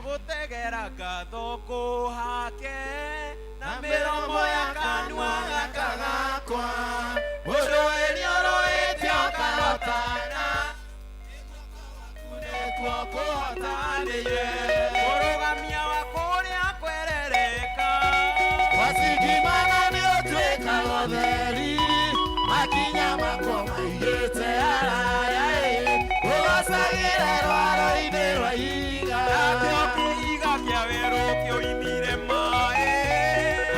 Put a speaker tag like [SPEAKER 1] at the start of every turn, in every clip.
[SPEAKER 1] Ngũgũtegera ngatho ngũhake na mĩromo ya kanua gaka gakwa. Mũrũĩri ũrũĩte ũkarotana nĩkuo kũhotanĩire. Mũrũgamia wa kũrĩa kwerereka.
[SPEAKER 2] Wacingimana nĩ ũtuĩkaga ũtheri, makinya makwa maigĩte haraya ĩ, ũgocagĩre rwaro-inĩ rwa ihiga.
[SPEAKER 1] Nakĩo kĩhiga kĩa werũ kĩoimire maĩ.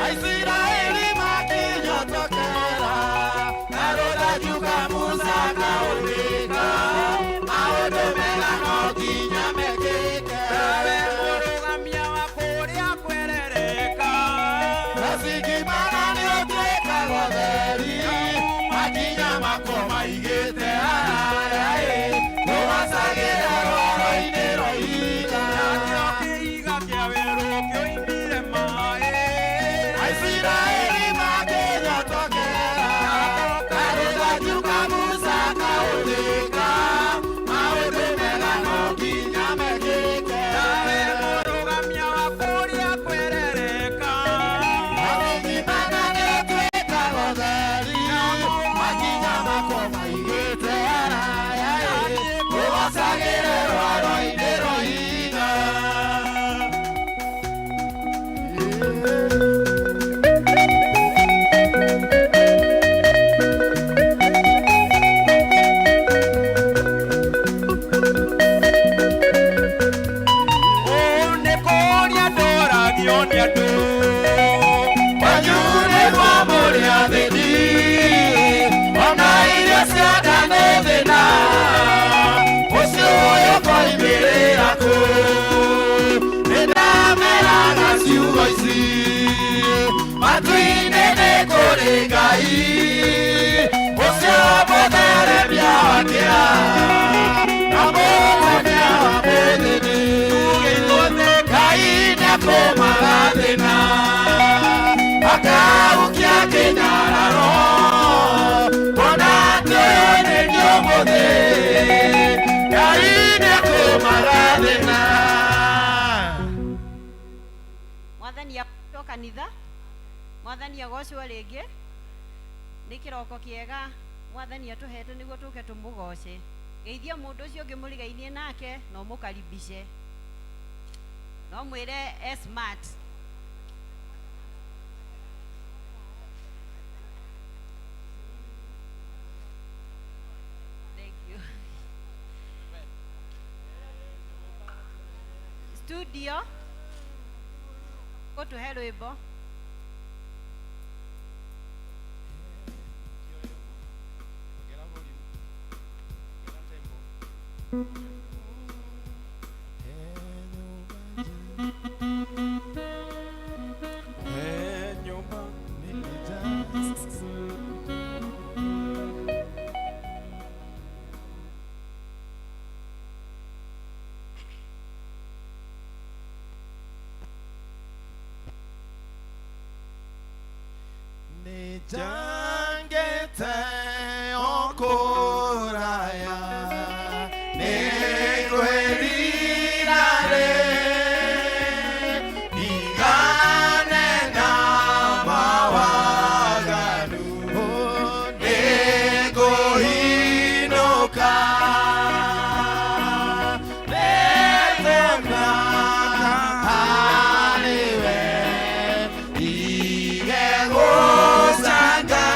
[SPEAKER 2] Aisiraeli makĩnyotokera, na rũthanju ka Musa kaunĩka, maũndũ mega no nginya mekĩke.
[SPEAKER 1] Nawe mũrũgamia wa kũrĩa kwerereka.
[SPEAKER 2] Wacingimana nĩ ũtuĩkaga ũtheri, makinya makwa maigĩte haraya ĩ, ũgocagĩre rwaro-inĩ rwa ihiga.
[SPEAKER 1] Nakĩo kĩhiga kĩa werũ kĩoimire maĩ.
[SPEAKER 2] Aisiraeli makĩnyotokera, na rũthanju ka Musa kaunĩka, maũndũ mega no nginya mekĩke.
[SPEAKER 1] Nawe mũrũgamia wa kũrĩa kwerereka.
[SPEAKER 2] Wacingimana nĩ ũtuĩkaga ũtheri, makinya makwa maigĩte haraya ĩ, ũgocagĩre rwaro-inĩ rwa ihiga.
[SPEAKER 1] Ũũ nĩ kũũria ndũragio nĩ andũ.
[SPEAKER 2] Kwanyu nĩ kwa mũrĩ athĩni, ona irio cia nda nĩ thĩna, mũciĩ ũyũ koimĩrĩra kũ? Nĩndameraga ciugo ici, matu-inĩ nĩ kũrĩ Ngai, ũcio mũtheremia wa kĩeha, na mũhonia wa mũthĩni. Ngai nĩakũmaga thĩna, akaukia kĩnyararo, kuona atĩ ũyũ nĩ niĩ ũmũthĩ. Ngai nĩakũmaga thĩna.
[SPEAKER 3] Mwathani agocwo kanitha, mwathani agocwo rĩngĩ. Nĩ kĩroko kĩega mwathani atũhete nĩguo tũke tũmũgoce. Geithia mũndũ ũcio ũngĩ mũrigainie nake na ũmũkaribice, no mwĩre e smart. Thank you. Studio gũtũhe rwĩmbo.
[SPEAKER 1] He nyũmba
[SPEAKER 2] Nĩnjangĩte o kũraya, nĩngwĩrira rĩ, ndigane na mawaganu, nĩngũhĩnũka. Nĩtũma harĩ we, ndige gũcanga.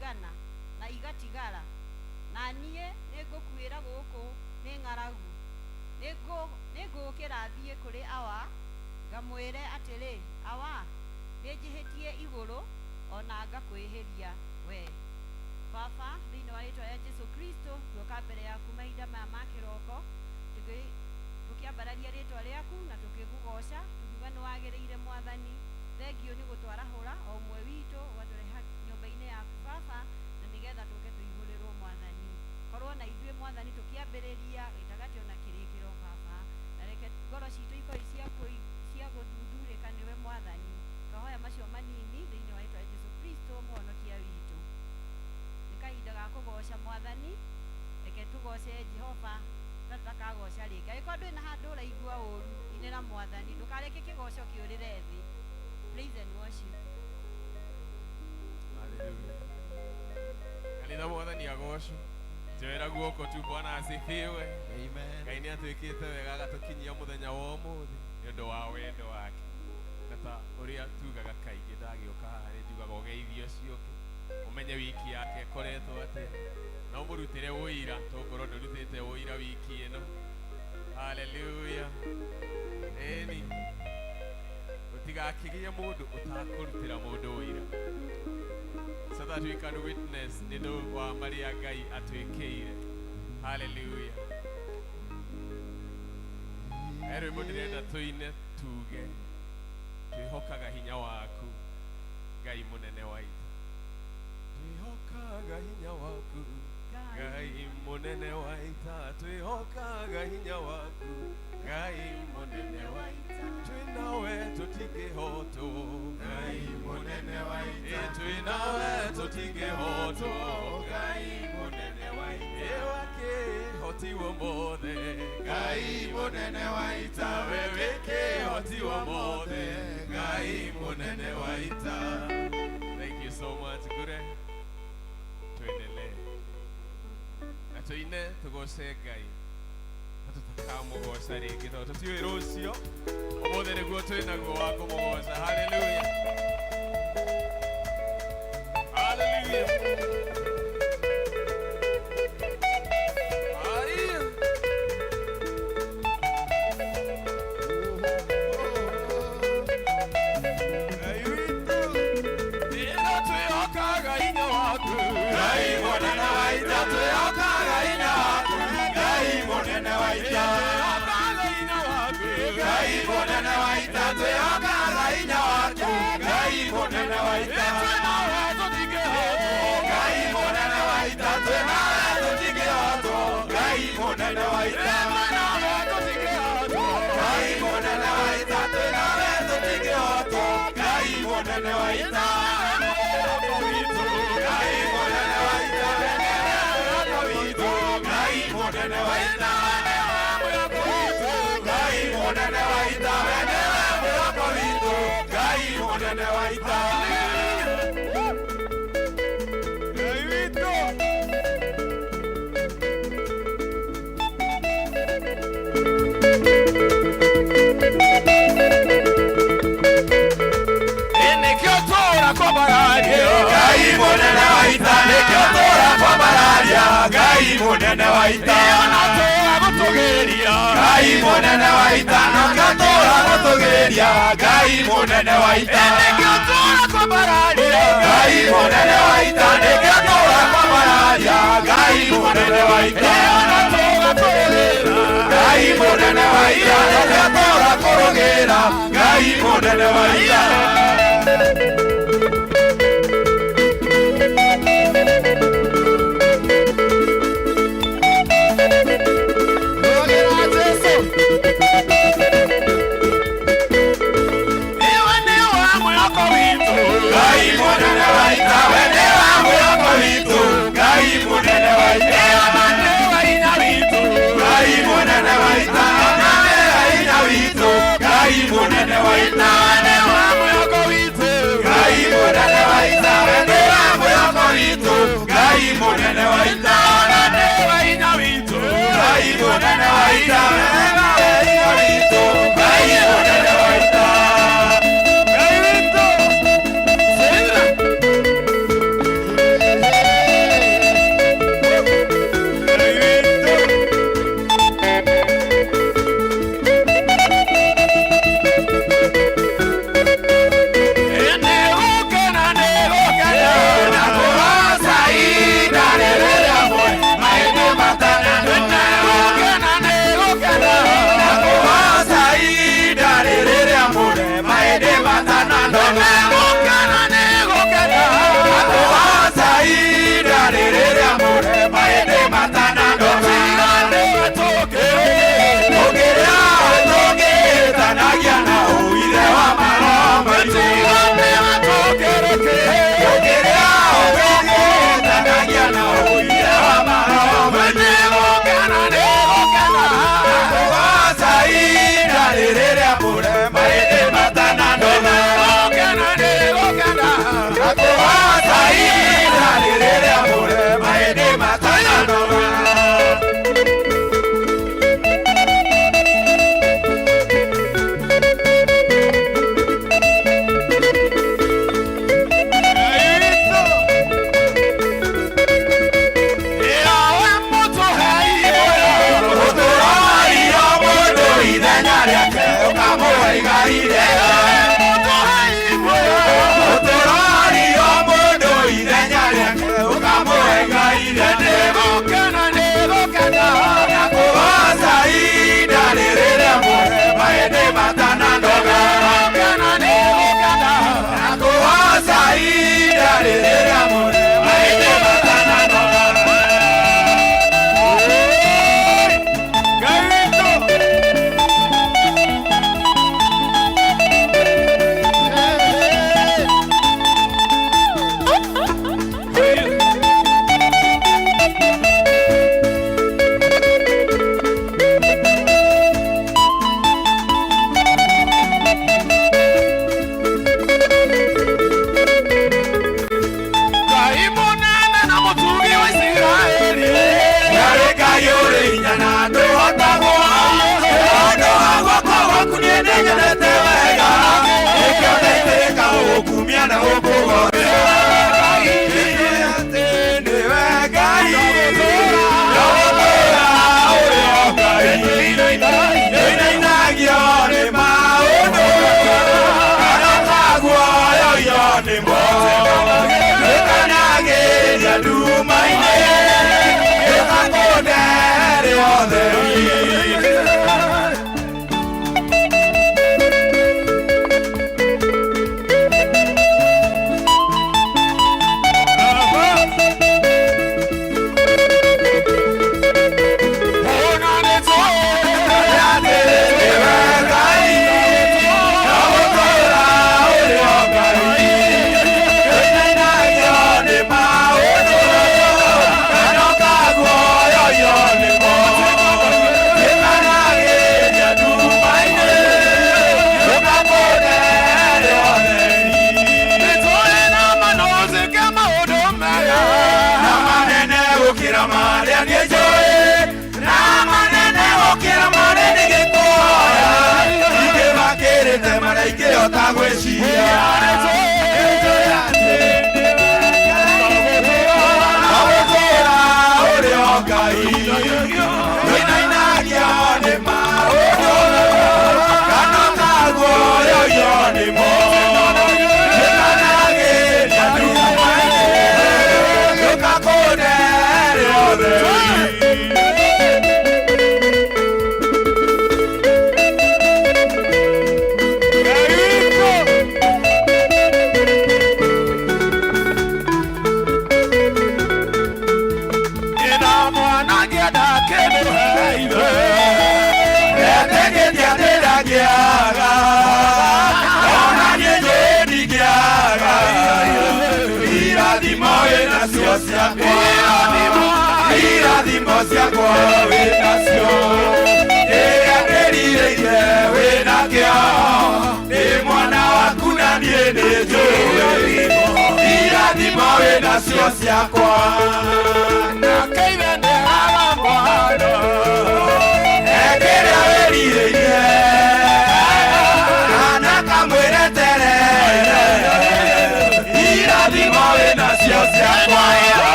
[SPEAKER 3] ciaigana na igatigara na niĩ nĩngũkuĩra gũkũ nĩ ng'aragu. Nĩngũũkĩra thiĩ kũrĩ awa ngamwĩre atĩrĩ, awa, nĩnjĩhĩtie igũrũ ona ngakwĩhĩria we. Baba, thĩinĩ wa rĩtwa rĩa Jesu Kristo, tuoka mbere yaku mahinda maya ma kĩroko, tũkĩambararia rĩtwa rĩaku na tũkĩkũgoca, tũkiuga nĩ wagĩrĩire Mwathani. Thengiũ nĩ gũtwarahũra o ũmwe witũ ũgatũreha nyũmba-inĩ yaku Baba, na nĩgetha tũke tũihũrĩrwo Mwathani. Korwo na ithuĩ Mwathani tũkĩambĩrĩria gĩtagatĩ ona kĩrĩkĩro Baba, na reke ngoro citũ ikorwo cia gũthuthurĩka nĩwe Mwathani. Twahoya macio manini thĩinĩ wa rĩtwa rĩa Jesu Kristo mũhonokia witũ. Nĩ kahinda ga kũgoca Mwathani, reke tũgoce Jehova na tũtakagoca rĩngĩ. Angĩkorwo ndũrĩ na handũ ũraigua ũru, inĩra Mwathani, ndũkareke kĩgoco kĩũrĩre thĩ. Praise and worship.
[SPEAKER 1] Haleluya. Kanitha mwathani agocwo. Njoera guoko tu. Bwana asifiwe.
[SPEAKER 2] Amen.
[SPEAKER 1] Ngai nĩ atwĩkĩte wega agatũkinyia mũthenya wa ũmũthĩ nĩ ũndũ wa wendo wake. Na ta ũrĩa tugaga kaingĩ ndagĩũka haha nĩ njugaga ũgeithie ũcio ũngĩ, ũmenye wiki yake ĩkoretwo atĩa, na ũmũrutĩre ũira tũngorwo ndũrutĩte ũira wiki ĩno. Haleluya. Ĩni gũtigakĩgĩe mũndũ ũtakũrutĩra mũndũ ũira, so that we can witness nĩ ũndũ wa marĩa Ngai atwĩkĩire. Haleluya. He rwĩmbo ndĩrenda tũine tuge, twĩhokaga hinya waku Ngai mũnene wa ita. Twĩhokaga hinya waku Ngai mũnene wa ita, twĩhokaga hinya waku Ngai mũnene wa ita, twĩnawe tũtingĩhotwo.
[SPEAKER 2] Ngai mũnene wa ita.
[SPEAKER 1] Ĩ, twĩnawe tũtingĩhotwo.
[SPEAKER 2] Ngai mũnene wa ita.
[SPEAKER 1] Ĩ wakĩhotiwo mothe.
[SPEAKER 2] Ngai mũnene wa ita.
[SPEAKER 1] We wĩkĩhotiwo mothe, Ngai mũnene wa ita. Thank you so much. Gure, tuendelee na tuine tugoce Ngai na tũtakamũgoca rĩngĩ tondũ tũtiũĩ rũciũ. Ũmũthĩ nĩguo twĩnaguo wa kũmũgoca. Haleluya, haleluya. Haya. Ngai witũ, ĩno twĩhokaga hinya waku.
[SPEAKER 2] Ngai mũnene wa ita, twĩhokaga hinya waku. Ngai mũnene wa ita.
[SPEAKER 1] Twĩhokaga hinya waku.
[SPEAKER 2] Ngai mũnene wa ita, twĩhokaga hinya waku. Ngai mũnene wa ita.
[SPEAKER 1] Twĩnawe tũtingĩhotwo.
[SPEAKER 2] Ngai mũnene wa ita, twĩnawe tũtingĩhotwo. Ngai mũnene wa ita.
[SPEAKER 1] Twĩnawe tũtingĩhotwo.
[SPEAKER 2] Ngai mũnene wa ita, twĩnawe tũtingĩhotwo. Ngai mũnene wa ita. Ngai mũnene wa ita, we nĩwe mwĩhoko witũ. Ngai mũnene wa ita. Ngai mũnene wa ita, we nĩwe mwĩhoko witũ. Ngai mũnene wa ita.
[SPEAKER 1] Ngai witũ. Nĩkĩo tũra kwambararia.
[SPEAKER 2] Ngai mũnene wa ita, nĩkĩo tũra kwambararia. Ngai mũnene wa ita.
[SPEAKER 1] Ona tũra gũtũgĩria.
[SPEAKER 2] Ngai mũnene wa ita, nĩkĩo tũra gũtũgĩria. Ngai mũnene wa ita.
[SPEAKER 1] Nĩkĩo tũra kwambararia.
[SPEAKER 2] Ngai mũnene wa ita, nĩkĩo tũra kwambararia. Ngai mũnene wa ita.
[SPEAKER 1] Ona tũra kũrũgĩra.
[SPEAKER 2] Ngai mũnene wa ita, nĩkĩo tũra kũrũgĩra. Ngai mũnene wa ita.
[SPEAKER 1] Rũgĩra Jesũ. Iwe nĩwe mwĩhoko witũ.
[SPEAKER 2] Ngai mũnene wa ita, we nĩwe mwĩhoko witũ. Ngai mũnene wa ita.
[SPEAKER 1] Ona nĩwe hinya witũ.
[SPEAKER 2] Ngai mũnene wa ita, ona nĩwe hinya witũ. Ngai mũnene wa ita.
[SPEAKER 1] Nĩwe mwĩhoko witũ.
[SPEAKER 2] Ngai mũnene wa ita, we nĩwe mwĩhoko witũ. Ngai mũnene wa ita.
[SPEAKER 1] Ona nĩwe hinya witũ.
[SPEAKER 2] Ngai mũnene wa ita, we nĩwe hinya witũ. Ngai mũnene wa ita.
[SPEAKER 1] Ngai witũ. Sera.
[SPEAKER 2] nĩmo Nĩkanagĩria nduma-inĩ Gĩkakũnere ũtheri.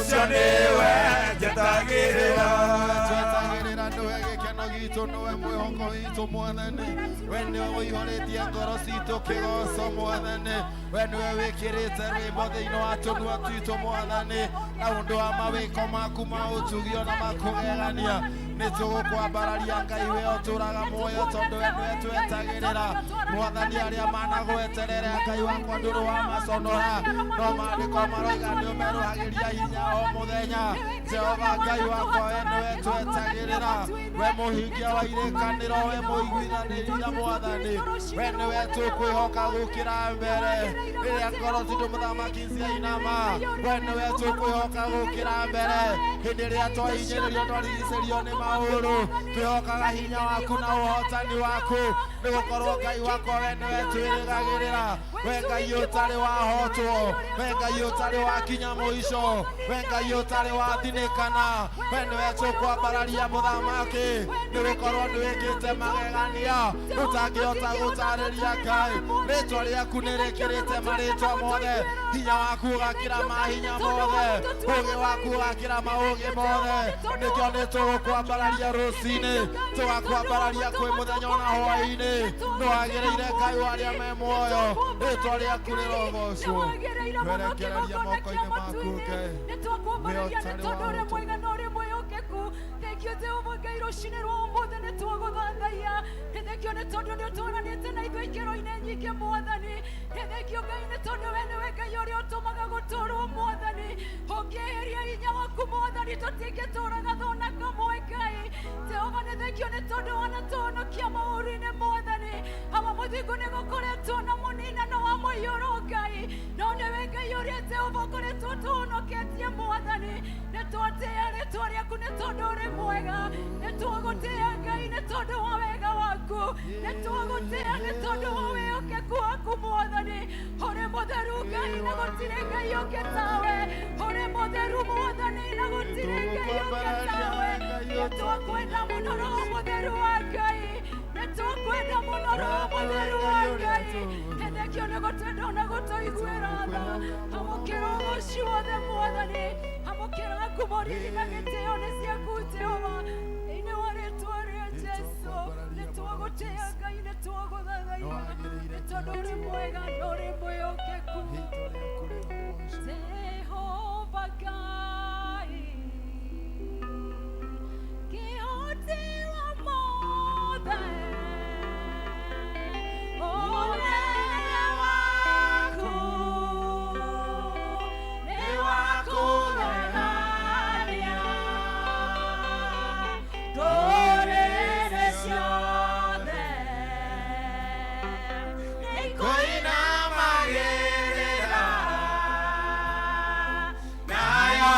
[SPEAKER 2] Ũcio nĩwe njetagĩrĩra.
[SPEAKER 4] Twetagĩrĩra nĩwe gĩkeno gitũ, nĩwe mwĩhoko witũ, Mwathani. We nĩwe ũihũrĩtie ngoro citũ kĩgoco, Mwathani. We nĩwe wĩkĩrĩte rwĩmbo thĩinĩ wa tũnua twitũ, Mwathani, na ũndũ wa mawĩko maku ma ũtugi ona makũgegania. Nĩ tũgũkwambararia, Ngai we ũtũraga muoyo, tondũ we nĩwe twetagĩrĩra, Mwathani. Arĩa managweterera, Ngai wakwa, ndũrĩ wa maconora, no maandĩko maroiga nĩ ũmerũhagĩria hinya o mũthenya. Jehova Ngai wakwa, we nĩwe twetagĩrĩra, we mũhingia wa irĩkanĩro, we mũiguithanĩria, Mwathani. We nĩwe tũkwĩhoka gũkĩra mbere rĩrĩa ngoro citũ, mũthamaki, ciainama. We nĩwe tũkwĩhoka gũkĩra mbere hĩndĩ ĩrĩa twahinyĩrĩrio, twarigicĩrio nĩ maũru. Twĩhokaga hinya waku na ũhotani waku, nĩ gũkorwo Ngai wakwa, we nĩwe twĩrĩgagĩrĩra, we Ngai ũtarĩ wahotwo, we Ngai ũtarĩ wakinya mũico, we Ngai ũtarĩ wathinĩkana. We nĩwe tũkwambararia, mũthamaki, nĩ gũkorwo nĩ wĩkĩte magegania ũtangĩhota gũtarĩria. Ngai, rĩtwa rĩaku nĩ rĩkĩrĩte marĩtwa mothe, hinya waku ũgakĩra mahinya mothe, ũgĩ waku ũgakĩra maũgĩ mothe. Nĩkĩo nĩ tũgũkwambararia rũcinĩ, tũgakwambararia kwĩ mũthenya ona hwaĩ-inĩ. Nĩ wagĩrĩire, Ngai wa arĩa me muoyo, rĩtwa rĩaku rĩrogocwo. Twerekereria moko-inĩ maku, Ngai.
[SPEAKER 5] Nĩ twakwambararia nĩ tondũ ũrĩ mwega na ũrĩ mwĩhokeku. Thengiũ, Jehova Ngai, rũcinĩ rwa ũmũthĩ nĩ twagũthathaiya. Nĩ thengio nĩ tondũ nĩ ũtũranĩte na ithuĩ ikĩro-inĩ nyingĩ, Mwathani. Nĩ thengio, Ngai, nĩ tondũ we nĩwe Ngai ũrĩa ũtũmaga gũtũrwo, Mwathani. Ũngĩeheria hinya waku, Mwathani, tũtingĩtũraga thona kamwe. Ngai Jehova, nĩ thengio nĩ tondũ wanatũhonokia maũru-inĩ, Mwathani. Ama mũthingu nĩ gũkoretwo na mũninano wa mũiyũro, Ngai, no nĩwe Ngai ũrĩa Jehova ũkoretwo tũhonoketie, Mwathani. Nĩ twatĩĩa rĩtwa rĩaku nĩ tondũ ũrĩ mwega. Nĩ twagũtĩĩa, Ngai, nĩ tondũ wa wega waku. Nĩ twagũtĩĩa nĩ tondũ wa wĩhokeku waku, Mwathani. Ũrĩ mũtheru, Ngai, na gũtirĩ Ngai ũngĩ tawe. Ũrĩ mũtheru, Mwathani, na gũtirĩ Ngai ũngĩ tawe. Nĩ twakwenda mũno, Roho Mũtheru wa Ngai. Nĩ twakwenda mũno, Roho Mũtheru wa Ngai. Nĩ thengio nĩ gũtwenda na gũtũiguĩra tha. Amũkĩra ũgoci wothe, Mwathani. Amũkĩra ngumo, riri na gĩtĩo nĩ ciaku, Jehova, thĩinĩ wa rĩtwa rĩa Jesu. Nĩ twagũtĩĩa, Ngai, nĩ twagũthathaiya nĩ tondũ ũrĩ mwega na ũrĩ mwĩhokeku.
[SPEAKER 4] Rĩtwa rĩaku rĩrogocwo.
[SPEAKER 5] Jehova Ngai, kĩhoti wa mothe, ũnene waku nĩ wa kũgegania. Ndũrĩrĩ ciothe nĩikũinamagĩrĩra, nayo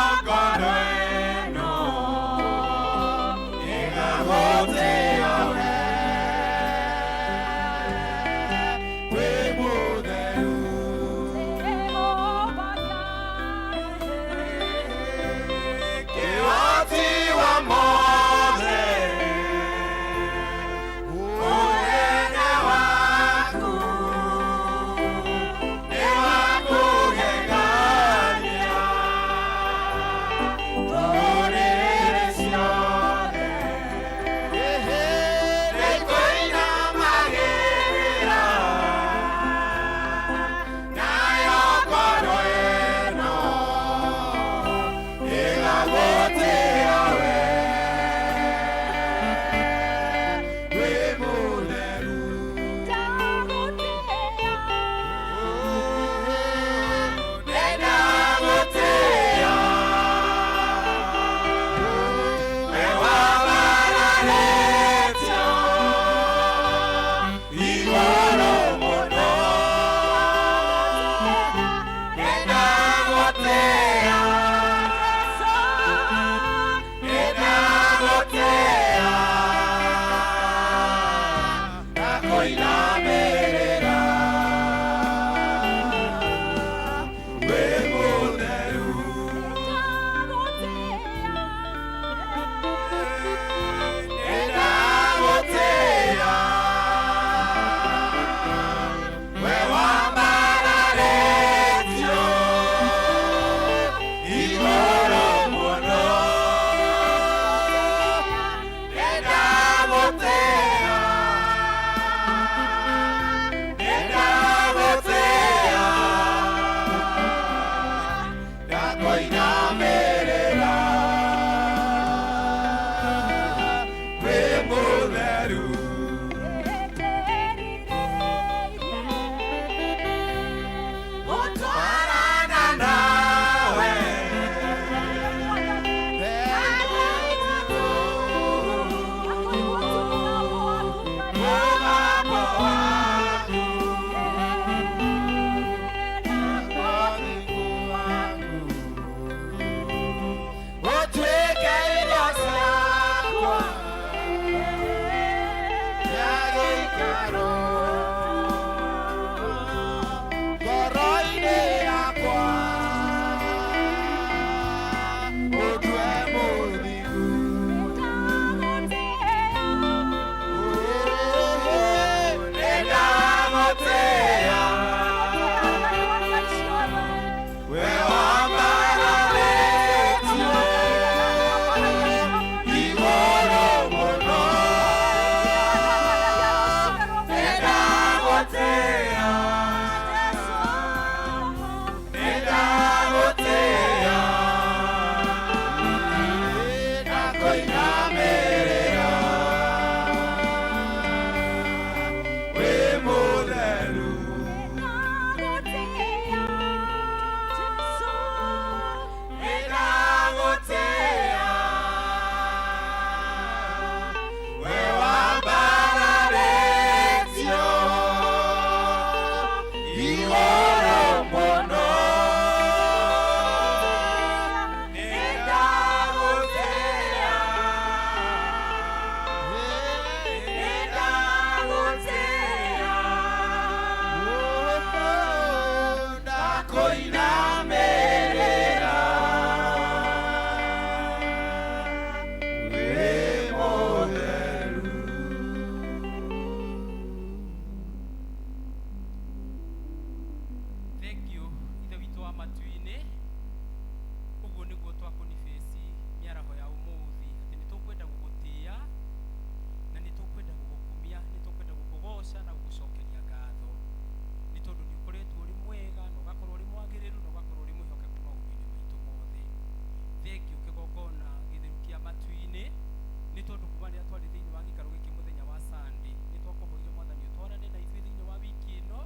[SPEAKER 6] Nĩ tondũ kuma rĩrĩa twarĩ thĩinĩ wa gĩikaro gĩkĩ mũthenya wa Sunday, nĩ twakũhoire Mwathani ũtwarane na ithuĩ thĩinĩ wa wiki ĩno,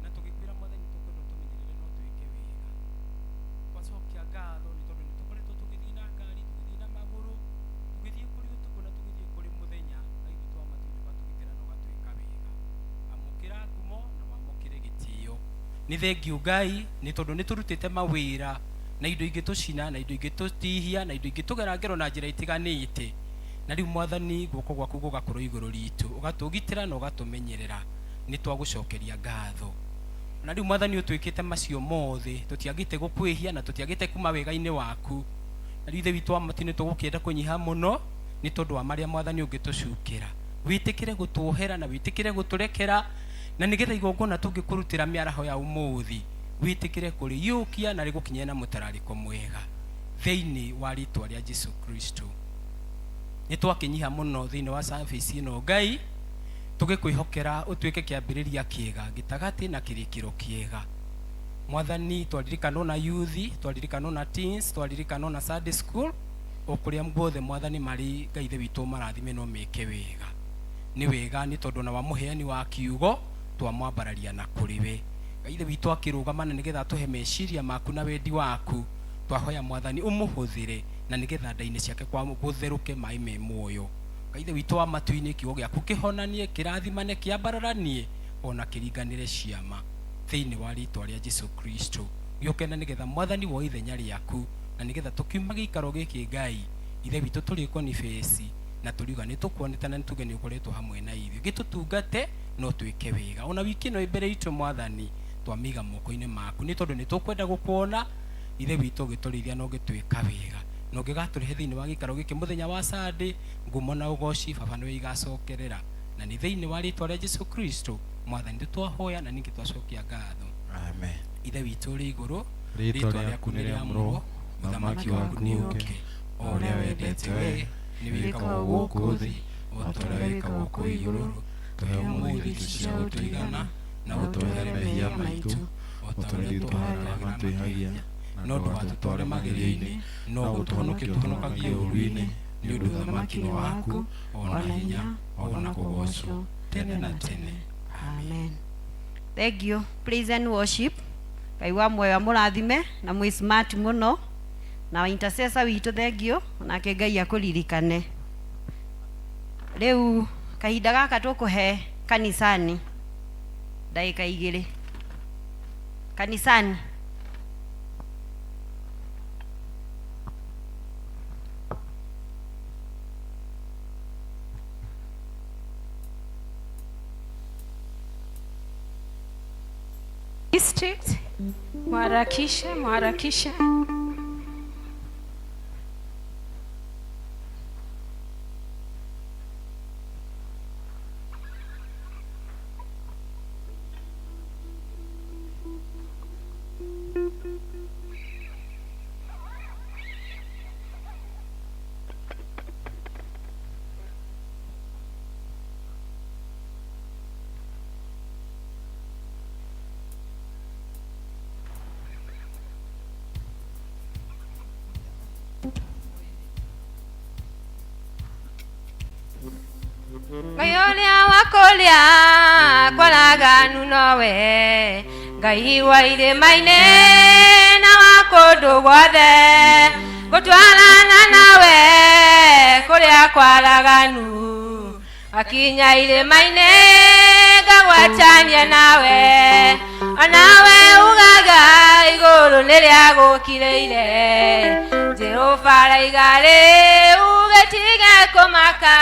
[SPEAKER 6] na tũgĩkwĩra Mwathani tũkwenda ũtũmenyerere no twĩke wega. Twacokia ngatho nĩ tondũ nĩ tũkoretwo tũgĩthiĩ na ngari, tũgĩthiĩ na magũrũ, tũgĩthiĩ kũrĩ ũtukũ na tũgĩthiĩ kũrĩ mũthenya. Ngai witũ wa matu-inĩ ũgatũgitĩra na ũgatwĩka wega. Amũkĩra ngumo na wamũkĩre gĩtĩo. Nĩ thengiũ Ngai nĩ tondũ nĩ tũrutĩte mawĩra na indo ingĩ tũcina na indo ingĩ tũtihia na indo ingĩ tũgera ngero na njĩra itiganĩte, na rĩu Mwathani guoko gwaku gũgakorwo igũrũ ritũ, ũgatũgitĩra na ũgatũmenyerera. Nĩ twagũcokeria ngatho. Na rĩu Mwathani ũtwĩkĩte macio mothe, tũtiagĩte gũkwĩhia na tũtiagĩte kuma wega-inĩ waku. Na rĩu Ithe witũ wa matu-inĩ, tũgũkĩenda kũnyiha mũno nĩ tondũ wa marĩa Mwathani ũngĩtũcukĩra. Wĩtĩkĩre gũtuohera na wĩtĩkĩre gũtũrekera, na nĩgetha igongona tũngĩkũrutĩra mĩaraho ya ũmũthĩ wĩtĩkĩre kũrĩiyũkia na rĩgũkinyĩre na mũtararĩko mwega thĩinĩ wa rĩtwa rĩa Jesu Kristo. Nĩ twakĩnyiha mũno thĩinĩ wa service ĩno Ngai, tũgĩkwĩhokera ũtuĩke kĩambĩrĩria kĩega, gĩtagatĩ na kĩrĩkĩro kĩega. Mwathani, twaririkanwo na youth, twaririkanwo na teens, twaririkanwo na Sunday school, o kũrĩa guothe Mwathani marĩ, Ngai Ithe witũ marathime no meke wega. Nĩ wega nĩ tondũ ona wa mũheani wa kiugo twamwambararia na kũrĩ we. Ngai Ithe witũ akĩrũgama na nĩgetha atũhe meciria maku na wendi waku, twahoya Mwathani ũmũhũthĩre na nĩgetha nda-inĩ ciake kwa gũtherũke maĩ me muoyo. Ngai Ithe witũ wa matu-inĩ, kiugo gĩaku kĩhonanie, kĩrathimane, kĩambararanie ona kĩringanĩre ciama thĩinĩ wa rĩtwa rĩa Jesu Kristo. Gĩũke na nĩgetha Mwathani woe ithenya rĩaku, na nĩgetha tũkiuma gĩikaro gĩkĩ Ngai Ithe witũ tũrĩ konibeci na tũriuga nĩ tũkuonete na nĩtuge nĩ ũkoretwo hamwe na ithuĩ. Gĩtũtungate no twĩke wega. Ona wiki ĩno ĩ mbere itũ Mwathani, twamĩiga moko-inĩ maku nĩ tondũ nĩ tũkwenda gũkuona Ithe witũ ũgĩtũrĩithia na ũgĩtwĩka wega, na ũngĩgatũrehe thĩinĩ wa gĩikaro gĩkĩ mũthenya wa Sunday, ngumo na ũgoci Baba nĩwe igacokerera, na nĩ thĩinĩ wa rĩtwa rĩa Jesu Kristo Mwathani tũtwahoya na ningĩ twacokia ngatho.
[SPEAKER 4] Amen.
[SPEAKER 6] Ithe witũ ũrĩ igũrũ,
[SPEAKER 4] Rĩĩtwa rĩaku nĩ rĩamũrwo, ũthamaki waku nĩ ũũke, o ũrĩa wendete wee nĩ wĩkagwo gũkũ thĩ o ta ũrĩa wĩkagwo kũu igũrũ. Tũhe ũmũthĩ irio cia gũtũigana, na ũtũohere mehia maitũ o ta ũrĩa tũoheraga arĩa matwĩhagia,
[SPEAKER 6] no ndũgatũtware magerio-inĩ, no gũtũhonokia ũtũhonokagie ũũru-inĩ, nĩ ũndũ ũthamaki nĩ waku, ona hinya, ona kũgoocwo tene na tene.
[SPEAKER 3] Amen. Thank you. Praise and worship. Ngai wa muoyo amũrathime na mwĩ smart mũno, na intercessor witũ thank you, nake Ngai akũririkane. Rĩu kahinda gaka tũkũhe kanisani ndagĩka igĩrĩ. Kanisani.
[SPEAKER 7] District, mharakishe, mharakishe.
[SPEAKER 8] Ngai ũrĩa wa kũrĩa kwaraganu nowe, Ngai wa irĩma-inĩ na wa kũndũ guothe, gũtwarana nawe kũrĩa kwaraganu, akinya irĩma-inĩ ngagwatania nawe, onawe ugaga igũrũ nĩrĩa gũkirĩire. Jehova araiga rĩu gĩtige kũmaka,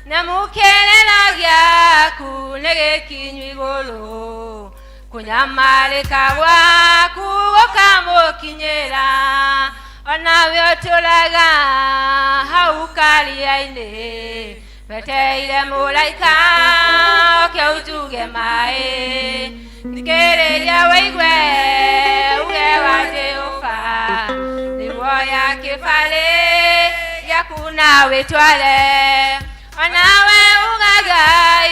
[SPEAKER 8] na mũkĩrĩra gĩaku nĩ gĩkinyu igũrũ, kũnyamarĩka gwaku gũkamũkinyĩra, onawe ũtũraga hau karia-inĩ, wetereire mũraika oke ũtuge maĩ, thikĩrĩria wĩigue uge wa Jehova, nĩguoya kĩbarĩ gĩaku na wĩtware, onawe ugaga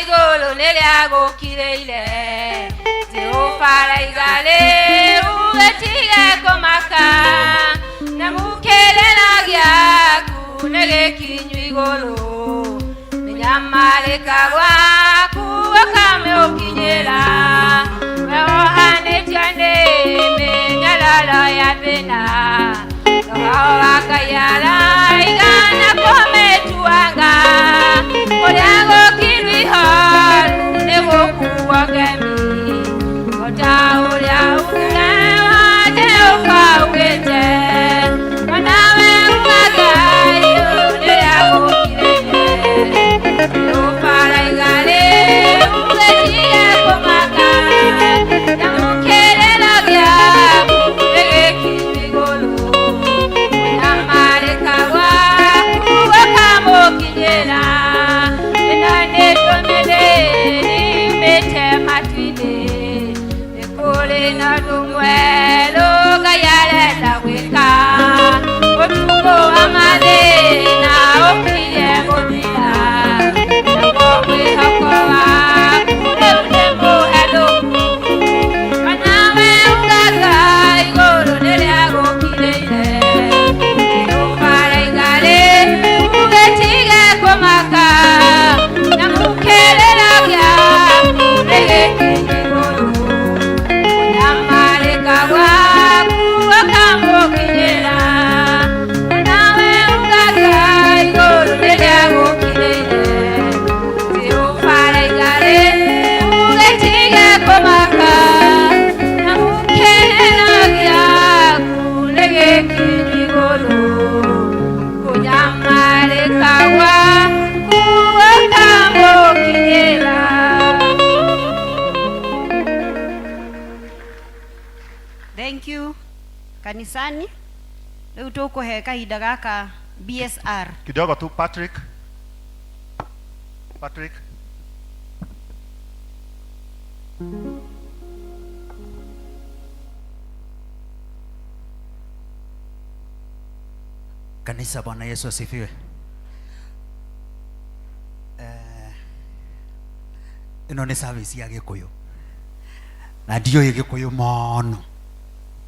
[SPEAKER 8] igũrũ nĩrĩa gũkirĩire. Jehova araiga rĩu gĩtige kũmaka, na mũkĩrĩra gĩaku nĩ gĩkinyu. Igũrũ mĩnyamarĩka gwaku ũkamĩũkinyĩra we wohanĩtio nĩ mĩnyororo ya thĩna roho wa Ngai araigana kũmĩtuanga kũrĩa gũkiru ihoru nĩ gũkuo ngemi o ta ũrĩa uge wa Jehova ugĩte onawe ugaga igũrũ nĩrĩagũkirĩire rũbaraiga rĩu gĩtige kũmaka nyamũkĩrĩro gĩaku nĩgĩkinyu igũrũ kũnyamarĩka gwaku gũkamũkinyĩra ĩno nĩ ndũmĩrĩri yumĩte matu-inĩ nĩ kũrĩ na ũndũ mwerũ Ngai arenda gwĩka ũtukũ wa mathĩna ũkirie gũthira naguo mwĩhoko waku rĩu nĩ mũhetũku onawe ugaga igũrũ nĩrĩagũkirĩire rũbaraiga rĩu gĩtige kũmaka nyamũkĩrĩro gĩaku nĩgĩkinyu igũrũ kũnyamarĩka gwaku gũkamũkinyĩra onawe ugaga igũrũ nĩrĩagũkirĩire rũbaraiga rĩu gĩtige kũmaka nyamũkĩrĩro gĩaku nĩgĩkinyu igũrũ kũnyamarĩka gwaku gũkamũkinyĩra.
[SPEAKER 3] Thank you kanisani. Rĩu tũkũhe kahinda gaka BSR.
[SPEAKER 9] Kidogo tu Patrick. Patrick.
[SPEAKER 10] Kanisa, Bwana Yesu asifiwe. Ĩno nĩ service ya Gĩkũyũ na ndiũĩ Gĩkũyũ mũno.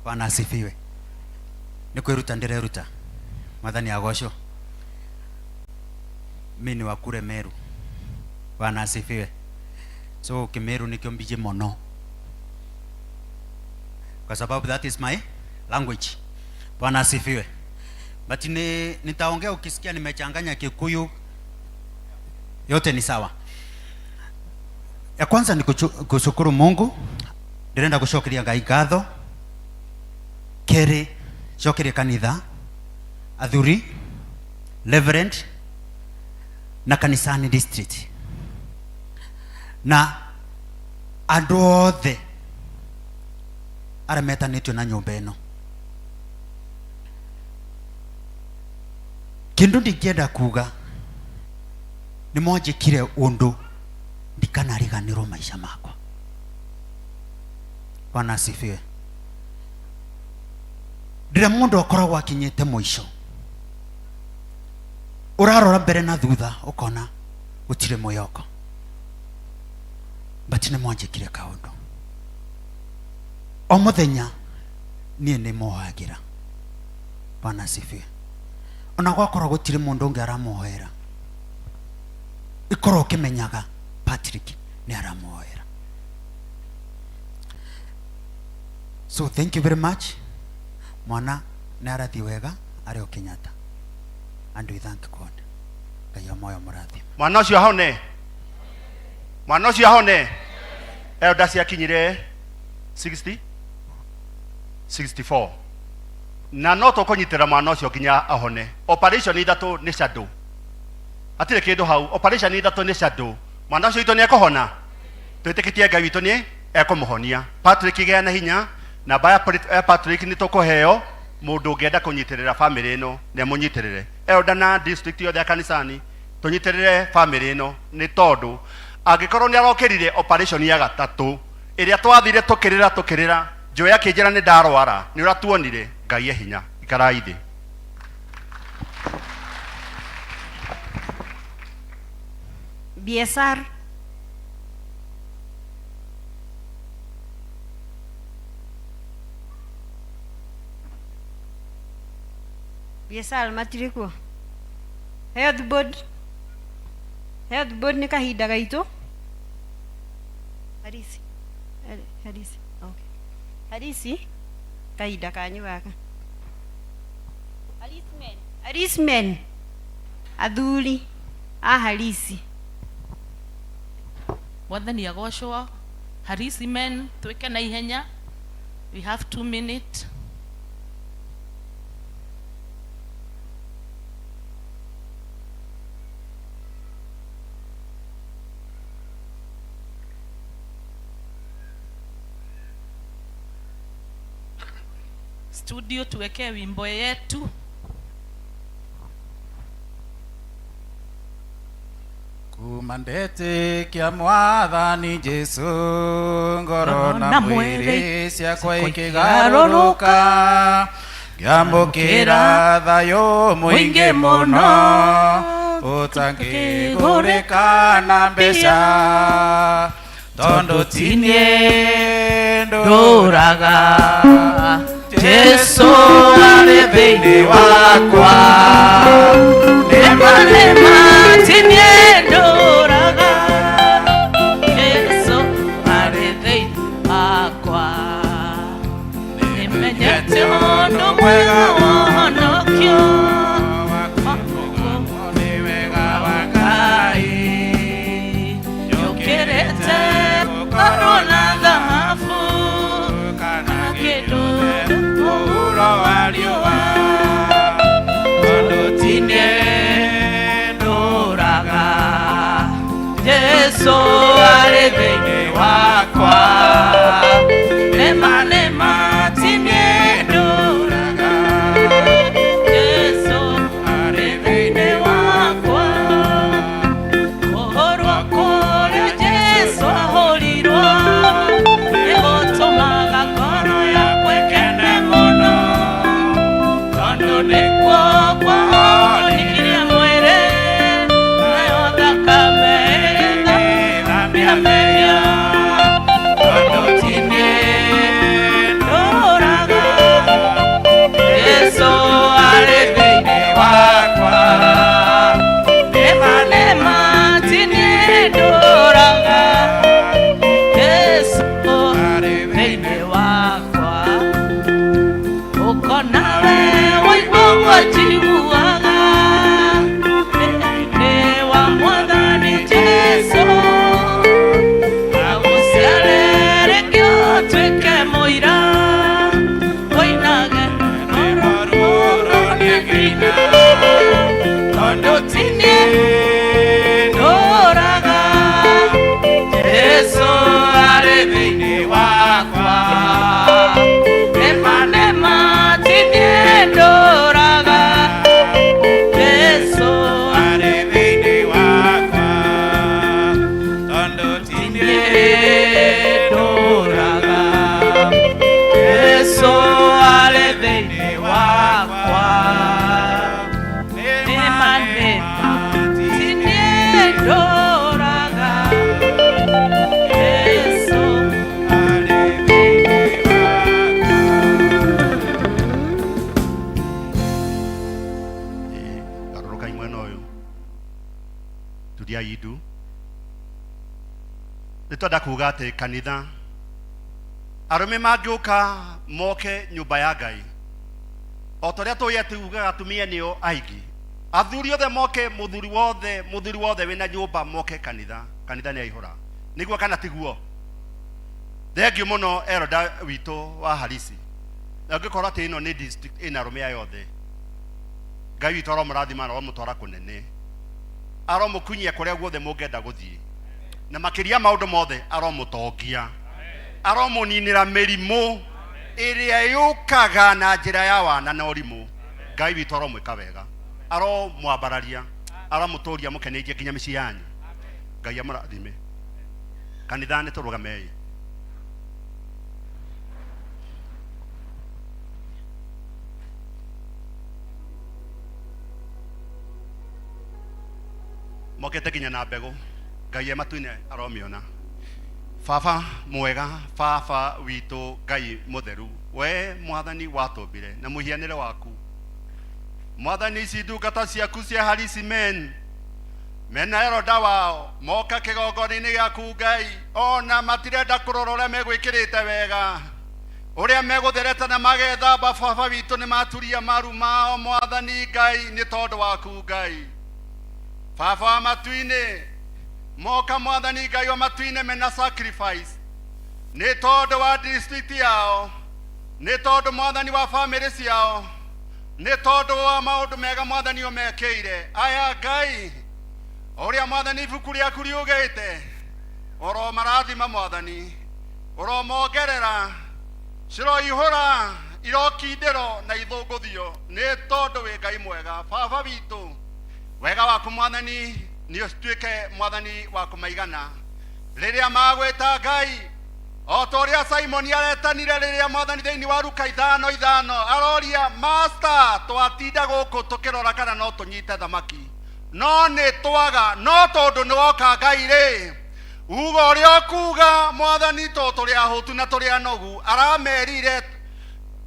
[SPEAKER 10] Bwana asifiwe. Nĩ kwĩruta ndĩreruta. Mwathani agocwo. Mi ni wa kule Meru. Bwana asifiwe. So Kimeru nikio mbije mũno kwa sababu that is my language. Bwana asifiwe. But nitaongea ukisikia nimechanganya Kikuyu, yote ni sawa. Ya kwanza ni kushukuru Mungu. Ndĩrenda gũcokeria Ngai ngatho. Kerĩ, cokerie kanitha, athuri, reverend na kanisani district na andũ othe arĩa metanĩtio na nyũmba ĩno. Kĩndũ ndingĩenda kuga nĩ mwanjĩkire ũndũ ndikanariganĩrwo maica makwa. Bwana asifiwe. Rĩrĩa mũndũ akoragwo akinyĩte mũico, ũrarora mbere na thutha ũkona gũtirĩ mwĩhoko, but nĩ mwanjĩkire kaũndũ. O mũthenya niĩ nĩ mũhoyagĩra. Bwana asifiwe. Ona gwakorwo gũtirĩ mũndũ ũngĩ aramũhoera, ikorwo ũkĩmenyaga Patrick nĩ aramũhoera. So thank you very much. Mwana nĩ arathiĩ wega arĩ o Kenyatta. And we thank God. Ngai wa moyo mũrathime.
[SPEAKER 9] Mwana ũcio ahone. Mwana ũcio ahone. Elder ciakinyire 60 64 na no tũkũnyitĩra mwana ũcio nginya ahone. Operation ithatũ nĩ shadow, hatirĩ kĩndũ hau. Operation ithatũ nĩ shadow. Mwana ũcio witũ nĩ ekũhona, twĩtĩkĩtie Ngai witũ nĩ ekũmũhonia. Patrick, gĩa na hinya. Namba ya Patrick nĩ tũkũheo. Mũndũ ũngĩenda kũnyitĩrĩra family ĩno nĩ amũnyitĩrĩre. Elder na district yothe ya kanisani tũnyitĩrĩre family ĩno, nĩ tondũ angĩkorwo nĩ arokĩrire operation ya gatatũ ĩrĩa twathire tũkĩrĩra tũkĩrĩra, njoe akĩnjĩra nĩ ndarwara, nĩ ũratuonire. Ngai e hinya. Ikarai thĩ.
[SPEAKER 3] BSR. BSR matirĩ kuo. Health board, health board nĩ kahinda gaitũ. Harisi, Harisi, okay. Harisi, kahinda kanyu gaka. Harismen, athuri a Harisi.
[SPEAKER 11] Mwathani agocwo. Harisi men, twike na ihenya. We have 2 minutes. Studio tuwekee wimbo yetu.
[SPEAKER 12] Kuma ndetĩkia Mwathani Jesũ, ngoro na mwĩrĩ ciakwa ikĩgarũrũka, ngĩamũkĩra thayũ mũingĩ mũno ũtangĩgũrĩka na mbeca, tondũ ti niĩ ndũraga, Jesũ arĩ thĩinĩ wakwa. Nĩma nĩma
[SPEAKER 11] ti niĩ ndũraga, Jesũ arĩ thĩinĩ wakwa. Nĩmenyete ũndũ mwega wa ũhonokio,
[SPEAKER 12] nĩ wega wa Ngai,
[SPEAKER 11] yũkĩrĩte gũkorwo na thahabu
[SPEAKER 12] kana
[SPEAKER 11] kĩndũ
[SPEAKER 12] mũhuro wa riũa, tondũ ti niĩ
[SPEAKER 11] ndũraga, Jesũ arĩ thĩinĩ wakwa. Nĩma nĩma ti niĩ ndũraga, Jesũ arĩ thĩinĩ wakwa. Kũhũrwo kũrĩa Jesũ ahũrirwo nĩgũtũmaga ngoro yakwa ĩkene mũno, tondũ nĩkuo kwahonirie mwĩrĩ, nayo thakame ĩgĩthambia mehia. Tondũ ti niĩ ndũraga, Jesũ arĩ thĩinĩ wakwa. Nĩma nĩma ti niĩ ndũraga, Jesũ arĩ thĩinĩ wakwa. Ũkona we waigua ũguo njiguaga, thĩinĩ wa Mwathani Jesũ, agũciare rĩngĩ ũtuĩke mũira, ũinage rwĩmbo rũrũ nĩngĩina, tondũ ti niĩ ndũraga, Jesũ arĩ thĩinĩ wakwa. Nĩma nĩma ti niĩ ndũraga, Jesũ
[SPEAKER 12] arĩ thĩinĩ wakwa, tondũ ti niĩ
[SPEAKER 11] ndũraga, Jesũ arĩ thĩinĩ wakwa. Nĩma nĩma ti niĩ ndũraga, Jesũ
[SPEAKER 12] arĩ thĩinĩ wakwa.
[SPEAKER 9] Garũrũkai mwena ũyũ, turiai ndu. Nĩ twenda kuga atĩ kanitha arũme mangĩũka moke nyũmba ya Ngai, o ta ũrĩa tũĩ atĩ ugaga atumia nĩo aingĩ, athuri othe moke, mũthuri wothe wĩna nyũmba moke kanitha, kanitha nĩ aihũra. Nĩguo kana tiguo? Thengiũ mũno eroda witũ wa Harisi, na ũngĩkorwo atĩ ĩno nĩ district ĩna arũme aya othe, Ngai witũ aromũrathima na aromũtwara kũnene, aromũkunyia kũrĩa guothe mũngĩenda gũthiĩ, na makĩria maũndũ mothe aromũtongia, aromũninĩra mĩrimũ ĩrĩa yũkaga na njĩra ya wana na ũrimũ. Ngai witũ aromwĩka wega, aromwambararia, aromũtũria mũkeneirie nginya mĩciĩ yanyu. Ngai amũrathime. Kanitha nĩ tũrũgamei. Mokete nginya na mbegũ. Ngai e matu-inĩ aromĩona. Baba mwega, Baba witũ Ngai mũtheru, we Mwathani watũmbire na mũhianĩre waku. Mwathani, ici ndungata ciaku cia Harisi Men mena eroda wao moka kĩgongona-inĩ gĩaku Ngai, ona matirenda kũrora ũrĩa megwĩkĩrĩte wega, ũrĩa megũthereta na magethamba. Baba witũ, nĩ maturia maru mao Mwathani Ngai nĩ tondũ waku Ngai. Baba wa matu-inĩ, moka Mwathani Ngai wa matu-inĩ mena sacrifice nĩ tondũ wa district yao, nĩ tondũ Mwathani wa famĩlĩ ciao, nĩ tondũ wa maũndũ mega Mwathani ũmekĩire. Aya Ngai, ũrĩa Mwathani ibuku rĩaku riugĩte, oro marathima Mwathani, ũromongerera, ciroihũra irokindĩro na ithũngũthio, nĩ tondũ wĩ Ngai mwega. Baba witũ, wega waku Mwathani nĩ ũtuĩke Mwathani wa kũmaigana rĩrĩa magwĩta Ngai, o ta ũrĩa Simoni aretanire rĩrĩa Mwathani thĩinĩ wa Luka 5:5 aroria, "Master, twatinda gũkũ tũkĩrora kana no tũnyite thamaki, no nĩ twaga, no tondũ nĩ woka Ngai rĩ, uga ũrĩa ũkuga Mwathani, to tũrĩ ahũtu na tũrĩ anogu." Aramerire,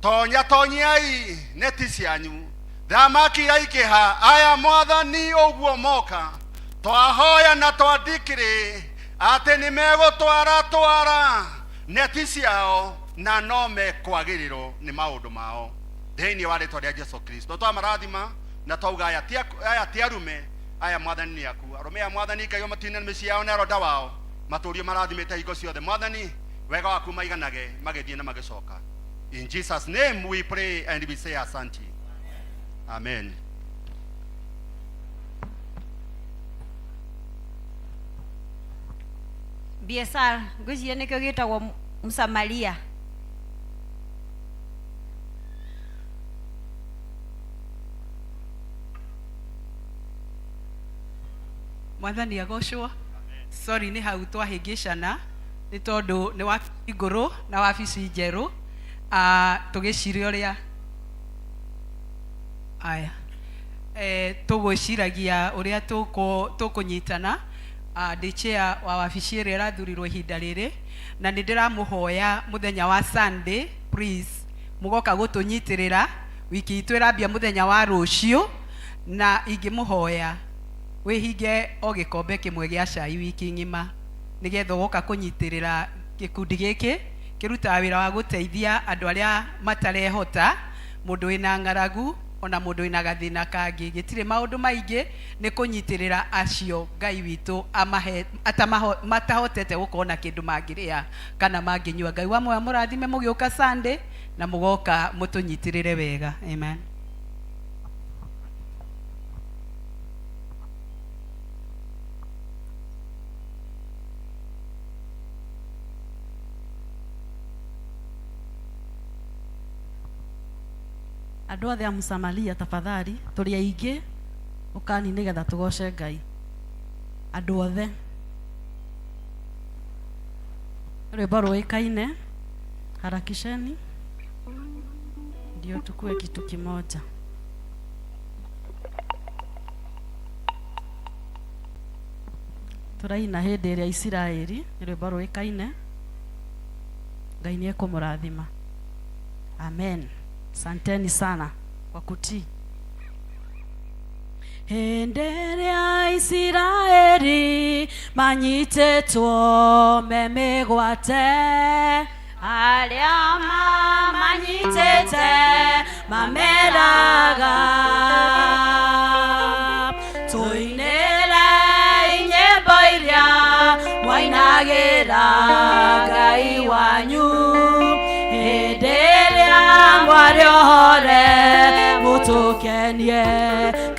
[SPEAKER 9] "Tonya, tonyiai neti cianyu, thamaki iraingĩha." Aya Mwathani, ũguo moka twahoya na twandikĩrĩ atĩ nĩ megũtwara twara neti ciao na no mekwagĩrĩrwo nĩ maũndũ mao thĩinĩ wa rĩtwa rĩa Jesu Kristo. Twamarathima na twauga aya ti arume aya, Mwathani, nĩ aku. Arũme aya Mwathani Ngai matuine mĩciĩ yao na eroda wao matũrio marathimĩte hingo ciothe. Mwathani, wega waku maiganage magĩthiĩ na magĩcoka. In Jesus name we pray and we say asante, amen.
[SPEAKER 3] BSR ngwĩciria nĩkĩo gĩtagwo Msamaria.
[SPEAKER 13] Mwathani agocwo. Sorry, nĩ hau twahĩngĩcana nĩ tondũ nĩ wabici ngũrũ na wabici njerũ. Tũgĩciria ũrĩa aya tũgwĩciragia ũrĩa tũkũnyitana. Ndĩ chair wa wabici ĩrĩa ĩrathurirwo ihinda rĩrĩ, na nĩ ndĩramũhoya mũthenya wa Sunday, please, mũgoka gũtũnyitĩrĩra. Wiki itũ ĩrambia mũthenya wa rũciũ, na ingĩmũhoya wĩhinge o gĩkombe kĩmwe gĩa cai wiki ng'ima, nĩgetha ũgoka kũnyitĩrĩra gĩkundi gĩkĩ kĩrutaga wĩra wa gũteithia andũ arĩa matarehota, mũndũ wĩna ng'aragu ona mũndũ wĩna gathĩna kangĩ. Gĩtirĩ maũndũ maingĩ, nĩ kũnyitĩrĩra acio Ngai witũ amahe matahotete gũkorwo na kĩndũ mangĩrĩa kana mangĩnyua. Ngai wa muoyo mũrathime mũgĩũka Sunday na mũgoka mũtũnyitĩrĩre wega. Amen.
[SPEAKER 14] Andũ othe a Msamaria, tafadhali, tũrĩ aingĩ, ũkani nĩgetha tũgoce Ngai. Andũ othe, rwĩmbo rũĩkaine, harakisheni ndio tukue kitu kimoja. Tũraina hĩndĩ ĩrĩa Isiraeli, nĩ rwĩmbo rũĩkaine. Ngai nĩ ekũmũrathima. Amen. Asanteni sana kwa kutii. Hĩndĩ ĩrĩa Isiraeli manyitĩtwo me mĩgwate,
[SPEAKER 8] arĩa mamanyitĩte mameraga, "Tũinĩre nyĩmbo iria mwainagĩra Ngai wanyu hĩndĩ ĩrĩa mwarĩ ohore, mũtũkenie."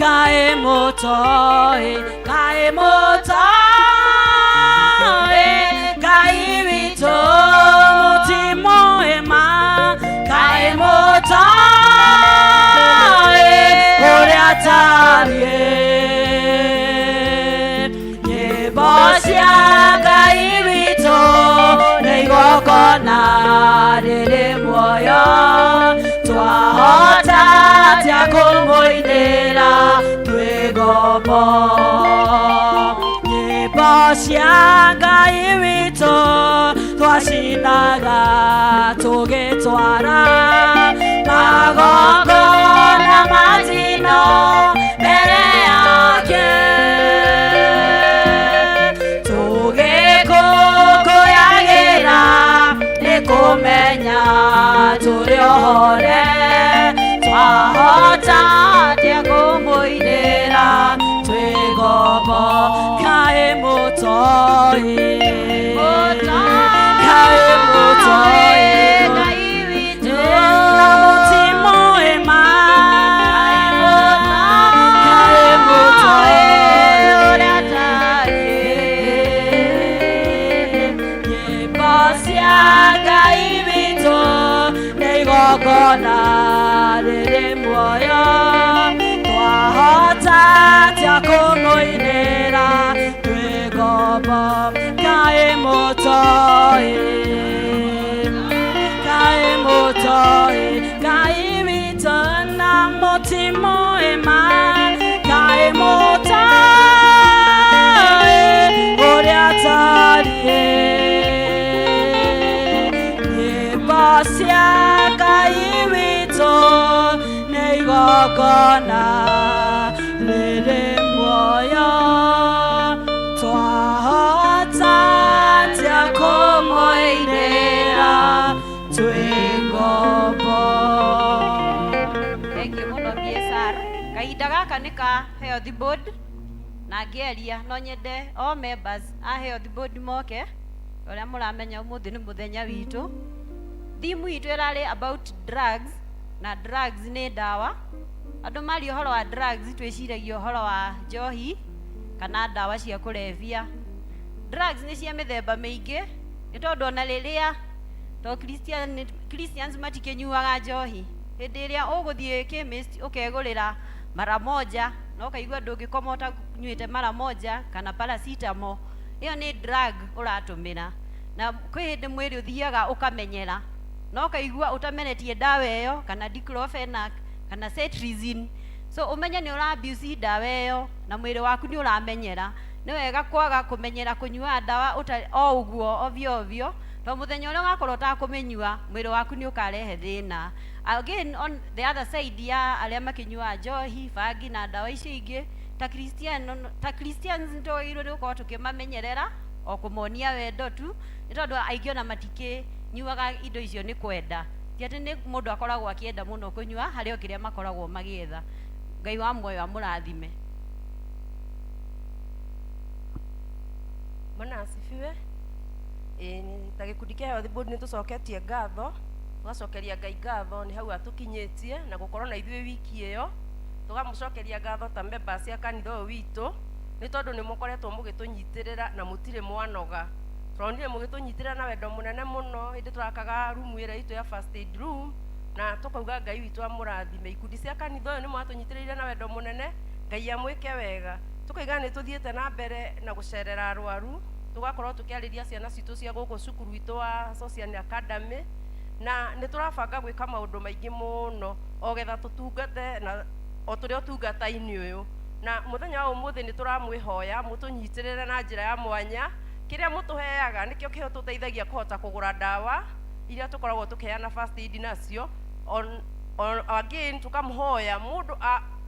[SPEAKER 8] Kaĩ mũtoĩ, kaĩ mũtoĩ Ngai witũ? Mũtimoĩ ma, kaĩ mũtoĩ ũrĩa tariĩ? Nyĩmbo cia Ngai witũ nĩ igongona rĩrĩ muoyo, twahota atĩa kũmũinĩra twĩ ngombo? Nyĩmbo cia Ngai witũ. Twacinaga tũgĩtwara magongona ma njino mbere yake, tũgĩkũngũyagĩra nĩ kũmenya tũrĩ ohore. Twahota atĩa kũmũinĩra twĩ ngombo? Kaĩ mũtoĩ, kaĩ mũtoĩ
[SPEAKER 3] Ngai witũ
[SPEAKER 8] na mũtimũĩ ma, kaĩ mũtoĩ
[SPEAKER 3] ũrĩa tariĩ.
[SPEAKER 8] Nyĩmbo cia Ngai witũ nĩ igongona rĩrĩ muoyo. Twahota atĩa kũmũinĩra twĩ ngombo? Kaĩ mũtoĩ, kaĩ mũtoĩ Ngai witũ na mũtimũĩ ma, kaĩ mũtoĩ ũrĩa tariĩ. Nyĩmbo cia Ngai witũ nĩ igongona rĩrĩ muoyo. Twahota atĩa kũmũinĩra twĩ ngombo?
[SPEAKER 3] Thank you mũno, BSR. Kahinda gaka nĩ ka health board, na ngĩaria no nyende all members a health board moke. Ũrĩa mũramenya, ũmũthĩ nĩ mũthenya witũ. Theme itũ ĩrarĩ about drugs, na drugs nĩ ndawa. Andũ maria ũhoro wa drugs, twĩciragia ũhoro wa njohi kana ndawa cia kũrebia. Drugs nĩ cia mĩthemba mĩingĩ, nĩ tondũ ona rĩrĩa to Christians matikĩnyuaga njohi, hĩndĩ ĩrĩa ũgũthiĩ chemist ũkegũrĩra mara moja na ũkaigua ndũngĩkoma ũtanyuĩte mara moja kana paracetamol, ĩyo nĩ drug ũratũmĩra. Na kwĩ hĩndĩ mwĩrĩ ũthiaga ũkamenyera na ũkaigua ũtamenetie ndawa ĩyo, kana diclofenac kana cetirizine, so ũmenye nĩ ũra abuse ndawa ĩyo na mwĩrĩ waku nĩ ũramenyera. Nĩ wega kwaga kũmenyera kũnyua ndawa o ũguo ovyo ovyo, to mũthenya ũrĩa ũgakorwo ũtakũmĩnyua, mwĩrĩ waku nĩ ũkarehe thĩna. Again, on the other side ya arĩa makĩnyuaga njohi, bangi na ndawa icio ingĩ, ta Christians nĩ twagĩrĩirwo nĩ gũkorwo tũkĩmamenyerera o kũmonia wendo tu, nĩ tondũ aingĩ ona matikĩnyuaga indo icio nĩ kwenda. Ti atĩ nĩ mũndũ akoragwo akĩenda mũno kũnyua, harĩ o kĩrĩa makoragwo magĩetha. Ngai wa muoyo amũrathime.
[SPEAKER 15] Bwana asifiwe. Ĩĩ, ta gĩkundi kĩa Health Board nĩ tũcoketie ngatho, tũgacokeria Ngai ngatho nĩ hau atũkinyĩtie na gũkorwo na ithuĩ wiki ĩyo. Tũgamũcokeria ngatho ta members a kanitha ũyũ witũ, nĩ tondũ nĩ mũkoretwo mũgĩtũnyitĩrĩra na mũtirĩ mwanoga. Tũronire mũgĩtũnyitĩrĩra na wendo mũnene mũno hĩndĩ tũrakaga rumu ĩrĩa itũ ya first aid room, na tũkauga Ngai witũ amũrathime. Ikundi cia kanitha ũyũ nĩ mwatũnyitĩrĩire na wendo mũnene, Ngai amwĩke wega. Tũkauga nĩ tũthiĩte na mbere na gũcerera arwaru, tũgakorwo tũkĩarĩria ciana citũ cia gũkũ cukuru witũ wa Social Academy, na nĩ tũrabanga gwĩka maũndũ maingĩ mũno o getha tũtungate na o tũrĩ ũtungata-inĩ ũyũ. Na mũthenya wa ũmũthĩ nĩ tũramwĩhoya mũtũnyitĩrĩre na njĩra ya mwanya. Kĩrĩa mũtũheaga nĩkĩo kĩtũteithagia kũhota kũgũra ndawa iria tũkoragwo tũkĩheana first aid nacio. On again, tũkamũhoya mũndũ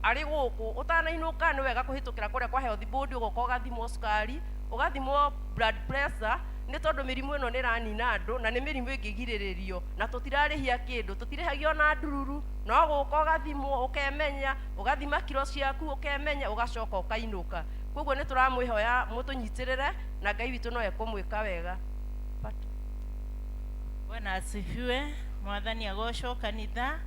[SPEAKER 15] arĩ gũkũ ũtanainũka, nĩ wega kũhĩtũkĩra kũrĩa kwa Health Board, ũgoka ũgathimwo cukari, ũgathimwo blood pressure, nĩ tondũ mĩrimũ ĩno nĩ ĩranina andũ na nĩ mĩrimũ ĩngĩgirĩrĩrio, na tũtirarĩhia kĩndũ, tũtirĩhagia ona ndururu. No gũka ũgathimwo, ũkemenya, ũgathima kiro ciaku, ũkemenya, ũgacoka ũkainũka. Koguo nĩ tũramwĩhoya mũtũnyitĩrĩre na Ngai witũ no ekũmwĩka wega.
[SPEAKER 11] Bwana asifiwe. Mwathani agocwo, kanitha.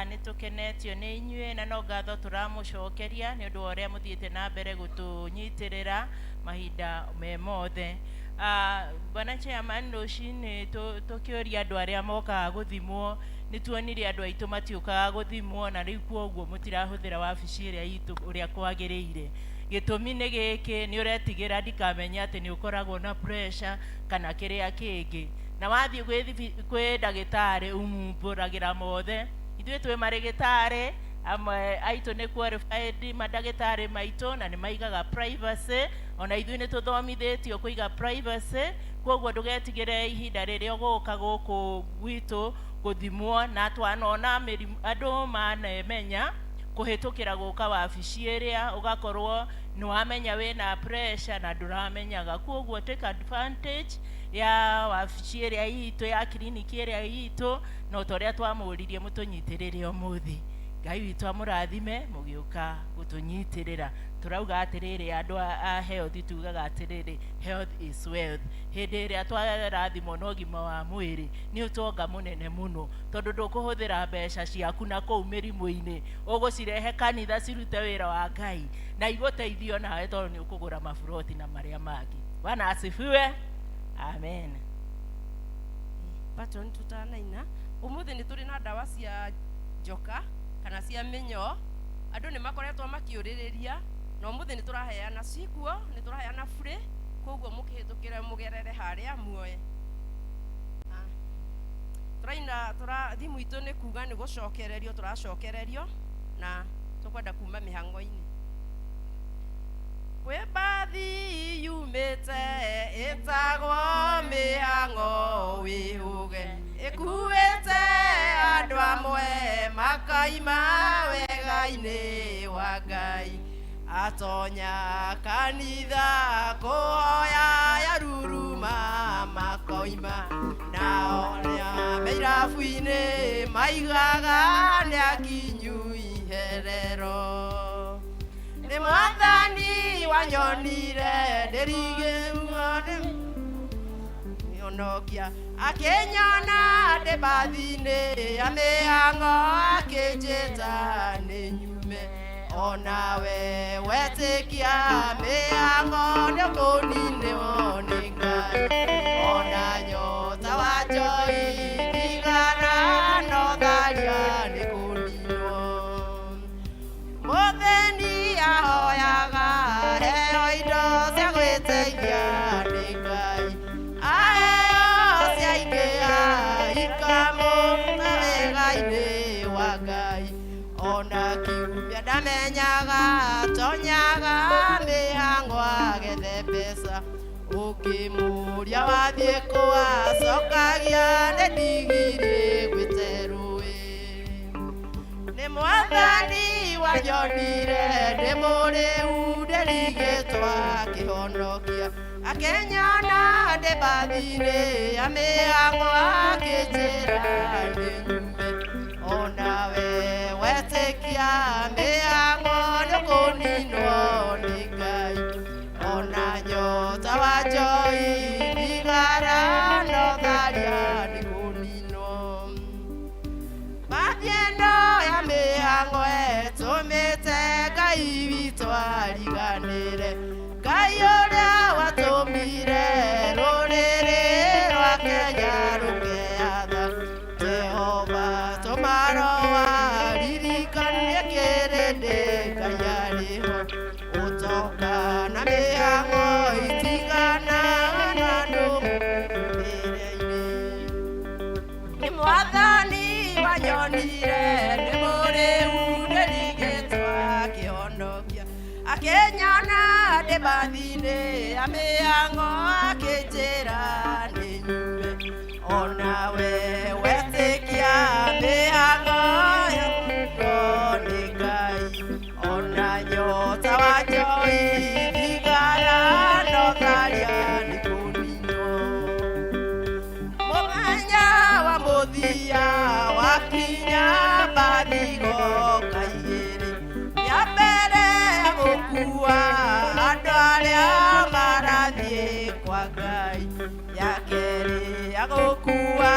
[SPEAKER 11] Nĩ tũkenetio nĩ inyuĩ na no ngatho tũramũcokeria nĩ ũndũ wa ũrĩa mũthiĩte na mbere gũtũnyitĩrĩra mahinda me mothe. Bwana chairman, rũcinĩ tũkĩũria andũ arĩa mokaga gũthimwo, nĩ tuonire andũ aitũ matiũkaga gũthimwo, na rĩu kwoguo mũtirahũthĩra wabici ĩrĩa itũ ũrĩa kwagĩrĩire. Gĩtũmi nĩ gĩkĩ, nĩ ũretigĩra ndikamenya atĩ nĩ ũkoragwo na pressure kana kĩrĩa kĩngĩ, na wathiĩ kwĩ ndagĩtarĩ umumbũragĩra mothe. Ithuĩ twĩ marĩgĩtarĩ amwe aitũ nĩ qualified mandagĩtarĩ maitũ, na nĩ maigaga privacy. Ona ithuĩ nĩ tũthomithĩtio kũiga privacy. Koguo Koguo ndũgetigĩre ihinda rĩrĩa ũgũka gũkũ gwitũ gũthimwo, na twanona mĩrimũ andũ manemenya kũhĩtũkĩra gũka wabici ĩrĩa, ũgakorwo nĩ wamenya wĩna pressure na ndũramenyaga. Koguo take advantage ya wabici ĩrĩa itũ, ya kiriniki ĩrĩa itũ, na ta ũrĩa twamũririe mũtũnyitĩrĩre ũmũthĩ. Ngai witũ amũrathime mũgĩũka gũtũnyitĩrĩra. Tũrauga atĩrĩrĩ, andũ a health tugaga atĩrĩrĩ, health is wealth. Hĩndĩ ĩrĩa twarathimwo na ũgima wa mwĩrĩ nĩ ũtonga mũnene mũno, tondũ ndũkũhũthĩra mbeca ciaku na kũu mĩrimũ-inĩ, ũgũcirehe kanitha cirute wĩra wa Ngai na igũteithio nawe, tondũ nĩ ũkũgũra maburoti na marĩa mangĩ. Bwana asifiwe, amen.
[SPEAKER 15] Patron, tutanaina umuthi nĩ tũrĩ na ndawa cia njoka kana cia mĩnyoo. Andũ nĩ makoretwo makĩũrĩrĩria, na ũmũthĩ nĩ tũraheana cikuo, nĩ tũraheana free, koguo mũkĩhĩtũkĩre mũgerere harĩa muoe. Tũraina tũra thimũ itũ nĩ kuga nĩ gũcokererio tũracokererio, na tũkwenda kuma mĩhang'o-inĩ. Kwĩ mbathi yumĩte ĩtagwo mĩhang'o wĩhũge, ĩkuĩte andũ amwe makaima wega-inĩ wa Ngai. Atonya kanitha kũhoya ya ruruma makoima, nao arĩa me irabu-inĩ maigaga nĩ akinyu iherero. Nĩ mwathani wanyonire ndĩrigĩrwo nĩ honokia, akĩnyona ndĩ mbathi-inĩ ya mĩhang'o, akĩnjĩta nĩ nyume. Onawe wetĩkia mĩhang'o nĩ ũkũninwo nĩ Ngai, ona nyota wa njoi thigara no tharia nĩ kũninwo. Mũthĩni ahoyaga heo indo cia gwĩteithia nĩ Ngai, aheo ciaingĩha ikamũruta wega-inĩ wa Ngai. Ona kiumia ndamenyaga tonyaga mĩhang'o agethe mbeca, ũngĩmũria wathiĩ kũ acokagia nĩ ndigiri gwĩte rũĩ. Nĩ mwathani wanyonire ndĩ mũrĩu ndĩrigĩtwo akĩhonokia, akĩnyona ndĩ mbathi-inĩ ya mĩhang'o akĩnjĩra nĩ nyume. Onawe wetĩkia mĩhang'o nĩ ũkũninwo nĩ Ngai, ona nyota wa njoi thigara no tharia nĩ kũninwo. Mbathi ĩno ya mĩhang'o ĩtũmĩte Ngai witũ ariganĩre, Ngai ũrĩa watũmire rũrĩrĩ rwa Kenya rũkeatha. Jehova tũmaroa ririkanie kĩrĩndĩ Ngai arĩ ho, ũtonga na mĩhang'o itigana na andũ mũtũrĩre-inĩ. Nĩ mwathani wanyonire ndĩ mũrĩu ndĩrigĩtwo akĩhonokia, akĩnyona ndĩ mbathi-inĩ ya mĩhang'o akĩnjĩra nĩ nyume. Onawe wetĩkia mĩhang'o yakuo nĩ Ngai, ona nyota wa njoi thigara no tharia nĩ kũninwo. Mũthenya wa mũthia wakinya mbathi igoka igĩrĩ, ya mbere ya gũkua andũ arĩa marathiĩ kwa Ngai, ya kerĩ ya gũkua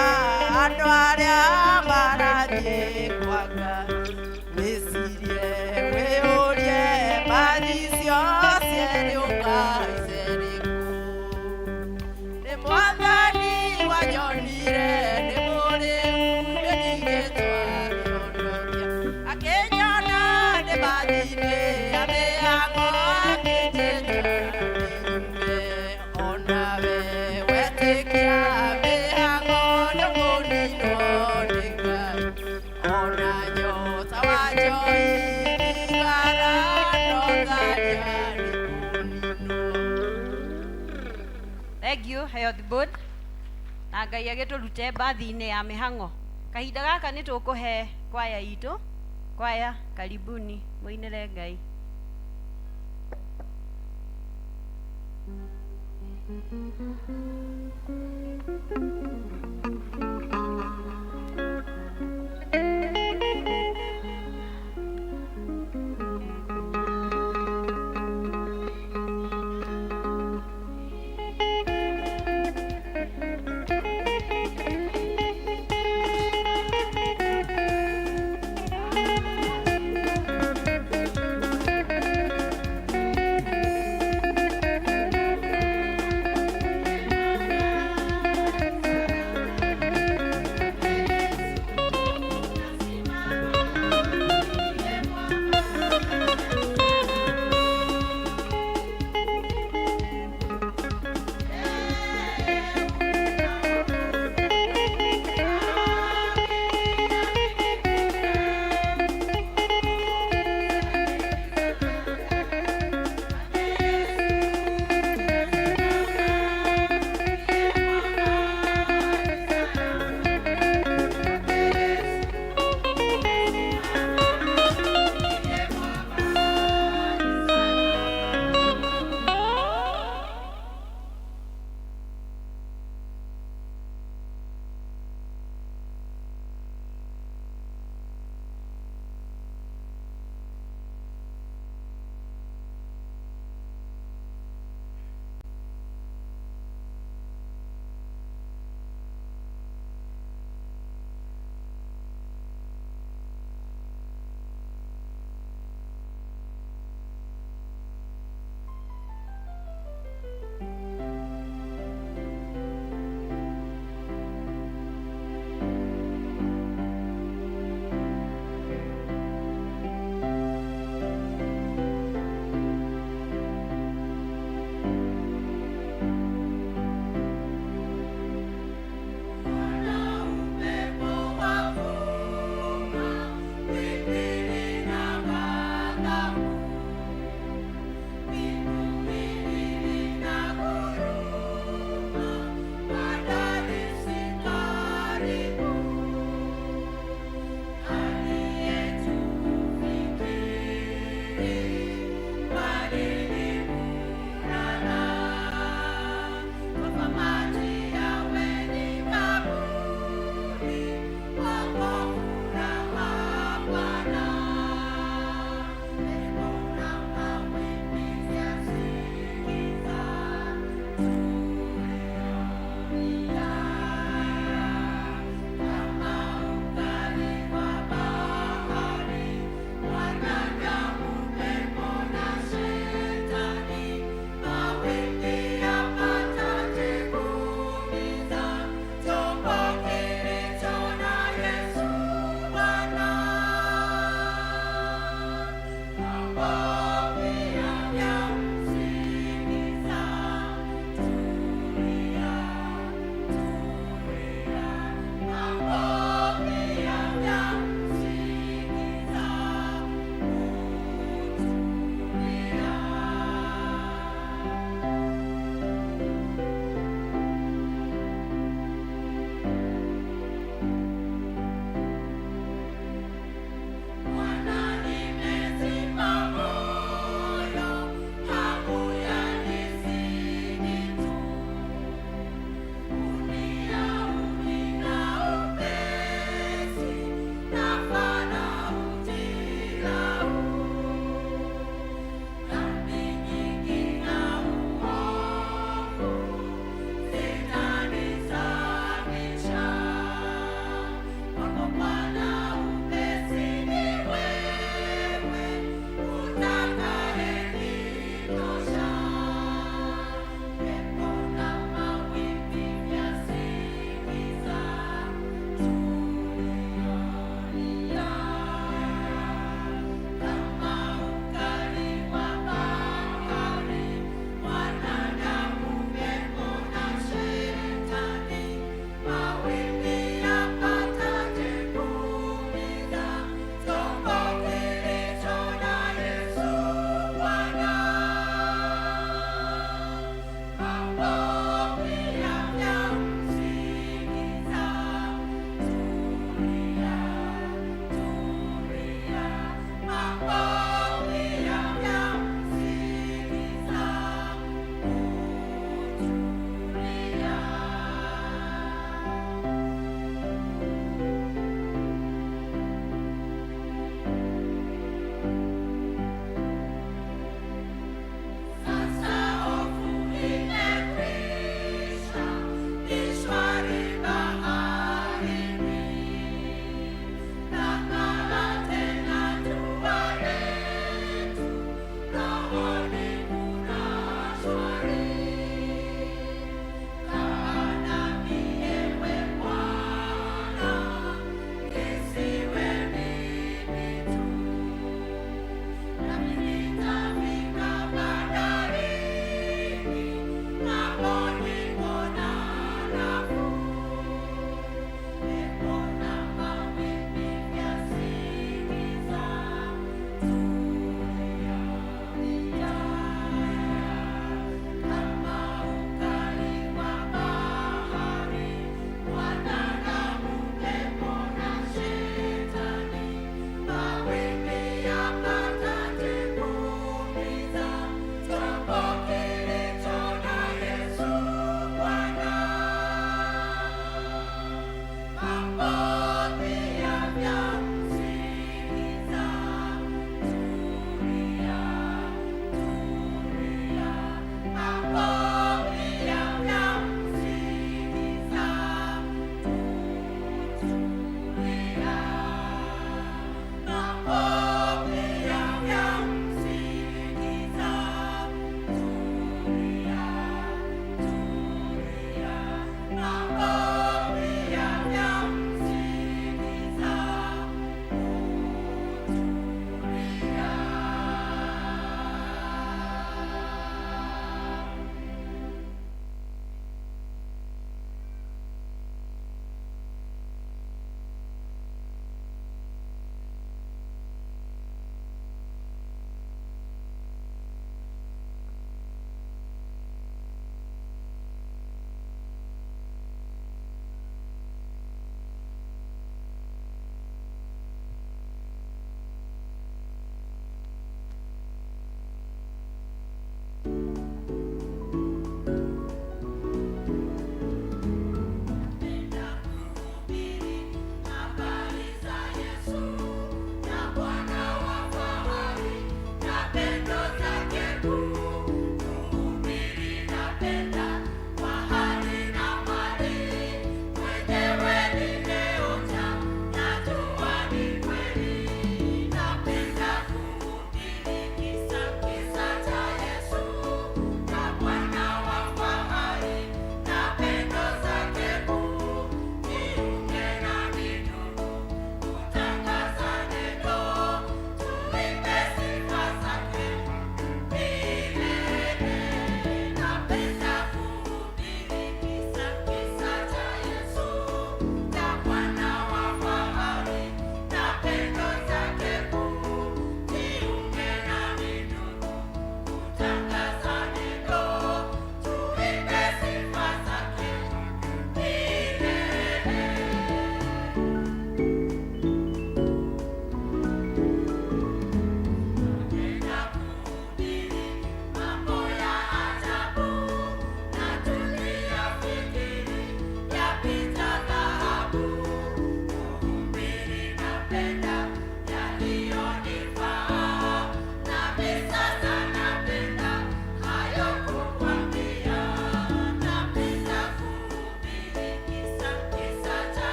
[SPEAKER 15] andũ arĩa marathiĩ kwa Ngai. Wĩcirie wĩyũrie mbathi icio cierĩ ũkahaica ĩrĩkũ? Nĩ mwathani wanyonire ndĩ mũrĩu ndĩrigĩtwo akĩhonokia, akĩnyona ndĩ mbathi-inĩ ya mĩhang'o akĩnjĩta nĩ nyume. Onawe wetĩkia mĩhang'o nĩ ũkũninwo nĩ Ngai, ona nyota wa njoi thigara no tharia nĩ kũninwo.
[SPEAKER 3] Thank you health board na Ngai agĩtũrute mbathi-inĩ ya mĩhang'o. Kahinda gaka nĩ tũkũhe kwaya itũ. Kwaya karibuni mũinĩre Ngai.
[SPEAKER 12] Bwana nimesimama.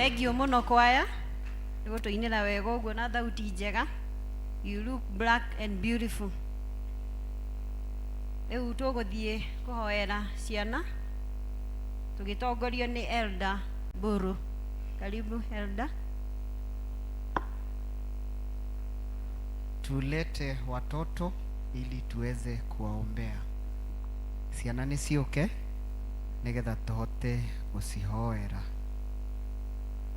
[SPEAKER 3] Thengiũ mũno kwaya nĩ gũtũinĩra wega ũguo na thauti njega. You look black and beautiful. Rĩu tũgũthiĩ kũhoera ciana tũgĩtongorio nĩ Elder Mburu. Karibu Elder.
[SPEAKER 16] Tulete watoto ili tuweze kuwaombea. Ciana nĩ ciũke nĩgetha tũhote gũcihoera.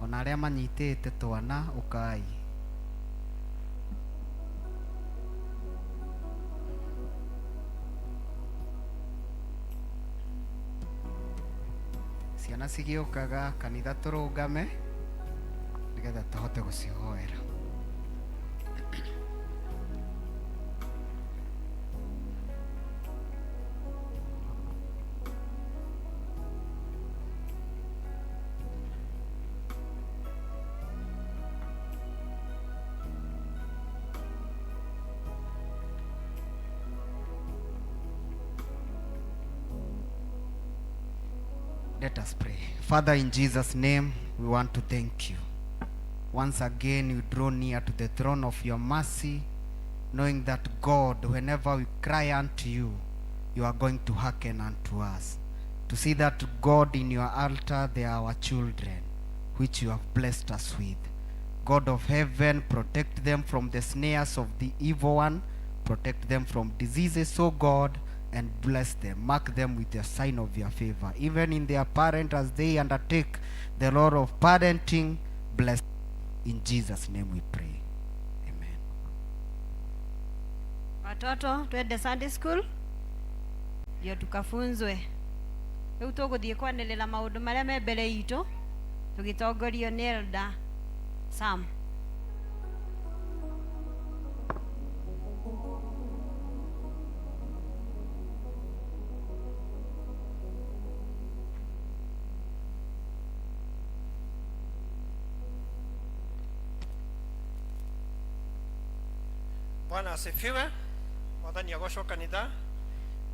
[SPEAKER 16] Ona arĩa manyitĩte twana ũkai. Ciana cigĩũkaga kanitha tũrũgame nĩgetha tũhote gũcihoera. Let us pray. Father, in Jesus' name, we want to thank you. Once again, we draw near to the throne of your mercy, knowing that God, whenever we cry unto you, you are going to hearken unto us. To see that God, in your altar, they are our children, which you have blessed us with. God of heaven, protect them from the snares of the evil one, protect them from diseases, O God, and bless them. Mark them with the sign of your favor. Even in their parent, as they undertake the role of parenting, bless them. In Jesus' name we pray. Amen.
[SPEAKER 3] Watoto twende Sunday school ndio tukafunzwe. Rĩu tũgũthiĩ kwanĩrĩra maũndũ marĩa me mbere itũ tũgĩtongorio nĩ Elder Sam.
[SPEAKER 17] Bwana asifiwe. Mwathani agocwo kanitha.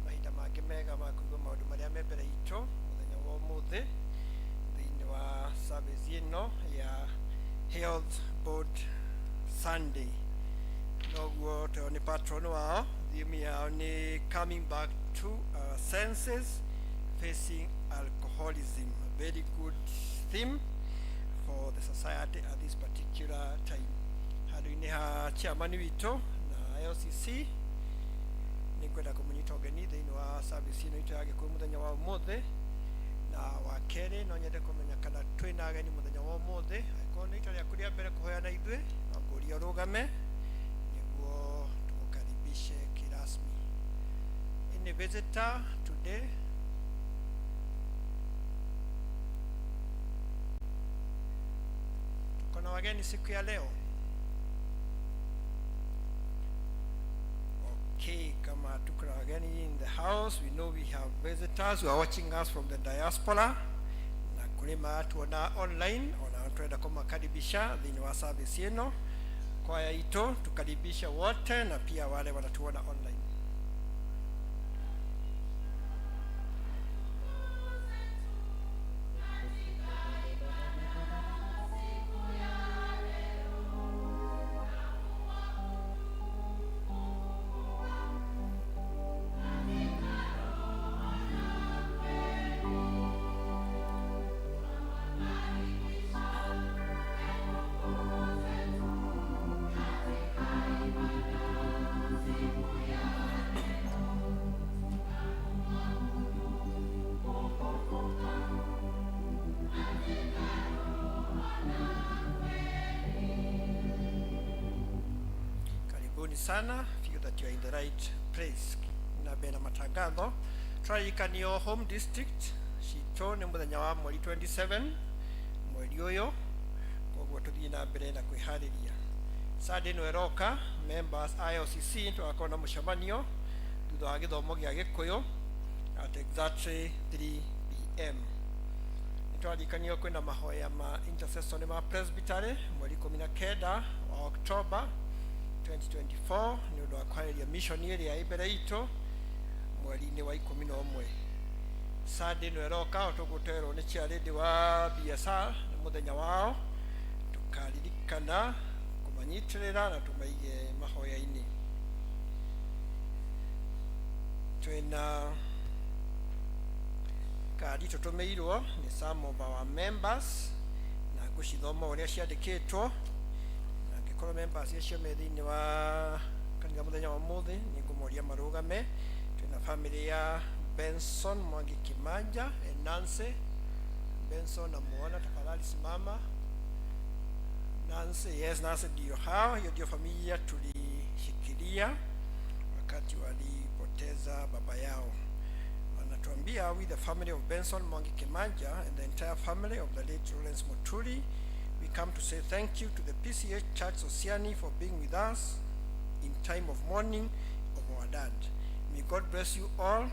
[SPEAKER 17] Mahinda mangĩ mega ma kũigua maũndũ marĩa me mbere itũ mũthenya wa ũmũthĩ thĩinĩ wa service ĩno ya Health Board Sunday. Noguo teo nĩ patron wao, theme yao nĩ coming back to our senses, facing alcoholism. A very good theme for the society at this particular time. Handũ-inĩ ha chairman witũ na LCC nĩngwenda kũmũnyita ũgeni thĩinĩ wa service ĩno itũ ya Gĩkũyũ mũthenya wa ũmũthĩ. Na wa kerĩ no nyende kũmenya kana twĩna ageni mũthenya wa ũmũthĩ. Angĩkorwo nĩ rita rĩaku rĩa mbere kũhoya na ithuĩ, no ngũrie ũrũgame nĩguo tũgũkaribishe kirasmi. Any visitor today? Tuko na wageni siku ya leo? Okay, kama tuko na wageni in the house, we know we have visitors who are watching us from the diaspora na kũrĩ maratuona online, ona twenda kũmakaribisha thĩinĩ wa service ĩno. Kwaya itũ tukaribishe wote na pia wale wanatuona online. Karibuni sana, feel that you are in the right place. Na bena matangatho twaririkanio home district citũ nĩ mũthenya wa mweri 27 mweri ũyũ, koguo tũthiĩ na mbere na kwĩharĩria. Sunday ĩno ĩroka members a LCC tũgakorwo na mũcemanio thutha wa gĩthomo gĩa Gĩkũyũ at exactly 3 pm. Nĩtwaririkanio kwĩna mahoya ma intercession ma presbytery mweri 19 wa October 2024 nĩ ũndũ wa kwarĩria mission ĩrĩa ĩ mbere itũ mweri-inĩ wa 11. Sunday ĩno ĩroka o tũgũterwo nĩ chairlady wa BSR nĩ mũthenya wao, tũkaririkana kũmanyitĩrĩra na tũmaige mahoya-inĩ. Twĩna kandi tũtũmĩirwo nĩ some of our members na ngũcithoma ũrĩa ciandĩkĩtwo, na angĩkorwo members acio me thĩinĩ wa kanitha mũthenya wa ũmũthĩ nĩ ngũmoria marũgame. Twĩna family ya Benson Mwangi Kimanja and Nancy. Benson namuona, tafadhali simama. Nancy, yes, Nancy ndio hao. Hiyo ndio familia tulishikilia wakati walipoteza baba yao. Wanatuambia, we the family of Benson Mwangi Kimanja and the entire family of the late Lawrence Muturi, we come to say thank you to the PCEA Church Sosiani for being with us in time of mourning of our dad. May God bless you all.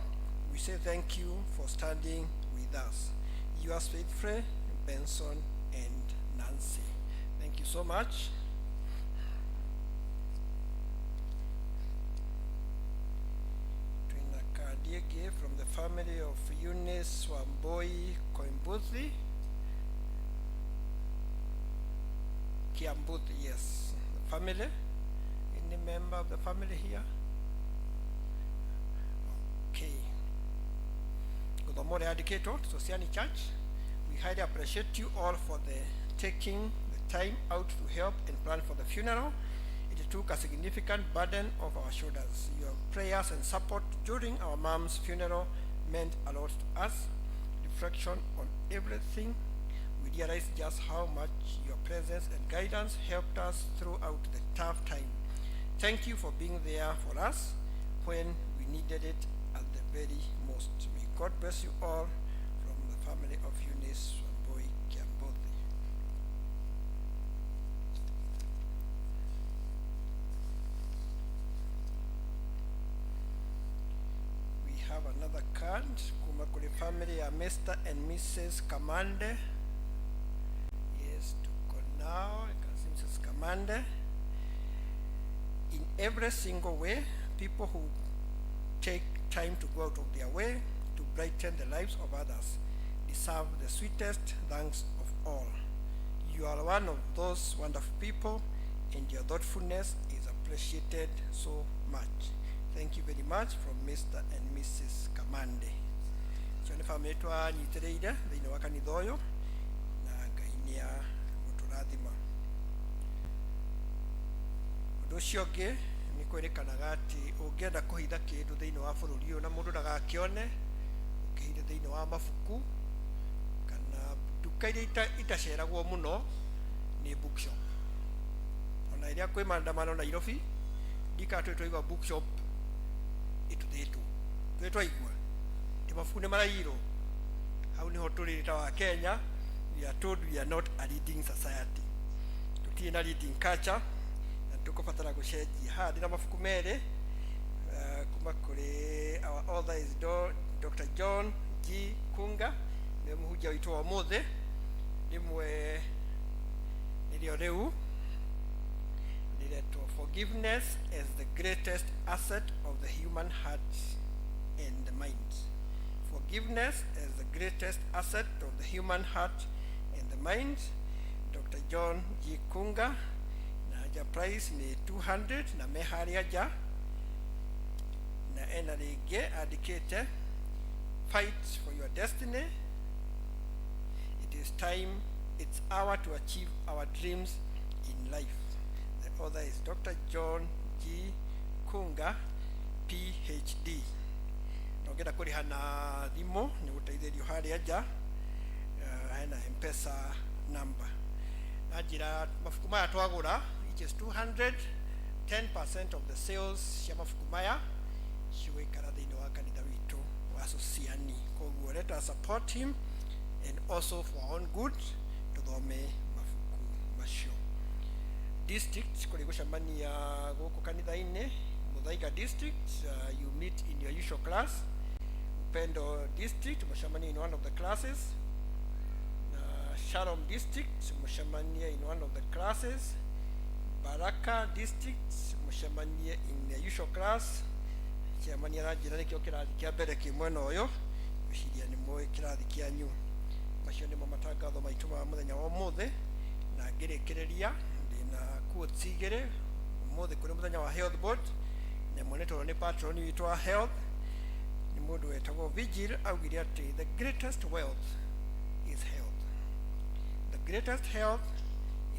[SPEAKER 17] We say thank you for standing with us. Yours faithfully, Benson and Nancy. Thank you so much. Twina kandi ĩngĩ from the family of Eunice Wamboi Koimbuthi. Kiambuthi, yes. The family. Any member of the family here? Okay. Gũthoma ũrĩa yandĩkĩtwo, Sosiani Church, we highly appreciate you all for the taking the time out to help and plan for the funeral. It took a significant burden off our shoulders. Your prayers and support during our mom's funeral meant a lot to us. Reflection on everything, we realized just how much your presence and guidance helped us throughout the tough time. Thank you for being there for us when we needed it at the very most. May God bless you all from the family of Eunice Wambui Kiambuthi. We have another card kuma kuri family ya Mr. and Mrs. Kamande. Yes, tuko now. I can see Mrs. Kamande. In every single way, people who take time to go out of their way to brighten the lives of others deserve the sweetest thanks of all. You are one of those wonderful people, and your thoughtfulness is appreciated so much. Thank you very much from Mr. and Mrs. Kamande. Cio nĩ family twanyitĩrĩire thĩinĩ wa kanitha ũyũ na Ngai nĩ agũtũrathima. Ũndũ ũcio ũngĩ nĩ kwĩrĩkanaga atĩ ũngĩenda kũhitha kĩndũ thĩinĩ wa bũrũri ũyũ na mũndũ ndagakĩone, ũkĩhithe thĩinĩ wa mabuku kana nduka iria itaceragwo mũno nĩ bookshop. Ona ĩrĩa kwĩ maandamano Nairobi, ndikaga twĩ twaigua bookshop ĩtuthĩtwo, twĩ twaigua atĩ mabuku nĩ maraiyirwo. Hau nĩho tũrĩ ta wa Kenya, we are told we are not a reading society, tũtirĩ na reading culture na tũkũbatara gũcenjia. Haha ndĩna mabuku merĩ kuma kũrĩ our author is Dr. John G. Kunga, nĩwe mũhunjia witũ wa ũmũthĩ. Rĩmwe nĩrĩo rĩu rĩretwo Forgiveness as the Greatest Asset of the Human Heart and the Mind. Forgiveness as the Greatest Asset of the Human Heart and the Mind, Dr. John G. Kunga, na ja price nĩ 200 na me harĩa nja. Na ena rĩngĩ andĩkĩte Fight for Your Destiny. It is time, it's our to achieve our dreams in life. The author is Dr. John G. Kunga, PhD. Na ũngĩenda kũrĩha na thimũ nĩ gũteithĩrio harĩa nja, hena M-Pesa number. Na njĩra mabuku maya twagũra, which is 200, 10% of the sales cia mabuku maya cigũikara thĩinĩ wa kanitha witũ wa Sosiani. Koguo let us support him and also for our own good tũthome mabuku macio. District kũrĩ gũcemania gũkũ kanitha-inĩ, Muthaiga district, you meet in your usual class. Upendo district mũcemanie in one of the classes. Na Shalom district mũcemanie in one of the classes. Baraka district mũcemanie in the usual class. Chairman aranjĩra nĩkĩo kĩrathi kĩa mbere kĩ mwena ũyũ. Gwĩciria nĩ mũĩ kĩrathi kĩanyu. Macio nĩmo matangatho maitũ ma mũthenya wa ũmũthĩ, na ngĩrĩkĩrĩria ndĩna quotes igĩrĩ ũmũthĩ kũrĩ mũthenya wa health board, na ĩmwe nĩ tondũ nĩ patron witũ wa health, nĩ mũndũ wetagwo Vigil, augire atĩ the greatest wealth is health. The greatest health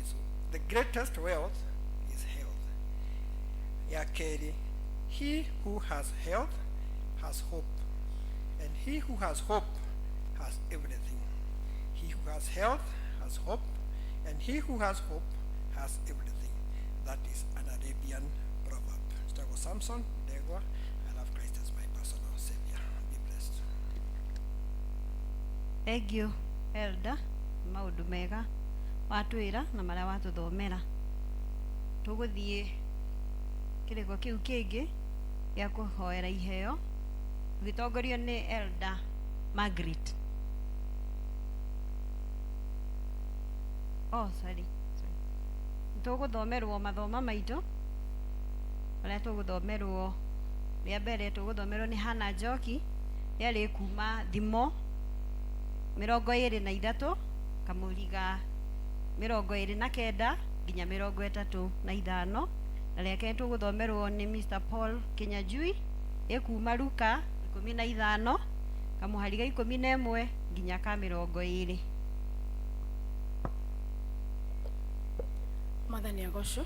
[SPEAKER 17] is the greatest wealth is health. Ya kerĩ, he who has health has hope, and he who has hope has everything. He who has health has hope, and he who has hope has everything. That is an Arabian proverb. Njĩtagwo Samson Ndegwa. I love Christ as my personal savior. Be blessed.
[SPEAKER 3] Thank you, Elder. Maũndũ mega watwĩra na marĩa watũthomera. Tũgũthiĩ kĩrĩko kĩu kĩngĩ gĩa kũhoera iheo tũgĩtongorio nĩ Elder Margaret. Oh, sorry, sorry. Tũgũthomerwo mathoma maitũ marĩa tũgũthomerwo. Rĩa mbere tũgũthomerwo nĩ Hannah Njoki, rĩarĩ kuma Thimo 23 kamũriga 29 nginya 35, na rĩa kerĩ tũgũthomerwo nĩ Mr Paul Kinyanjui, ĩkuma Luka 15 kamũhari ga 11 nginya ka 20.
[SPEAKER 18] Mwathani agocwo.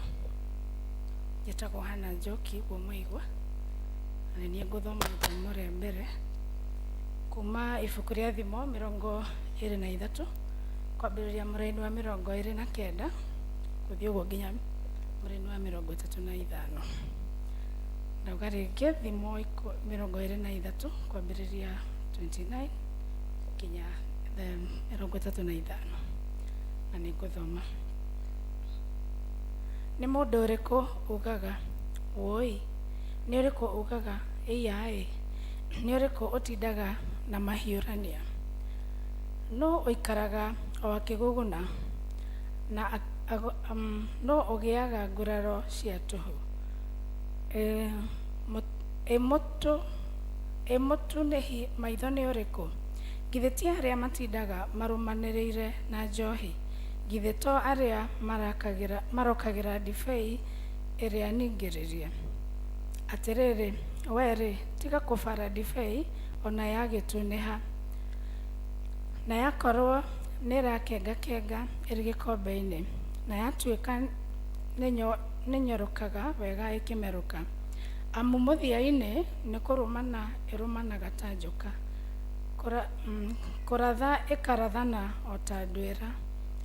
[SPEAKER 18] Njĩtagwo Hannah Njoki, ũguo mwaigua, na nĩ niĩ ngũthoma ithomo rĩa mbere kuma ibuku rĩa Thimo 23, kwambĩrĩria mũraini wa 29 gũthiĩ ũguo nginya mũraini wa 35. Ndauga rĩngĩ, Thimo 23, kwambĩrĩria 29 nginya 35, na nĩ ngũthoma. Nĩ mũndũ ũrĩkũ ugaga wũi? Nĩ ũrĩkũ ugaga ĩiya-ĩ? Nĩ ũrĩkũ ũtindaga na mahiũrania? Nũ ũikaraga o akĩgũgũna na nũ ũgĩaga nguraro cia tũhũ? Ĩ mũtunĩhi maitho nĩ ũrĩkũ? Githĩ ti arĩa matindaga marũmanĩrĩire na njohi? Githĩ to arĩa marokagĩra ndibei ĩrĩa ningĩrĩrie? Atĩrĩrĩ, wee-rĩ, tiga kũbara ndibei ona yagĩtunĩha, na yakorwo nĩĩrakengakenga ĩrĩ gĩkombe-inĩ, na yatuĩka nĩnyorokaga wega ĩkĩmerũka. Amu mũthia-inĩ nĩ kũrũmana ĩrũmanaga ta njoka, kũratha ĩkarathana o ta nduĩra.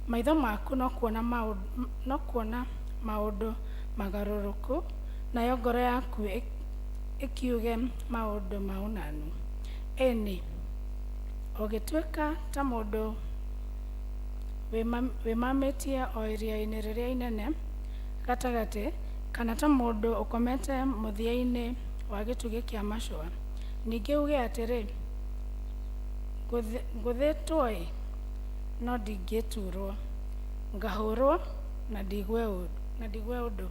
[SPEAKER 18] Maitho maku no kuona maũndũ magarũrũku, nayo ngoro yaku ĩkiuge maũndũ ma ũnanu. Ĩni, ũgĩtuĩka ta mũndũ wĩmamĩtie o iria-inĩ rĩrĩa inene gatagatĩ, kana ta mũndũ ũkomete mũthia-inĩ wa gĩtugĩ kĩa macũa. Ningĩ uge atĩrĩ, ngũthĩtwo-ĩ, no ndingĩturwo, ngahũrwo na ndigue ũndũ.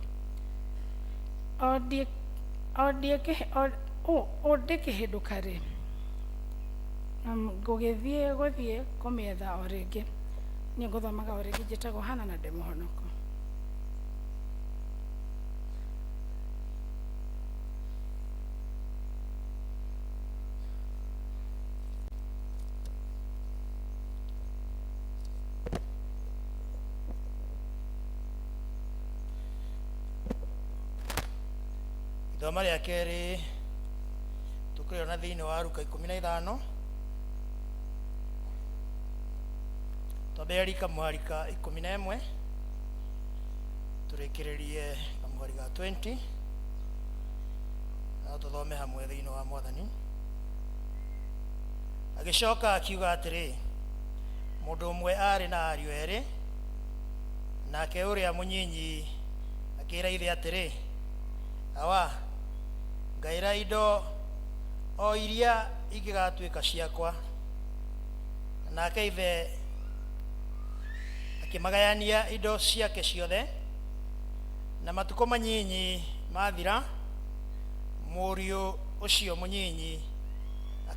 [SPEAKER 18] O ndĩkĩhĩndũka rĩ, ngũgĩthiĩ gũthiĩ kũmĩetha o rĩngĩ. Niĩ ngũthomaga o rĩngĩ, njĩtagwo Hannah na ndĩ mũhonoko.
[SPEAKER 19] Ithoma rĩa kerĩ tũkũrĩona thĩinĩ wa Luka 15, twambĩrĩrie kamũhari ka 11 tũrĩkĩrĩrie kamũhari ga 20, no tũthome hamwe thĩinĩ wa Mwathani. Agĩcoka akiuga atĩrĩ, mũndũ ũmwe aarĩ na ariũ erĩ, nake ũrĩa mũnyinyi akĩĩra ithe atĩrĩ, awa, ngaĩra indo o iria ingĩgatuĩka ciakwa. Nake ithe akĩmagayania indo ciake ciothe, na matukũ manyinyi mathira, mũriũ ũcio mũnyinyi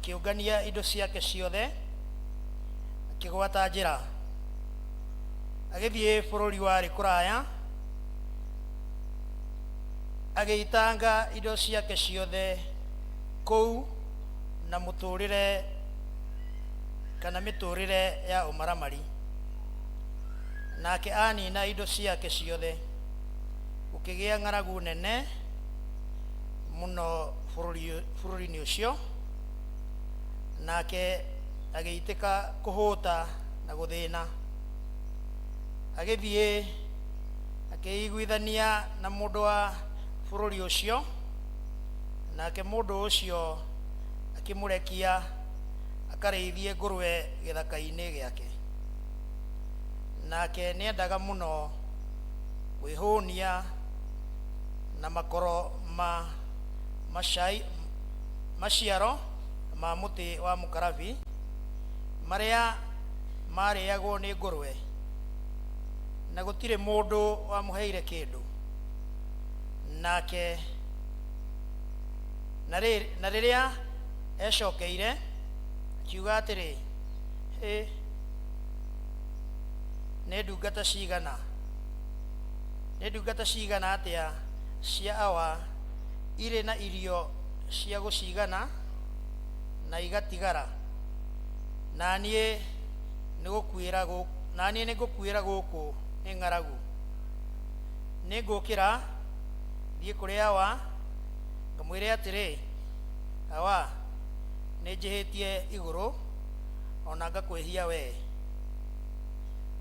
[SPEAKER 19] Akĩũngania indo ciake ciothe, akĩgwata njĩra, agĩthiĩ bũrũri warĩ kũraya, agĩitanga indo ciake ciothe kũu na mũtũrĩre kana mĩtũrĩre ya ũmaramari. Nake anina indo ciake ciothe, gũkĩgĩa ng'aragu nene mũno bũrũri-inĩ ũcio, nake agĩitĩka kũhũta na gũthĩna. Agĩthiĩ akĩiguithania na mũndũ wa bũrũri ũcio, nake mũndũ ũcio akĩmũrekia akarĩithie ngũrwe gĩthaka-inĩ gĩake. Nake nĩendaga mũno kwĩhũnia na makoro ma maciaro ma mũtĩ wa mũkarabi marĩa marĩagwo nĩ ngũrwe, na gũtirĩ mũndũ wamũheire kĩndũ. Nake na rĩrĩa ecokeire, akiuga atĩrĩ, Hĩ, nĩ ndungata cigana, nĩ ndungata cigana atĩa cia awa irĩ na irio cia gũcigana na igatigara, na niĩ nĩngũkuĩra gũkũ nĩ ng'aragu. Nĩngũũkĩra thiĩ kũrĩ awa, ngamwĩre atĩrĩ, Awa, nĩnjĩhĩtie igũrũ ona ngakwĩhia wee.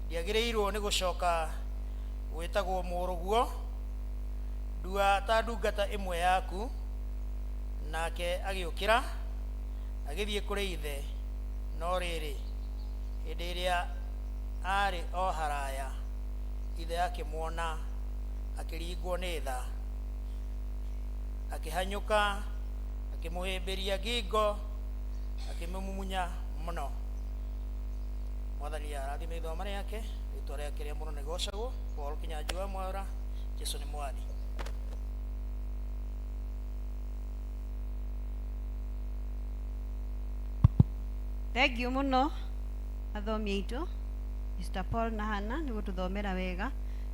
[SPEAKER 19] Ndiagĩrĩirwo nĩ gũcoka gwĩtagwo mũrũguo, ndua ta ndungata ĩmwe yaku. Nake agĩũkĩra agĩthiĩ kũrĩ ithe. No rĩrĩ, hĩndĩ ĩrĩa aarĩ o haraya, ithe akĩmuona, akĩringwo nĩ tha, akĩhanyũka, akĩmũhĩmbĩria ngingo, akĩmũmumunya mũno. Mwathani arathime ithoma rĩake, rĩtwa rĩake rĩa mũno nĩgocagwo. Paul Kinyanjui wa Mwaura, Jesu nĩ Mwathi.
[SPEAKER 3] Thengiũ mũno athomi aitũ Mr. Paul na Hannah nĩ gũtũthomera wega.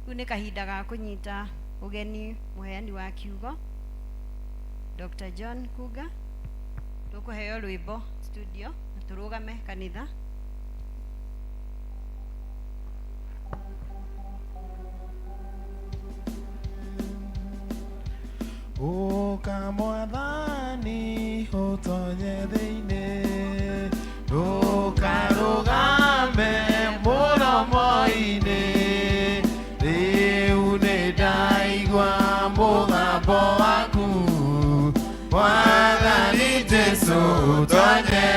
[SPEAKER 3] Rĩu nĩ kahinda ga kũnyita ũgeni mũheani wa kiugo Dr. John Kuga. Tũkũheo rwĩmbo studio na tũrũgame kanitha.
[SPEAKER 4] Ũka Mwathani ũtonye thĩinĩ, ndũkarũgame mũromo-inĩ. Rĩu nĩndaigua mũgambo waku, Mwathani Jesũ ũtonye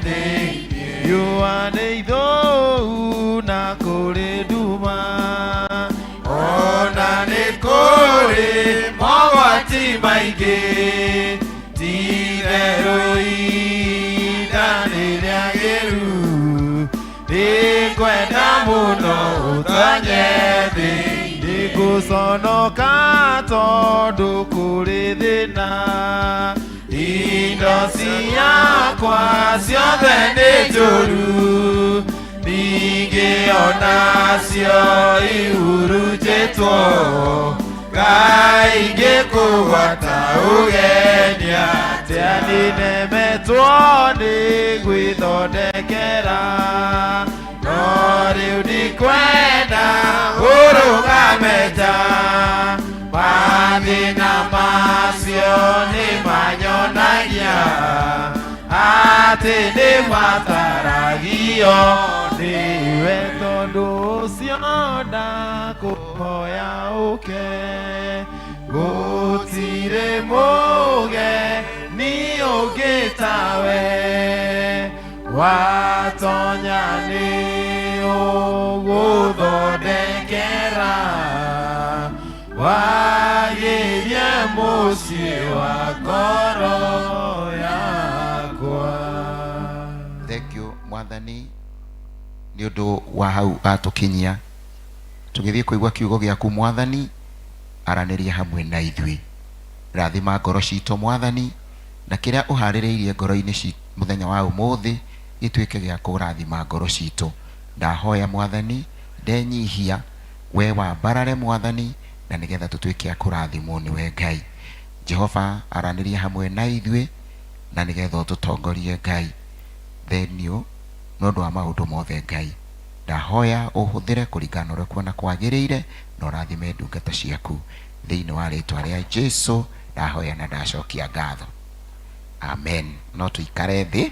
[SPEAKER 4] thĩinĩ. Riũa nĩ ithũu na kũrĩ nduma, ona nĩ kũrĩ mogwati maingĩ, ti-itherũ ihinda nĩ rĩagĩru, nĩngwenda mũno ũtonye thĩinĩ. Nĩngũconoka tondũ kũrĩ thĩna, indo ciakwa ciothe nĩ njũru, ningĩ onacio ihurunjĩtwo, Ngai ngĩkũgwata ũgeni atĩa, nĩnemetwo nĩ gwĩthondekera, no rĩu ndikwenda ũrũgame nja, mathĩna macio nĩmanyonagia atĩ nĩmataragio nĩwe, tondũ ũcio ndakũhoya ũke, gũtirĩ mũgeni ũngĩ tawe, watonya nĩ ũgũthondekera, wagĩrie mũciĩ wa ngoro yakwa.
[SPEAKER 20] Thank you Mwathani nĩ ũndũ wa hau atũkinyia, tũgĩthiĩ kũigua kiugo gĩaku Mwathani, aranĩria hamwe na ithuĩ, rathima ngoro citũ Mwathani, Na kĩrĩa ũharĩrĩirie ngoro-inĩ ci mũthenya wa ũmũthĩ gĩtuĩke gĩa kũrathima ngoro citũ. Ndahoya Mwathani, ndenyihia, we wambarare Mwathani, na nĩgetha tũtuĩke a kũrathimwo nĩwe Ngai. Jehova aranĩria hamwe na ithuĩ, na nĩgetha ũtũtongorie Ngai. Thengiũ nĩ ũndũ wa maũndũ mothe Ngai. Ndahoya ũhũthĩre kũringana na ũrĩa ũkuona kwagĩrĩire, na ũrathime ndungata ciaku. Thĩinĩ wa rĩtwa rĩa Jesu ndahoya na ndacokia ngatho. Amen. No tũikare thĩ.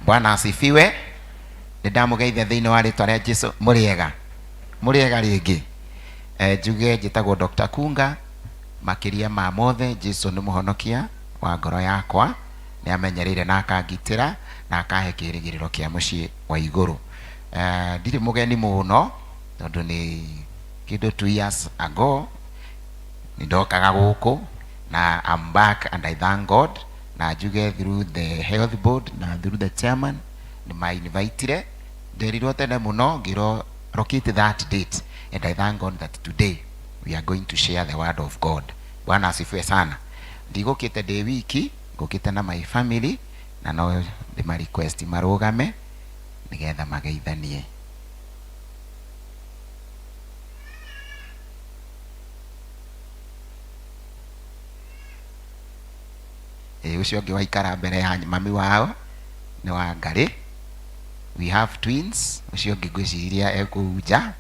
[SPEAKER 20] Bwana asifiwe. Nĩ ndamũgeithia thĩinĩ wa rĩtwa rĩa Jesu. Mũrĩega? Mũrĩega rĩngĩ? E, njuge njĩtagwo Dr. Kunga. Makĩria ma mothe, Jesu nĩ mũhonokia wa ngoro yakwa. Nĩ amenyereire na akangitĩra na akahe kĩrĩgĩrĩro kĩa mũciĩ wa igũrũ. E, ndirĩ mũgeni mũno tondũ nĩ kĩndũ 2 years ago nĩ ndokaga gũkũ na I'm back and I thank God, na njuge through the health board na through the chairman nĩ ma invitire. Nderirwo tene mũno, ngĩrwo locate that date, and I thank God that today we are going to share the word of God. Bwana asifiwe sana. Ndigũkĩte ndĩ wiki, ngũkĩte na my family, na no ndĩma request marũgame nĩgetha mageithanie. Ĩ, ũcio ũngĩ waikara mbere ya mami wao nĩ wa Ngarĩ. We have twins. Ũcio ũngĩ ngwĩciria ekũu nja,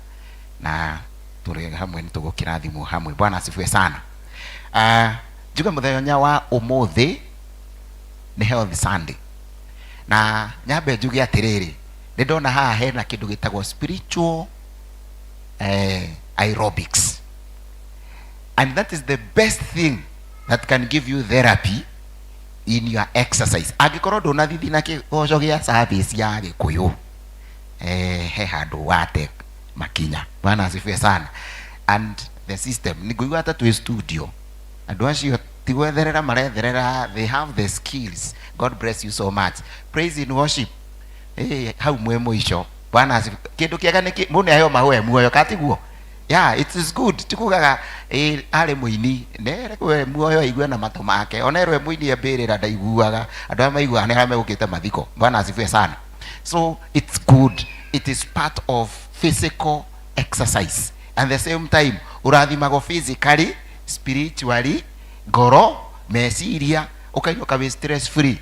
[SPEAKER 20] na tũrĩ hamwe nĩ tũgũkĩrathimwo hamwe. Bwana asifiwe sana. Njuge mũthenya wa ũmũthĩ nĩ Health Sunday, na nyambe njuge atĩrĩrĩ, nĩ ndona haha hena kĩndũ gĩtagwo spiritual aerobics, and that is the best thing that can give you therapy in your exercise. Angĩkorwo ndũnathithi na kĩgoco gĩa service ya Gĩkũyũ, he handũ wate makinya. Bwana asifiwe sana. And the system nĩ ngũigua ta twĩ studio, andũ acio ti gwetherera maretherera, they have the skills. God bless you so much. Praise in worship, hau mwĩ mũico. Bwana asifiwe. Kĩndũ kĩega nĩ mũndũ nĩaheo mahũa e muoyo, katiguo? Yeah, it is good. Tikugaga arĩ mũini nerekwe muoyo aigue na matũ make, ona erwo e mũini e mbĩrĩra ndaiguaga. Andũ arĩa maiguaga nĩ arĩa megũkĩte mathiko. Bwana asifiwe sana. So it's good, it is part of physical exercise, and the same time ũrathimagwo physically, spiritually, ngoro, meciria, ũkainũka wĩ stress free.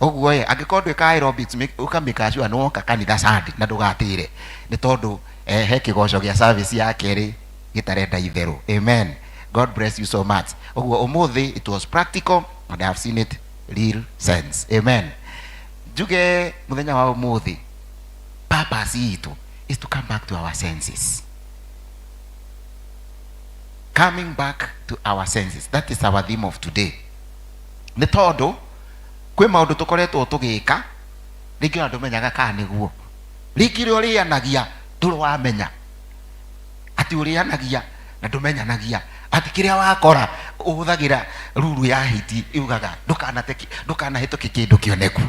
[SPEAKER 20] Ũguo ĩ, angĩkorwo ndwĩkaga aerobics, ũkamĩka sure nĩ woka kanitha Sunday na ndũgatĩre, nĩ tondũ he kĩgoco gĩa service ya kerĩ gĩtarenda itherũ. Amen. God bless you so much. Ũguo ũmũthĩ it was practical and I have seen it real sense. Amen. Njuge mũthenya wa ũmũthĩ purpose itũ is to come back to our senses. Coming back to our senses, that is our theme of today. Nĩ tondũ kwĩ maũndũ tũkoretwo tũgĩka rĩngĩ ona ndũmenyaga kana nĩguo, rĩngĩ ũrĩa ũrĩanagia ndũrĩ wamenya atĩ ũrĩanagia, na ndũmenyanagia atĩ kĩrĩa wakora ũhũthagĩra ruru ya hiti yugaga ndũkanahĩtũke kĩndũ kĩoneku.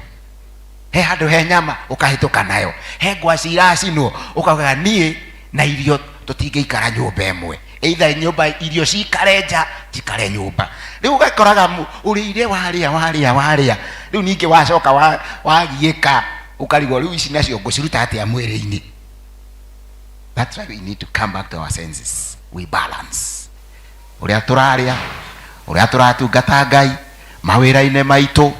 [SPEAKER 20] He handũ he nyama ũkahĩtũka nayo, he ngwaci iracinwo ũkaugaga niĩ na irio tũtingĩikara nyũmba ĩmwe, either nyũmba irio cikare nja, njikare nyũmba. Rĩu ũgakoraga ũrĩire warĩa warĩa warĩa, rĩu ningĩ wacoka wagiĩka ũkarigwo rĩu ici nacio ngũciruta atĩa mwĩrĩ-inĩ. That's why we need to come back to our senses. We balance ũrĩa tũrarĩa, ũrĩa tũratungata Ngai, mawĩra-inĩ maitũ,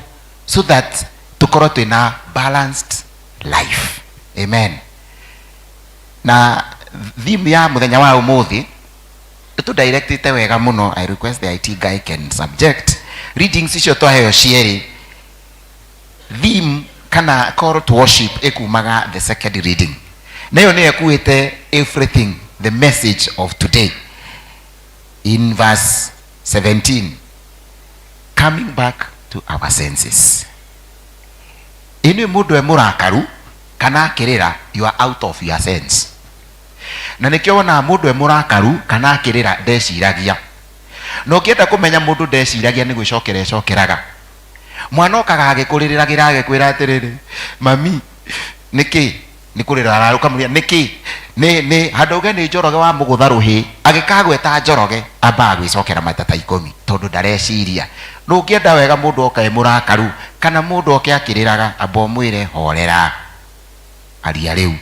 [SPEAKER 20] so that tũkorwo twĩna balanced life. Amen. Na theme ya mũthenya wa ũmũthĩ ĩtũdirectĩte wega mũno. I request the IT guy can subject readings icio twaheo cierĩ. Theme kana call to worship ĩkumaga the second reading, nayo nĩyo ĩkuĩte everything, the message of today in verse 17, coming back to our senses. Ĩnĩ mũndũ e mũrakaru kana akĩrĩra, you are out of your sense. Na nĩkĩo wonaga mũndũ e mũrakaru kana akĩrĩra ndeciragia. Na ũngĩenda kũmenya mũndũ ndeciragia, nĩ gwĩcokera ecokeraga. Mwana okaga agĩkũrĩrĩragĩra agĩkwĩra atĩrĩrĩ, "Mami, nĩkĩ?" Nĩ kũrĩra ararĩ ũkamũria nĩkĩ nĩ nĩ handũ auge nĩ Njoroge wa mũgũtha rũhĩ agĩkagweta Njoroge ambaga gwĩcokera maita ta ikũmi tondũ ndareciria. Ndũngĩenda wega mũndũ oke e mũrakaru kana mũndũ oke akĩrĩraga, amba ũmwĩre horera, aria rĩu,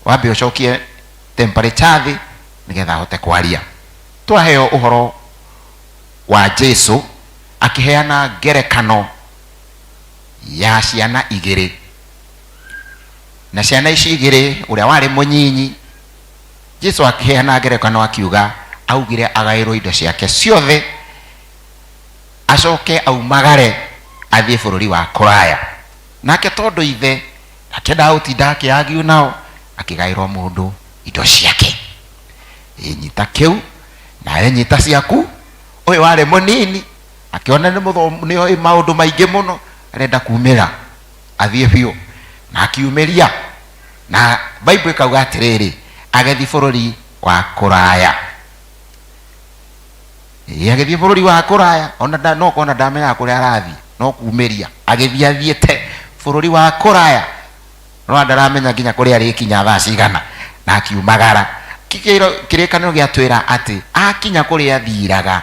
[SPEAKER 20] wambe ũcokie temperature thĩ nĩgetha ahote kwaria. Twaheo ũhoro wa Jesu akĩheana ngerekano ya ciana igĩrĩ, na ciana ici igĩrĩ ũrĩa warĩ mũnyinyi Jesu akĩheana ngerekano akiuga augire agaĩrwo indo ciake ciothe acoke aumagare athiĩ bũrũri wa kũraya. Nake tondũ ithe ndakĩendaga gũtinda akĩagiu nao, akĩgaĩrwo mũndũ indo ciake. Ĩ nyita kĩu nawe nyita ciaku. Ũyũ warĩ mũnini akĩona nĩ mũthomu, nĩ oĩ maũndũ maingĩ mũno, arenda kumĩra athiĩ biũ, na akiumĩria. Na Bible ĩkauga atĩrĩrĩ, agĩthiĩ bũrũri wa kũraya. Ĩ agĩthiĩ bũrũri wa kũraya, ona nda, no kona ndamenyaga kũrĩa arathiĩ, no kumĩria agĩthiĩ athiĩte bũrũri wa kũraya, no ndaramenya nginya kũrĩa arĩkinya thaa cigana, na akiumagara. Kĩkĩro kĩrĩkanĩro gĩatwĩra atĩ akinya kũrĩa athiraga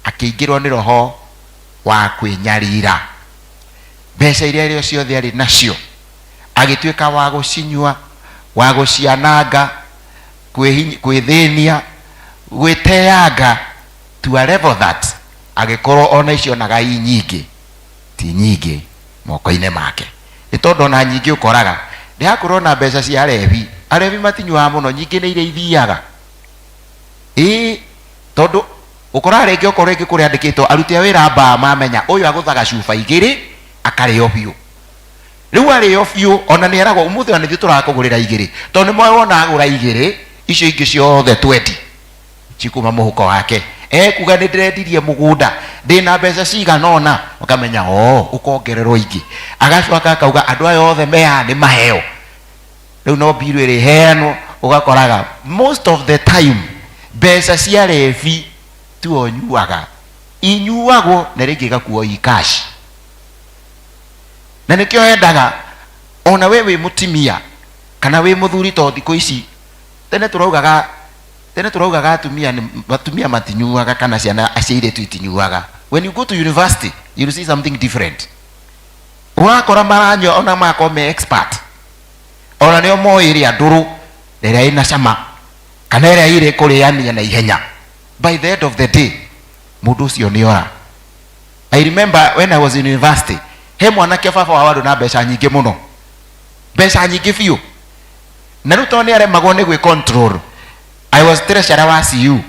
[SPEAKER 20] akĩingĩrwo nĩ roho wa kwĩnyarira. Mbeca iria iria ciothe arĩ nacio agĩtuĩka wa gũcinyua, wa gũciananga, kwĩthĩnia, gwĩteanga to a level that agĩkorwo ona icio onaga i nyingĩ ti nyingĩ moko-inĩ make. Nĩ tondũ ona nyingĩ ũkoraga ndĩrakorwo na mbeca cia arebi, arebi matinyuaga mũno, nyingĩ nĩ iria ithiaga. Ĩĩ, tondũ ũkoraga rĩngĩ okorwo rĩngĩ kũrĩa andĩkĩtwo aruti a wĩra mbaa mamenya ũyũ agũthaga cuba igĩrĩ akarĩo biũ. Rĩu arĩo biũ ona nĩ eragwo ũmũthĩ ona nĩthuĩ tũrakũgũrĩra igĩrĩ, tondũ nĩ moĩ wona agũra igĩrĩ icio ingĩ ciothe twendi cikuma mũhuko wake. Ekuga nĩ ndĩrendirie mũgũnda ndĩna mbeca cigana ũna, ũkamenya oo ũkongererwo ingĩ. Agacoka akauga andũ aya othe me haha nĩ maheo, rĩu no mbiru ĩrĩheanwo. Ũgakoraga most of the time mbeca cia rebi tiwe ũnyuaga, inyuagwo na rĩngĩ igakuo i cash. Na nĩkĩo endaga ona we wĩ mũtimia kana wĩ mũthuri, tondũ thikũ ici tene tũraugaga tene tũraugaga atumia nĩ atumia matinyuaga kana ciana cia airĩtu itinyuaga. When you go to university you will see something different. Ũrakora maranyua ona magakorwo me expert, ona nĩo moĩ ĩrĩa ndũrũ na ĩrĩa ĩna cama kana ĩrĩa ĩrĩ kũrĩania na ihenya. By the end of the day mũndũ ũcio nĩ ora. I remember when I was in university, he mwanake baba wao arĩ na mbeca nyingĩ mũno, mbeca nyingĩ biũ, na rĩu tondũ nĩ aremagwo nĩ gwĩ control, I was treasurer wa CU,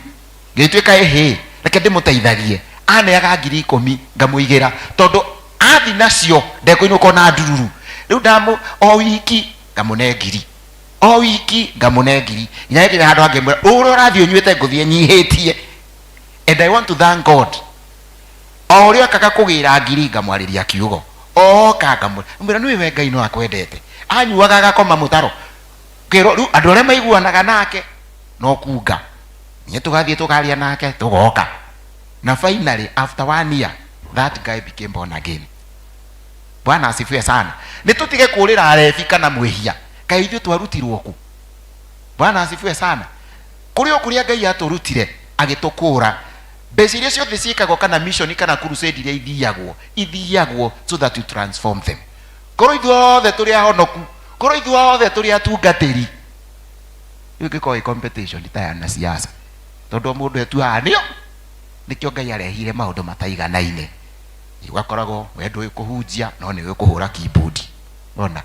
[SPEAKER 20] ngĩtuĩka ĩhĩ reke ndĩmũteithagie, aneaga ngiri ikũmi ngamũigĩra, tondũ athi nacio ndekũinũka ona ndururu. Rĩu ndamũ o wiki ngamũne ngiri, o wiki ngamũne ngiri, nginya nginya handũ angĩmwĩra ũrĩa ũrathiĩ ũnyuĩte ngũthiĩ nyihĩtie. And I want to thank God, o ũrĩa okaga kũgĩra ngiri ngamwarĩria kiugo, oka ngamwĩra nĩũĩ we Ngai no akwendete. Anyuaga agakoma mũtaro, ngĩrwo rĩu andũ arĩa maiguanaga nake no kunga, niĩ tũgathiĩ tũkaria nake tũgoka. Na finally after 1 year that guy became born again. Bwana asifiwe sana. Nĩ tũtige kũrĩra arebi kana mwĩhia, kaĩ ithuĩ twarutirwo kũ? Bwana asifiwe sana. Kũrĩ o kũrĩa Ngai atũrutire agĩtũkũra. Mbeca iria ciothe ciĩkagwo kana mission kana crusade iria ithiagwo, ithiagwo so that you transform them. Korwo ithuothe tũrĩ ahonoku, korwo ithuothe tũrĩ atungatĩri, rĩu ĩngĩkorwo ĩ competition ta ya na siasa, tondũ o mũndũ etuaga nĩo. Nĩkĩo Ngai arehire maũndũ mataiganaine. Ũgakoragwo we ndũĩ kũhunjia no nĩũĩ kũhũra keyboard, ona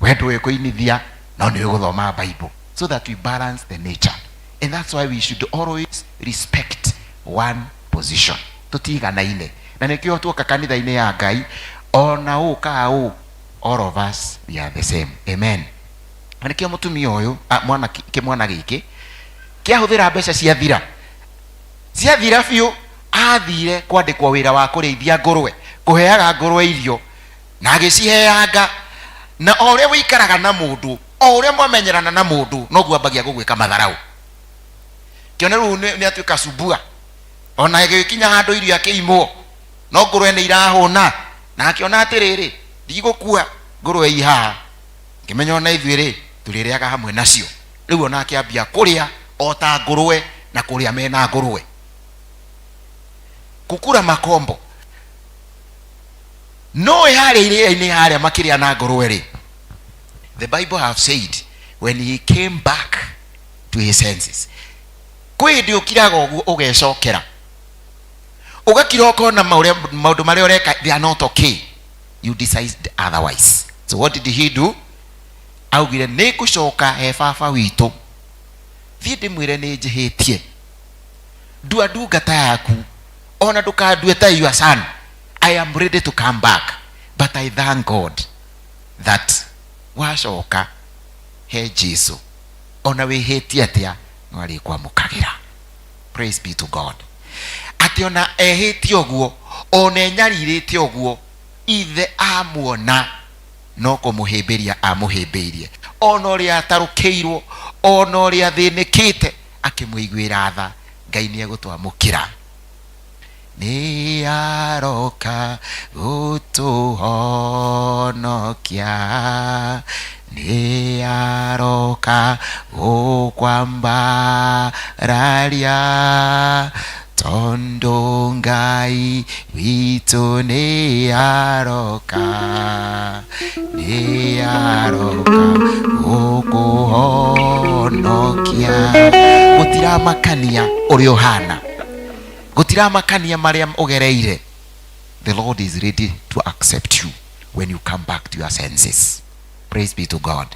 [SPEAKER 20] we ndũĩ kũinithia no nĩũĩ gũthoma Bible, so that we balance the nature. And that's why we should always respect one position. Tũtiganaine, na nĩkĩo tuoka kanitha-inĩ ya Ngai ona ũ ka ũ, all of us we are the same. Amen. Na nĩkĩo mũtumia ũyũ, mwana kĩmwana gĩkĩ kĩahũthĩra mbeca ciathira, ciathira biũ, athire kwandĩkwo wĩra wa kũrĩithia ngũrwe, kũheaga ngũrwe irio, na agĩciheanga. Na o ũrĩa ũikaraga na mũndũ, o ũrĩa mwamenyerana na mũndũ, noguo ambagia gũgwĩka matharau. Kĩone rĩu nĩ atuĩka subua, ona ĩgĩkinya handũ irio akĩimwo, no ngũrwe nĩ irahũna, na akĩona atĩrĩrĩ, ndigũkua ngũrwe i haha. Ngĩmenya ona ithuĩ rĩ tũrĩrĩaga hamwe nacio. Rĩu ona akĩambia kũrĩa o ta ngũrwe na kũrĩa mena ngũrwe. Kukura makombo. Noĩ harĩa iria-inĩ harĩa makĩrĩa na ngũrwe rĩ, the Bible have said when he came back to his senses. Kwĩ hĩndĩ ũkiraga ũguo ũgecokera, ũgakira ũkona maũndũ marĩa ũreka they are not okay, you decide otherwise. So what did he do? Augire nĩ ngũcoka he baba witũ, thiĩ ndĩmwĩre nĩ njĩhĩtie, ndua ndungata yaku, ona ndũkandue ta your son, I am ready to come back, but I thank God that wacoka he Jesu ona wĩhĩtie atĩa no arĩkwamũkagĩra. Praise be to God. Atĩ ona ehĩtie ũguo, ona enyarirĩte ũguo, ithe amuona no kũmũhĩmbĩria amũhĩmbĩirie, ona ũrĩa atarũkĩirwo, ona ũrĩa athĩnĩkĩte, akĩmũiguĩra tha. Ngai nĩ egũtwamũkĩra. Nĩ aroka gũtũhonokia, nĩ aroka gũkwambararia, tondũ Ngai witũ nĩ aroka, nĩ aroka gũkũhonokia. Gũtiramakania ũrĩa ũhana, gũtiramakania marĩa ũgereire, the Lord is ready to accept you when you come back to your senses. Praise be to God.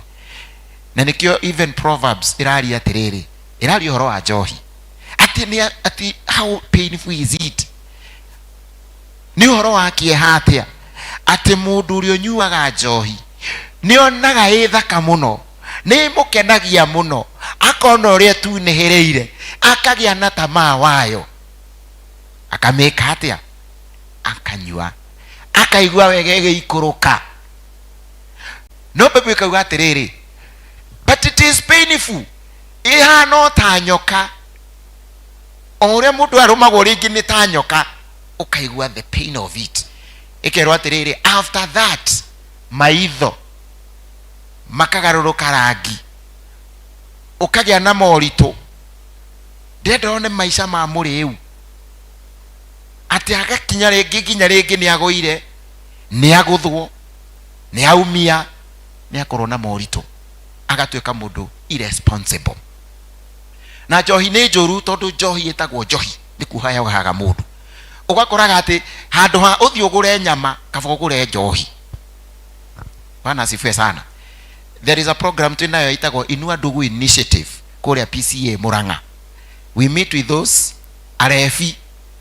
[SPEAKER 20] Na nĩkĩo even Proverbs ĩraria atĩrĩrĩ, ĩraria ũhoro wa njohi, atĩ nĩ atĩ how painful is it, nĩ ũhoro wa kĩeha atĩa atĩ mũndũ ũrĩa ũnyuaga njohi nĩ onaga ĩ thaka mũno, nĩ ĩmũkenagia mũno, akona ũrĩa ĩtunĩhĩrĩire, akagĩa na tamaa wayo, akamĩka atĩa? Akanyua, akaigua wega ĩgĩikũrũka. No Bible ĩkauga atĩrĩrĩ, but it is painful, ĩhana o ta nyoka, o ũrĩa mũndũ arũmagwo rĩngĩ nĩ ta nyoka, ũkaigua the pain of it. Ĩkerwo atĩrĩrĩ, after that maitho makagarũrũka rangi, ũkagĩa na moritũ. Ndĩrenda one maica ma mũrĩu, atĩ agakinya rĩngĩ nginya rĩngĩ nĩ agũire, nĩ agũthwo, nĩ aumia, nĩ akorwo na moritũ, agatuĩka mũndũ irresponsible. Na njohi nĩ njũru, tondũ njohi ĩtagwo njohi nĩ kuoha yohaga mũndũ. Ũgakoraga atĩ handũ ha ũthiĩ ũgũre nyama, kaba ũgũre njohi. Bwana asifiwe sana. There is a program twĩnayo ĩtagwo Inua Ndugu Initiative kũrĩa PCA Murang'a. We meet with those arebi.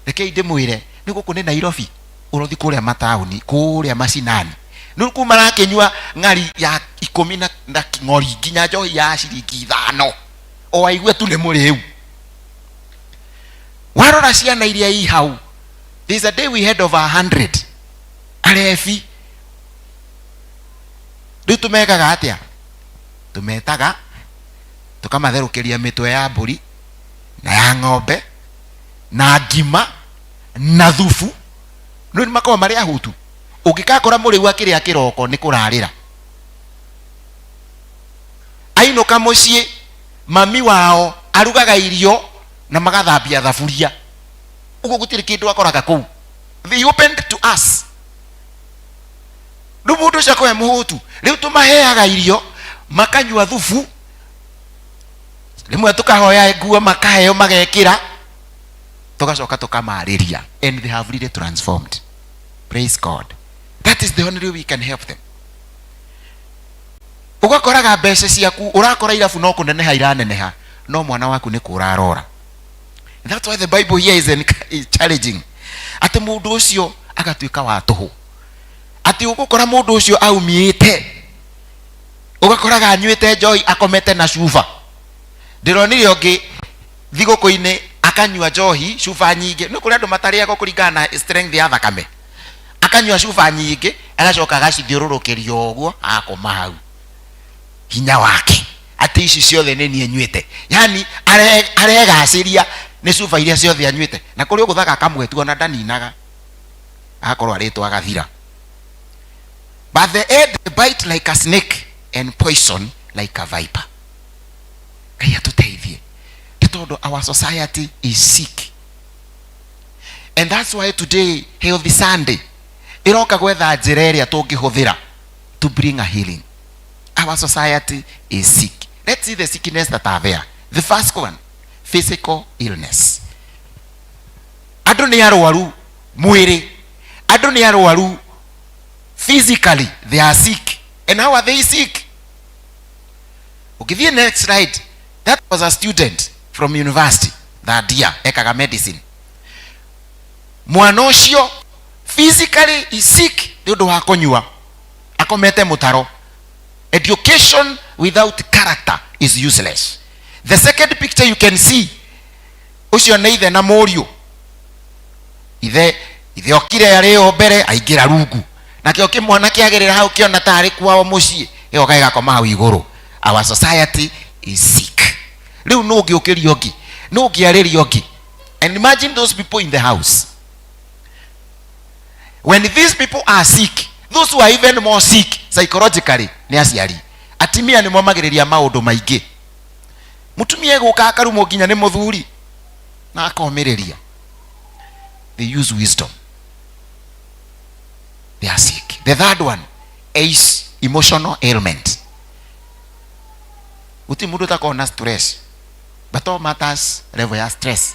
[SPEAKER 20] Rekei ndĩmwĩre, nĩ gũkũ nĩ Nairobi, ũrothi kũrĩa mataũni, kũrĩa macinani, nĩ kuu marakĩnyua ng'ari ya ikũmi na kĩng'ori nginya njohi ya ciringi ithano, o aigue tu nĩ mũrĩu. Warora ciana iria i hau, there is a day we had over 100 arebi. Rĩu tũmekaga atĩa? Tũmetaga tũkamatherũkĩria mĩtwe ya mbũri na ya ng'ombe na ngima na thubu. Rĩu nĩ makoragwo marĩ ahũtu. Ũngĩgakora mũrĩu akĩrĩa kĩroko nĩ kũrarĩra, ainũka mũciĩ mami wao arugaga irio na magathambia thaburia, ũguo gũtirĩ kĩndũ akoraga kũu. They opened to us. Rĩu mũndũ ũcio akorwo e mũhũtu, rĩu tũmaheaga irio makanyua thubu, rĩmwe tũkahoya nguo makaheo magekĩra, tũgacoka tũkamarĩria, and they have really transformed. Praise God. That is the only way we can help them. Ũgakoraga mbeca ciaku ũrakora irabu no kũneneha iraneneha, no mwana waku nĩ kũra arora. That's why the Bible here is challenging atĩ mũndũ ũcio agatuĩka wa tũhũ, atĩ ũgũkora mũndũ ũcio aumĩte, ũgakoraga anyuĩte njohi akomete na cuba. Ndĩronire ũngĩ thigũkũ-inĩ akanyua njohi cuba nyingĩ. Nĩ kũrĩ andũ matarĩagwo kũringana na strength ya thakame, akanyua cuba nyingĩ agacoka agacithiũrũrũkĩria ũguo akoma hau, hinya wake atĩ ici ciothe nĩ niĩ nyuĩte, yani aregacĩria nĩ cuba iria ciothe anyuĩte. Na kũrĩ ũgũthaga kamwe tu ona ndaninaga, agakorwo arĩtwo agathira. But the end they bite like a snake. and poison like a viper. Ngai atũteithie nĩ tondũ our society is sick, and that's why today Healthy Sunday ĩroka gwetha njĩra ĩrĩa tũngĩhũthĩra to bring a healing. Our society is sick. Let's see the sickness that are there. The first one, physical illness. Andũ nĩ arwaru mwĩrĩ, andũ nĩ arwaru physically, they are sick. And how are they sick? Ũngĩthiĩ next slide, that was a student from university third year, ekaga medicine. Mwana ũcio physically is sick nĩ ũndũ wa kũnyua, akomete mũtaro. Education without character is useless. The second picture you can see, ũcio nĩ ithe na mũriũ. Ithe ithe okire arĩ o mbere aingĩra rungu, nakĩo kĩmwana kĩagĩrĩra hau kĩona tarĩ kwao mũciĩ, gĩgoka gĩgakoma hau igũrũ. Our society is sick. Rĩu nũ ũngĩũkĩria ũngĩ, nũ ũngĩarĩria ũngĩ? And imagine those people in the house. When these people are sick, those who are even more sick psychologically nĩ aciari. Atimia nĩ momagĩrĩria maũndũ maingĩ. Mũtumia egũka akarumwo nginya nĩ mũthuri na akomĩrĩria. They use wisdom. They are sick. The third one is emotional ailment. Gũtirĩ mũndũ ũtakoragwo na stress, but all matters level ya stress.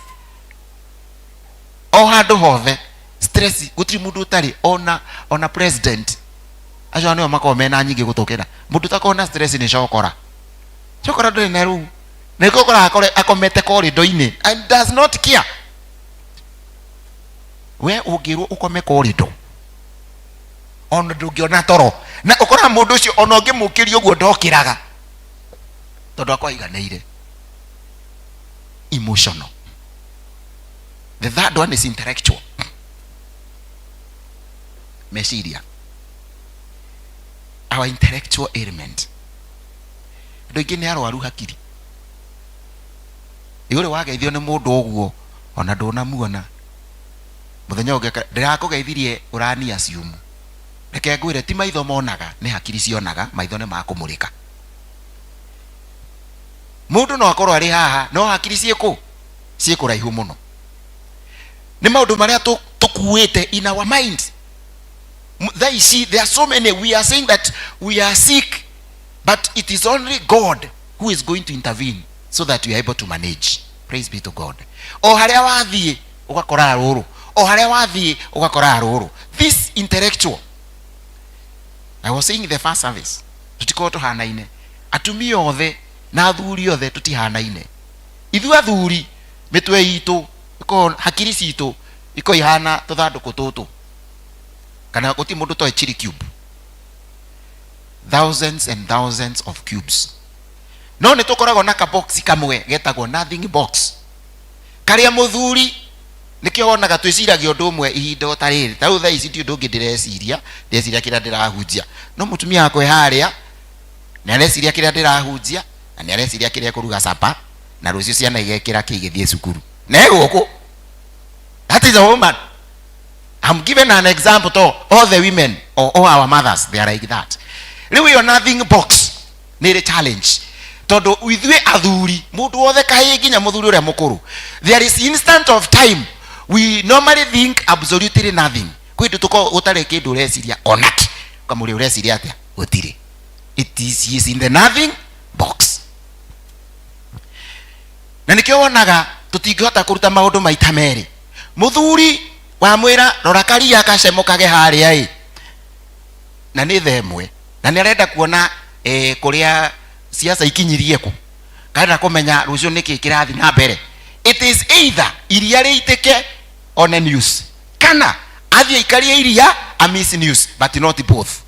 [SPEAKER 20] O handũ hothe stress, gũtirĩ mũndũ ũtarĩ, ona president acio nĩo makoragwo mena nyingĩ gũtũkĩra. Mũndũ ũtakoragwo na stress nĩ cokora. Cokora ndũrĩ na rũu, nĩkĩo ũkoraga akomete corridor-inĩ and does not care. We ũngĩrwo ũkome corridor, ona ndũngĩona toro, na ũkoraga mũndũ ũcio ona ũngĩmũkĩria ũguo ndokĩraga tondũ akorwo aiganĩire. Emotional. The third one is intellectual. Meciria, our intellectual ailment. Andũ aingĩ nĩ arwaru hakiri. Ĩ ũrĩ wageithio nĩ mũndũ ũguo ona ndũnamuona mũthenya ũngĩ, ndĩrakũgeithirie ũrani assume. Reke ngwĩre, ti maitho monaga, nĩ hakiri cionaga, maitho nĩ makũmũrĩka. Mũndũ no akorwo arĩ haha no hakiri ciĩkũ ciĩ kũraihu mũno. Nĩ maũndũ marĩa tũkuĩte in our mind. Thaa ici there are so many. We are saying that we are sick, but it is only God who is going to intervene so that we are able to manage. Praise be to God. O harĩa wathiĩ ũgakora rũrũ, o harĩa wathiĩ ũgakora rũrũ. This intellectual, I was saying in the first service, tũtikorwo tũhanaine, atumia othe na athuri othe tũtihanaine. Ithuĩ athuri mĩtwe itũ ĩkoragwo, hakiri citũ ikoragwo ihana tũthandũkũ tũtũ, kana gũtirĩ mũndũ toĩ chili cube, thousands and thousands of cubes, no nĩ tũkoragwo na kabox kamwe getagwo nothing box, karĩa mũthuri nĩkĩo wonaga twĩciragia ũndũ ũmwe ihinda o ta rĩrĩ. Ta rĩu thaa ici ti ũndũ ũngĩ ndĩreciria, ndĩreciria kĩrĩa ndĩrahunjia, no mũtumia wakwa e harĩa nĩ areciria kĩrĩa ndĩrahunjia, na nĩ areciria kĩrĩa ekũruga sapa, na rũciũ ciana igekĩra kĩ igĩthiĩ cukuru na egũkũ. That is a woman. I'm giving an example to all the women or all our mothers, they are like that. Rĩu ĩyo nothing box nĩ ĩrĩ challenge, tondũ ithuĩ athuri, mũndũ wothe kahĩĩ nginya mũthuri ũrĩa mũkũrũ, there is instant of time we normally think absolutely nothing. Kwĩ ndũ tũkoragwo gũtarĩ kĩndũ ũreciria onakĩ, ũkamũria ũreciria atĩa, gũtirĩ. It is, he is in the nothing box. Na nĩkĩo wonaga tũtingĩhota kũruta maũndũ maita merĩ. Mũthuri wamwĩra rora karia gacemũkage harĩa ĩ, na nĩ thaa ĩmwe, na nĩ arenda kuona kũrĩa siasa ikinyirie kũ, karenda kũmenya rũciũ nĩkĩ kĩrathiĩ na mbere. It is either iria rĩitĩke one news, kana athiĩ aikarie iria a miss news, but not both.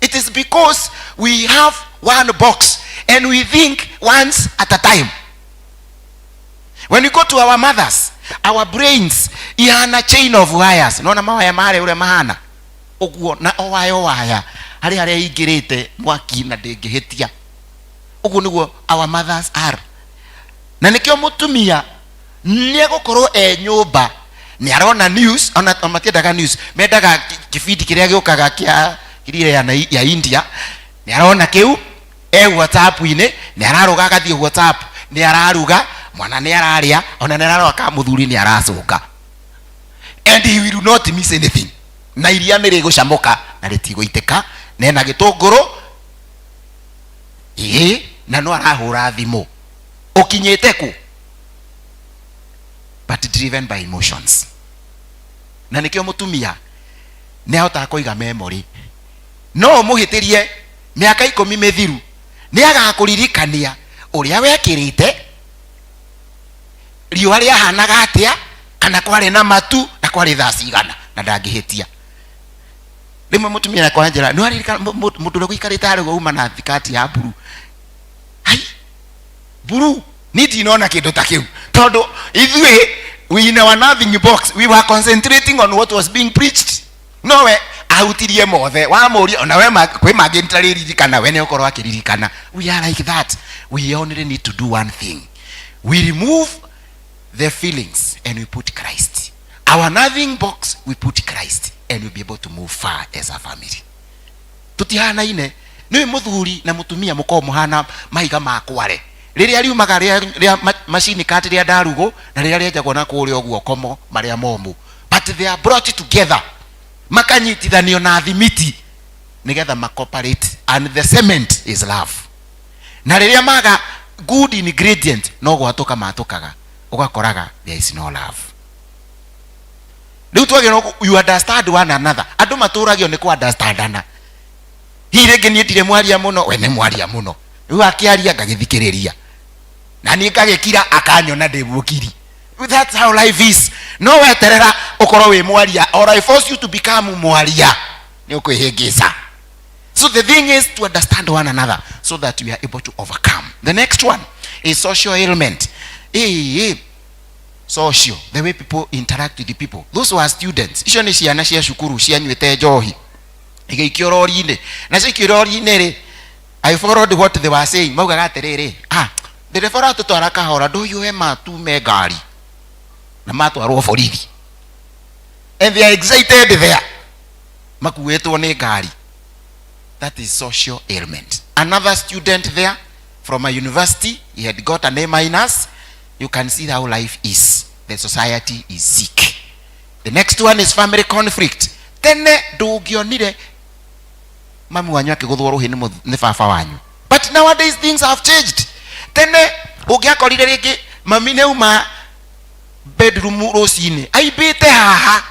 [SPEAKER 20] It is because we have one box and we think once at a time. When we go to our mothers, our brains ihana chain of wires. Nona mawaya marĩa ũrĩa mahana ũguo, na o waya o waya harĩ harĩa ingĩrĩte mwaki na ndĩngĩhĩtia. Ũguo nĩguo our mothers are. Na nĩkĩo mũtumia nĩ egũkorwo e nyũmba nĩ arona news, ona matiendaga news, mendaga kĩbindi kĩrĩa gĩũkaga kĩa kĩrĩa ya India. Nĩ arona kĩu e WhatsApp-inĩ, nĩ ararũga agathiĩ WhatsApp, nĩ araruga, mwana nĩ ararĩa, ona nĩ ararora kana mũthuri nĩ aracũnga, and he will not miss anything. Na iria nĩ rĩgũcamũka na rĩtigũitĩka, na ena gĩtũngũrũ ĩĩ, na no arahũra thimũ ũkinyĩte kũ, but driven by emotions. Na nĩkĩo mũtumia nĩ ahotaga kũiga memory. No ũmũhĩtĩrie mĩaka 10 mĩthiru, nĩ agakũririkania ũrĩa wekĩrĩte, riũa rĩahanaga atĩa, kana kwarĩ na matu, na kwarĩ thaa cigana, na ndangĩhĩtia. Rĩmwe mũtumia akwa njĩra, nĩ waririkana mũndũ ũrĩa ũgũikarĩte harĩa ũguo uma na thikati ya mburu? Hai, mburu ni ndinona kĩndũ ta kĩu, tondũ ithuĩ we in our nothing box, we were concentrating on what was being preached. Nowe ahutirie mothe wamũria, ona we kwĩ mangĩ ntarĩririkana, we nĩ ũkorwo akĩririkana. We are like that. We only need to do one thing: we remove the feelings and we put Christ. Our nothing box, we put Christ, and we'll be able to move far as a family. Tutihanaine. Nĩ mũthuri na mũtumia mũkorwo mũhana mahiga ma kware, rĩrĩa riumaga rĩa macini kati rĩa ndarugũ, na rĩrĩa rĩenjagwo na kũrĩa ũguo komo marĩa momũ, but they are brought together, makanyitithanio na thimiti nigetha macooperate, and the cement is love. Na rĩrĩa maga good ingredient, no gwatũka matũkaga, ũgakoraga there is no love. Rĩu twagĩrĩirwo you understand one another. Andũ matũragio nĩ kũ understandana. Hihi rĩngĩ niĩ ndirĩ mwaria mũno, we nĩ mwaria mũno, rĩu akĩaria ngagĩthikĩrĩria, na niĩ ngagĩkira, akanyona ndĩ mũkiri. That's how life is. No weterera ũkorwo wĩ mwaria, or I force you to become mwaria, nĩ ũkwĩhĩngĩca. So the thing is to understand one another so that we are able to overcome. The next one is social ailment. Social, the way people interact with the people. Those who are students, icio nĩ ciana cia cukuru cianyuĩte njohi igĩikio rori-inĩ, na ciaikio rori-inĩ rĩ, I followed what they were saying. Maugaga atĩrĩrĩ, ndereba ũratũtwara kahora, ndũhiũhe matume ngari, na matwarwo borithi, and they are excited there, makuĩtwo nĩ ngari. That is social ailment. Another student there from a university, he had got an A minus. You can see how life is. The society is sick. The next one is family conflict. Tene ndũngĩonire mami wanyu akĩgũthwo rũhĩ nĩ baba wanyu, but nowadays things have changed. Tene ũngĩakorire rĩngĩ mami nĩ auma bedroom rũcinĩ aimbĩte haha,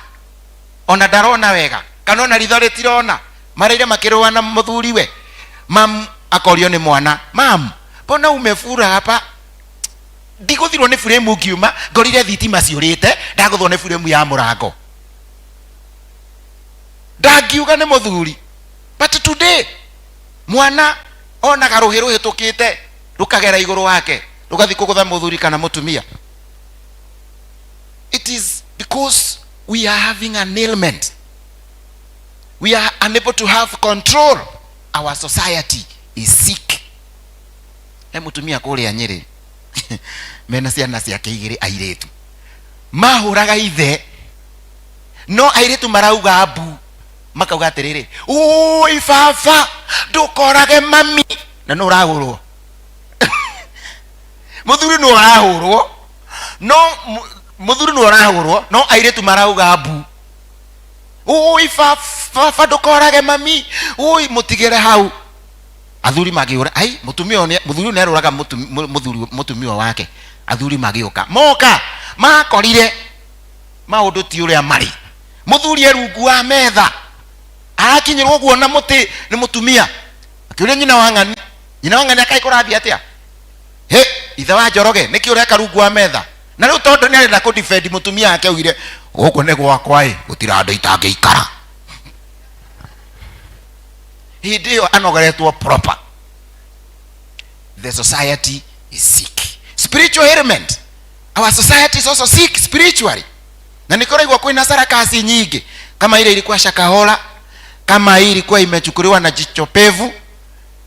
[SPEAKER 20] ona ndarona wega, kana ona ritho rĩtirona, maraire makĩrũa na mũthuriwe. Mam akorio nĩ mwana, "Mam, mbona umefura hapa?" "Ndigũthirwo nĩ buremu, ngiuma ngorire thitima ciũrĩte, ndagũthwo nĩ buremu ya mũrango." Ndangiuga nĩ mũthuri. But today mwana onaga rũhĩ rũhĩtũkĩte rũkagera igũrũ wake, rũgathiĩ kũgũtha mũthuri kana mũtumia. It is because we are having an ailment. We are unable to have control. Our society is sick. He mũtumia kũrĩa Nyĩrĩ mena ciana ciake igĩrĩ airĩtu, mahũraga ithe, no airĩtu marauga mbu, makauga atĩrĩrĩ, "Ũi baba, ndũkorage mami." Na no ũrahũrwo mũthuri, no ũrahũrwo, no mũthuri no ũrahũrwo, no airĩtu marauga mbu, "Ũi baba, ndũkorage mami, ũi mũtigĩre hau." Athuri magĩũra, ai mũtumia ũyũ mũthuri ũyũ nĩarũraga mũthuri mũtumia wake. Athuri magĩũka, moka makorire maũndũ ti ũrĩa marĩ. Mũthuri e rungu wa metha, arakinyĩrwo ũguo na mũtĩ nĩ mũtumia. Akĩũria nyina wa ng'ani, nyina wa ng'ani akaĩ kũrathiĩ atĩa? "He ithe wa Njoroge, nĩkĩ ũreka rungu wa metha?" Na rĩu tondũ nĩ arenda kũdefend mũtumia wake, augire, "Gũkũ nĩ gwakwa ĩ, gũtirĩ handũ itangĩikara." Hĩndĩ ĩyo anogeretwo proper. The society is sick. Spiritual ailment. Our society is also sick spiritually, na nĩkĩo ũraigua kwĩna sarakasi nyingĩ, kama ile ilikuwa Shakahola, kama hii ilikuwa imechukuliwa na Jicho Pevu,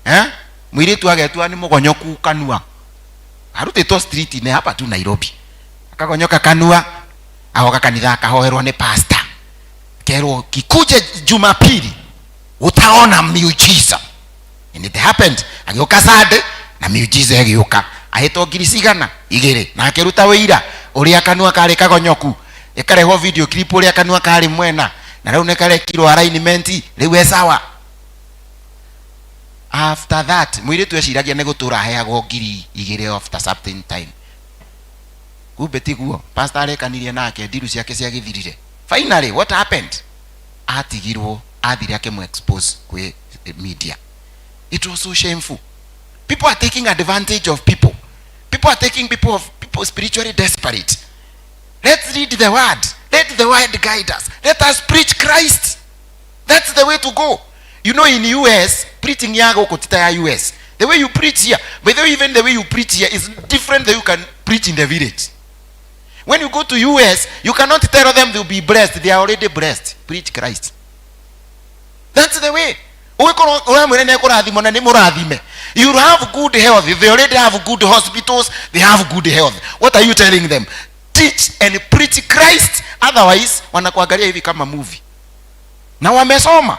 [SPEAKER 20] eh? Mũirĩtu agetua nĩ mũgonyoku kanua, arutĩtwo street-inĩ hapa tu Nairobi, akagonyoka kanua, agoka kanitha, akahoerwo nĩ pastor, kerwo, "Kikuje Jumapili utaona miujiza." And it happened. Agĩũka Sunday na miujiza ĩgĩũka, ahĩtwo ngiri cigana igĩrĩ, na akĩruta wĩira ũrĩa kanua karĩ kagonyoku, ĩkarehwo video clip ũrĩa kanua karĩ mwena, na rĩu nĩkarekirwo alignment, rĩu e sawa. After that mũirĩtu eciragia nĩ gũtũra aheagwo ngiri igĩrĩ after certain time, kumbe tiguo. Pastor arekanirie nake, ndiru ciake ciagĩthirire. Finally what happened, atigirwo, athire akĩmũ expose kwĩ media. It was so shameful. People are taking advantage of people. People are taking people of people spiritually desperate. Let's read the word. Let the word guide us. Let us preach Christ. That's the way to go. You know, in US, preaching ya gũkũ ti ta ya US. The way you preach here, by the way, even the way you preach here is different than you can preach in the village. When you go to US, you cannot tell them they'll be blessed. They are already blessed. Preach Christ. That's the way. Ũgĩkorwo ũramwĩra nĩ ekũrathimwo na nĩ mũrathime. You have good health. They already have good hospitals. They have good health. What are you telling them? Teach and preach Christ. Otherwise wanakuangalia hivi kama movie. Na wamesoma.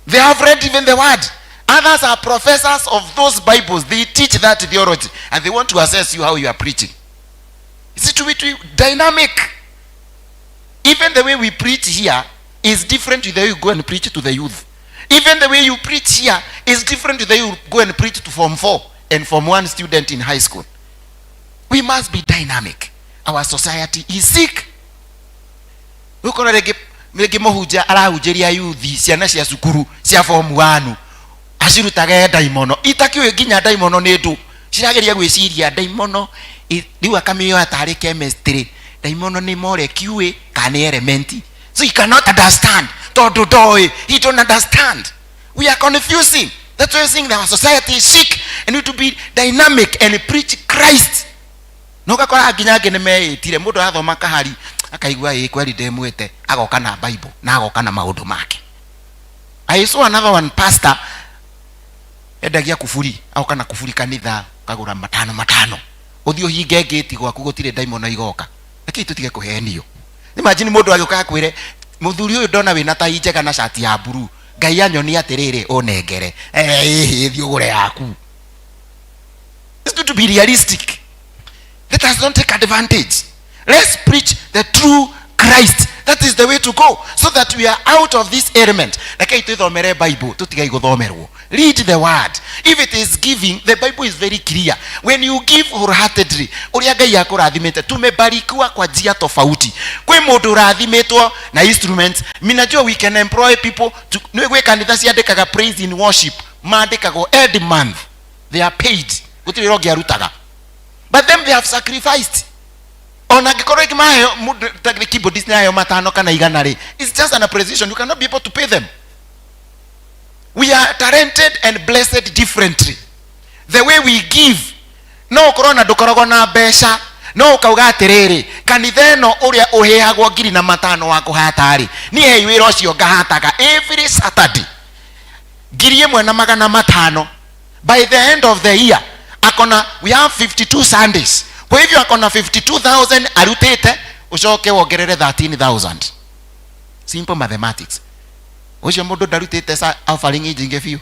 [SPEAKER 20] They have read even the word. Others are professors of those Bibles. They teach that theology and they want to assess you how you are preaching. It's to be dynamic. Even the way we preach here is different to the way you go and preach to the youth. Even the way you preach here is different to the way you go and preach to Form 4 and Form 1 student in high school. We must be dynamic. Our society is sick. Ukona rĩngĩ rĩngĩ mũhunjia arahunjĩria yuthi, ciana cia cukuru cia Form 1, acirutage ndaimono itakĩũĩ nginya ndaimono nĩ ndũ, cirageria gwĩciria ndaimono rĩu akamĩoya tarĩ chemistry, ndaimono nĩ molecule kana nĩ element. So he cannot understand tondũ ndoĩ. He don't understand. We are confusing. That's why we're saying that our society is sick and we need to be dynamic and preach Christ. No ũgakora nginya angĩ nĩ meĩtire, mũndũ arathoma kahari akaigua ĩ kweri ndĩmwĩte, agoka na Bible na agoka na maũndũ make. I saw another one, pastor endagia kuburi, agoka na kuburi kanitha, ukagũra matano matano, ũthiĩ ũhinge ngĩti gwaku, gũtirĩ ndaimono igoka. Rekei tũtige kũhenio. Imagine mũndũ agĩũka akwĩre, mũthuri ũyũ ndona wĩna tai njega na cati ya mburu, Ngai anyonia atĩrĩrĩ, ũnengere ĩhĩ, thiĩ ũgũre yaku. It's good to be realistic. Let us not take advantage. Let's preach the true Christ. That is the way to go, so that we are out of this element. Rekei twĩthomere Bible, tũtigai gũthomerwo. Read the word. If it is giving, the Bible is very clear. When you give wholeheartedly, ũrĩa Ngai akũrathimĩte, tumebarikiwa kwa njia tofauti. Kwĩ mũndũ ũrathimĩtwo na instruments. Minajua we can employ people to, nĩ gwĩ kanitha ciandĩkaga praise in worship, mandĩkagwo every month. They are paid. Gũtirĩ wĩra ũngĩ arutaga. But them, they have sacrificed. Ona angĩkorwo ĩngĩ maheo mũndũ ta keyboardist nĩ aheo matano kana igana rĩ, it's just an appreciation. You cannot be able to pay them. We are talented and blessed differently. The way we give, no ũkorwo na ndũkoragwo na mbeca, no ũkauga atĩrĩrĩ, kanitha ĩno ũrĩa ũheagwo ngiri na matano wa kũhata rĩ, niĩ hei wĩra ũcio ngahataga every Saturday 1500. By the end of the year akona, we have 52 Sundays, kwa hivyo akona 52,000 arutĩte, ũcoke wongerere 13,000. Simple mathematics. Ũcio mũndũ ndarutĩte offering nyingĩ biũ.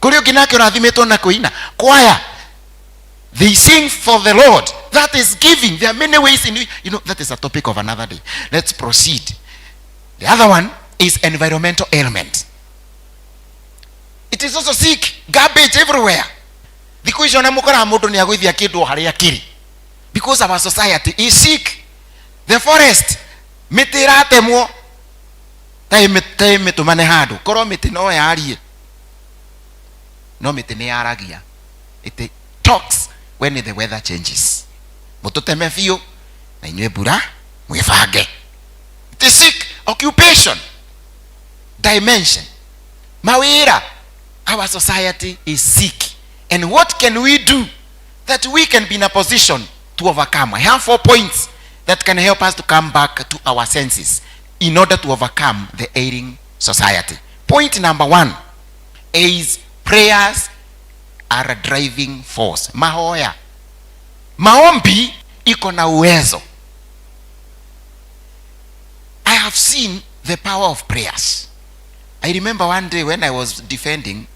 [SPEAKER 20] Kũrĩ ũngĩ nake ũrathimĩtwo na kũina choir. They sing for the Lord. That is giving. There are many ways in which, that is a topic of another day. Let's proceed. The other one is environmental element. It is also sick. Garbage everywhere. Thikũ icio ona mũkoraga mũndũ nĩ agũithia kĩndũ o harĩa kĩrĩ, because our society is sick. The forest, mĩtĩ ĩratemwo ta ĩmĩtũmane handũ, korwo mĩtĩ no yarie, no mĩtĩ nĩ yaragia. It talks when the weather changes. Mũtũteme biũ na inyuĩ mbura mwĩbange. It is sick. Occupation dimension, mawĩra. Our society is sick, and what can we do that we can be in a position to overcome? I have 4 points that can help us to come back to our senses in order to overcome the ailing society. Point number 1 is prayers are a driving force. Mahoya, maombi iko na uwezo. I have seen the power of prayers. I remember one day when I was defending,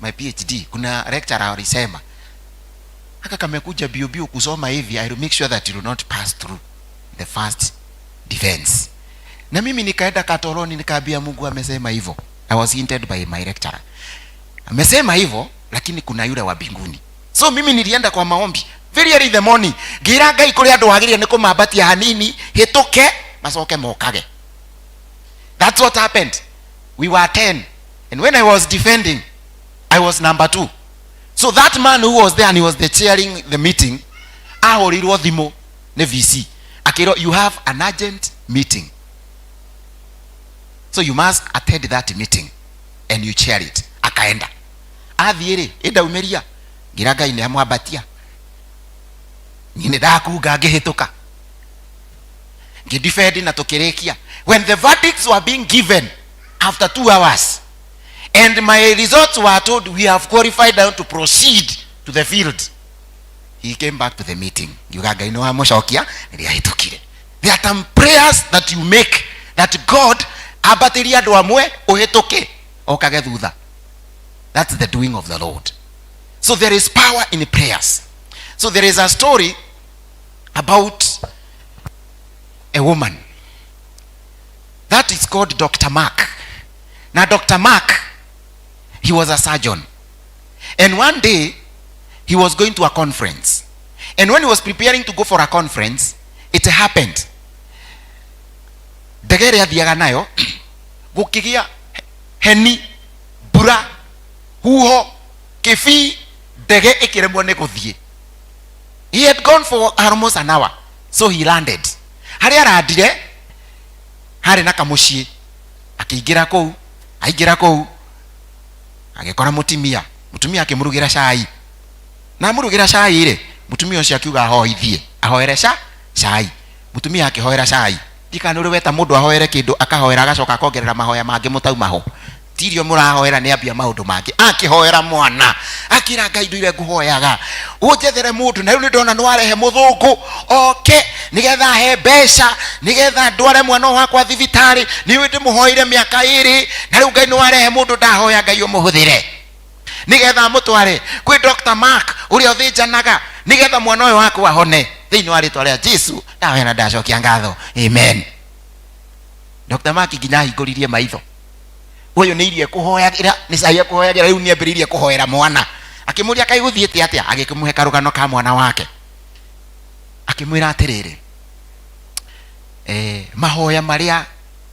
[SPEAKER 20] my PhD, kuna lecturer alisema haka kamekuja bio bio kusoma hivi, I will make sure that you will not pass through the first defense. Na mimi nikaenda Katoroni nikaambia Mungu amesema hivyo. I was hinted by my lecturer. Amesema hivyo, lakini kuna yule wa mbinguni. So mimi nilienda kwa maombi very early in the morning, ngira Ngai kuri andu wagirire ni kumambatia hanini hituke macoke mokage. That's what happened. We were 10, and when I was defending, I was number 2. So that man who was there and he was the chairing the meeting, ahurirwo thimu ni VC akirwo, you have an urgent meeting, so you must attend that meeting and you chair it. Akaenda athiĩ rĩ, ĩndaumiria ngira Ngai nĩ amwambatia, niĩ nĩ ndakunga ngĩhĩtũka ngĩdefend na tũkĩrĩkia. When the verdicts were being given after 2 hours and my results were told we have qualified now to proceed to the field, he came back to the meeting. Ngiuga Ngai nĩ wamũcokia rĩrĩa ahĩtũkire. There are some prayers that you make that God ambatĩrie andũ amwe ũhĩtũke okage thutha. That's the doing of the Lord. So there is power in prayers. So there is a story about a woman that is called Dr. Mark. Now Dr. Mark, he was a surgeon, and one day he was going to a conference, and when he was preparing to go for a conference, it happened ndege ĩrĩa athiaga nayo gũkĩgĩa heni, mbura, huho, kĩbii, ndege ĩkĩremwo nĩ gũthiĩ. He had gone for almost an hour, so he landed. Harĩa arandire harĩ na kamũciĩ, akĩingĩra kũu, aingĩra kũu agĩkora mũtumia, mũtumia akĩmũrugĩra cai, na amũrugĩra cai rĩ, mũtumia ũcio akiuga ahoithie, ahoere cai. Mũtumia akĩhoera cai. Ndikana nĩ ũrĩ weta mũndũ ahoere kĩndũ, akahoera agacoka akongerera mahoya mangĩ mũtauma ho, ti irio mũrahoera, nĩ ambia maũndũ mangĩ. Akĩhoera mwana, akĩra Ngai nduire ngũhoyaga ũnjethere mũndũ, na rĩu nĩ ndona nĩ warehe mũthũngũ oke nĩgetha ahe mbeca nĩgetha ndware mwana wakwa thibitarĩ, nĩ ũĩ ndĩmũhoire mĩaka 2, na rĩu Ngai nĩ warehe mũndũ ndahoya Ngai ũmũhũthĩre nĩgetha amũtware kwĩ Dr. Mark ũrĩa ũthĩnjanaga nĩgetha mwana ũyũ wakwa ahone, thĩinĩ wa rĩtwa rĩa Jesu ndahoya na ndacokia ngatho, amen. Dr. Mark nginya ahingũririe maitho, ũyũ nĩ irio ekũhoyagĩra, nĩ cai ekũhoyagĩra, rĩu nĩ ambĩrĩirie kũhoera mwana. Akĩmũria kaĩ gũthiĩte atĩa, agĩkĩmũhe karũgano ka mwana wake, akĩmwĩra atĩrĩrĩ, mahoya marĩa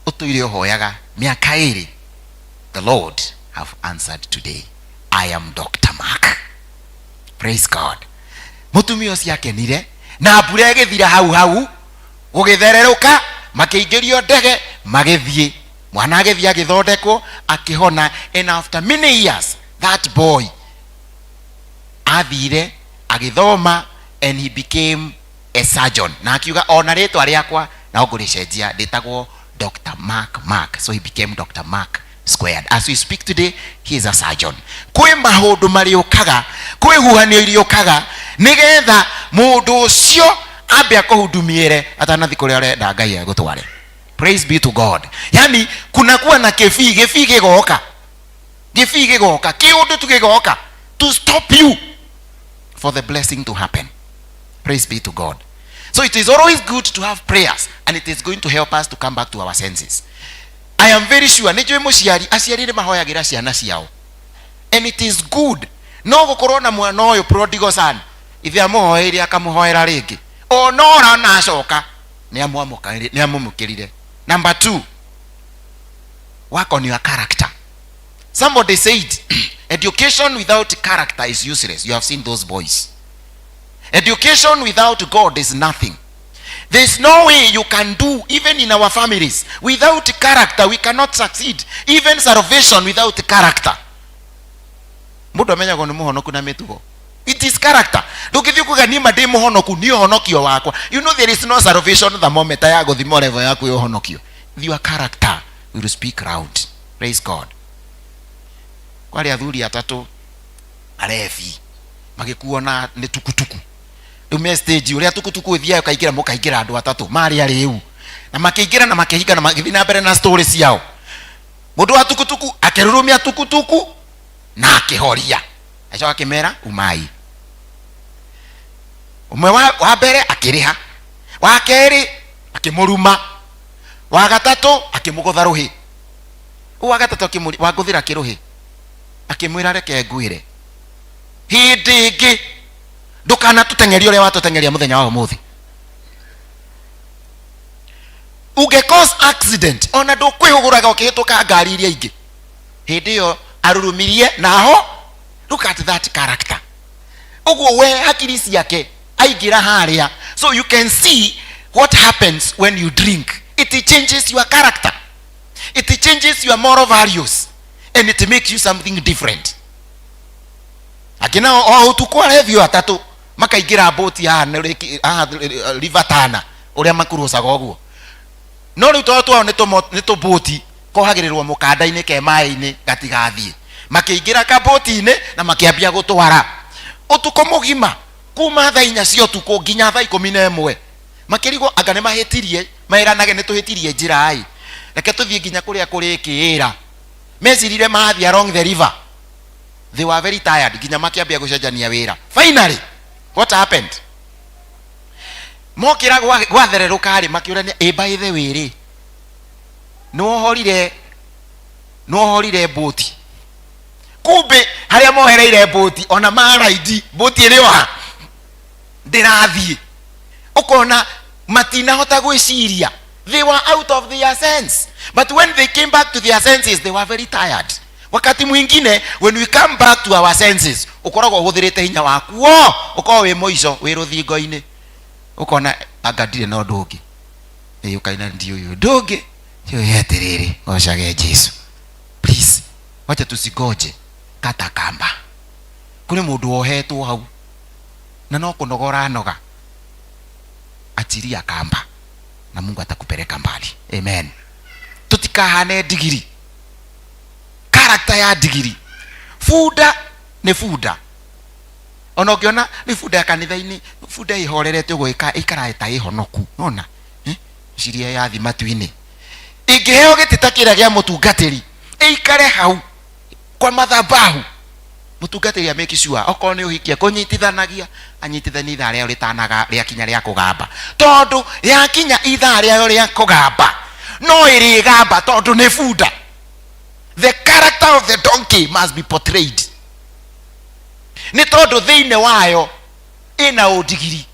[SPEAKER 20] ũtũire ũhoyaga mĩaka 2, the Lord have answered today. I am Dr. Mark. Praise God. Mũtumia ũcio akenire na mbura ĩgĩthira hau hau, gũgĩthererũka, makĩingĩrio ndege magĩthiĩ, mwana agĩthiĩ agĩthondekwo akĩhona. And after many years that boy athire agĩthoma and he became a surgeon, na akiuga ona rĩtwa rĩakwa na ngũrĩcenjia, ndĩtagwo Dr. Mark Mark. So he became Dr. Mark squared. As we speak today, he is a surgeon. Kwĩ maũndũ marĩũkaga, kwĩ huhanio iriũkaga nĩgetha mũndũ ũcio ambe akũhudumiĩre atanathiĩ kũrĩa ũrenda Ngai agũtware. Praise be to God. Yani kunakuwa na kĩbii, gĩbii gĩgoka, gĩbii gĩgoka, kĩũndũ tu gĩgoka to stop you for the blessing to happen. Praise be to God. So it is always good to have prayers, and it is going to help us to come back to our senses. I am very sure nĩ njũĩ mũciari, aciari nĩ mahoyagĩra ciana ciao, and it is good. No gũkorwo na mwana ũyũ prodigal son, ithe amũhoeire akamũhoera rĩngĩ, ona ora na acoka nĩ amũmũkĩrire. Number 2, work on your character. Somebody said education without character is useless. You have seen those boys. Education without God is nothing. There is no way you can do, even in our families, without character we cannot succeed. Even salvation without character. Mũndũ amenyagwo nĩ mũhonoku na mĩtugo. It is character. Ndũngĩthiĩ kuga niĩ ma ndĩ mũhonoku, niĩ ũhonokio wakwa. You know there is no salvation thermometer ya gũthima level yaku ya ũhonokio. Your character will speak loud. Praise God. Kwarĩ athuri atatũ arebi magĩkuo na nĩ tukutuku. Rĩu me stage ũrĩa tukutuku ĩthiaga ũkaingĩra, mũkaingĩra andũ atatũ marĩ arĩu, na makĩingĩra na makĩhinga na magĩthiĩ na mbere na story ciao. Mũndũ wa tukutuku akĩrurumia tukutuku Na akĩhoria, agĩcoka akĩmera umai. Ũmwe wa, wa mbere akĩrĩha, wa kerĩ akĩmũruma, wa gatatũ akĩmũgũtha rũhĩ. Ũyũ wa gatatũ akĩmũria, wangũthĩra kĩ rũhĩ? Akĩmwĩra, reke ngwĩre, hĩndĩ ĩngĩ ndũkanatũteng'erie ũrĩa watũteng'eria mũthenya wa ũmũthĩ. Ũngĩ cause accident ona ndũkwĩhũgũraga ũkĩhĩtũka ngari iria ingĩ. Hĩndĩ ĩyo arurumirie naho. Look at that character. Ũguo we hakiri ciake aingĩra harĩa. So you can see what happens when you drink. It changes your character, it changes your moral values, and it makes you something different. Angĩ nao o ũtukũ arebio atatũ makaingĩra mbũti haha haha River Tana ũrĩa makurucaga ũguo. No rĩu tondũ twao nĩ tũmbũti kohagĩrĩrwo mũkanda-inĩ ke maĩ-inĩ gatigathiĩ, makĩingĩra kabũti-inĩ na makĩambia gũtwara ũtukũ mũgima kuma thaa 4 cia ũtukũ nginya thaa 11. Makĩrigwo anga nĩ mahĩtirie, meranage nĩ tũhĩtirie njĩra ĩ, reke tũthiĩ nginya kũrĩa kũrĩkĩĩra. Mecirire mathiĩ along the river. They were very tired nginya makĩambia gũcenjania wĩra. Finally what happened, mokĩra gwathererũka rĩ, makĩũrania, ĩ by the way rĩ, nĩwohorire nĩwohorire mbũti? Kumbe harĩa mohereire mbũti ona maraidi mbũti ĩrĩ oha ndĩrathiĩ. Ũkona matinahota gwĩciria. They were out of their sense, but when they came back to their senses, they were very tired. Wakati mwingine when we come back to our senses, ũkoragwo ũhũthĩrĩte hinya waku wo ũkorwo wĩ mũico wĩ rũthingo-inĩ, ũkona anga ndirĩ na ũndũ ũngĩ. Ĩ ũkaina ndiũĩ ũndũ ũngĩ, ndiũĩ atĩrĩrĩ, gocage Jesu. Please, wacha tusigoje kata kamba. Kũrĩ mũndũ wohetwo hau na no kũnogora noga. Achiria kamba na Mungu atakupeleka mbali. Amen. Tutikahane ndigiri. Character ya ndigiri, bunda nĩ bunda. Ona ũngĩona nĩ bunda ya kanitha-inĩ, bunda ĩhorerete ũguo ĩikaraga ta ĩhonoku nona, eh? Ciria yathi matu-inĩ ĩngĩheo gĩtĩ ta kĩrĩa gĩa mũtungatĩri ĩikare hau kwa madhabahu, mũtungatĩri a make sure okorwo nĩ ũhiki ekũnyitithanagia, anyitithanie ithaa rĩao rĩtanaga rĩakinya rĩa kũgamba, tondũ yakinya ithaa rĩayo rĩa kũgamba no ĩrĩgamba tondũ nĩ bunda. The character of the donkey must be portrayed, nĩ tondũ thĩinĩ wayo ĩna ũndigiri.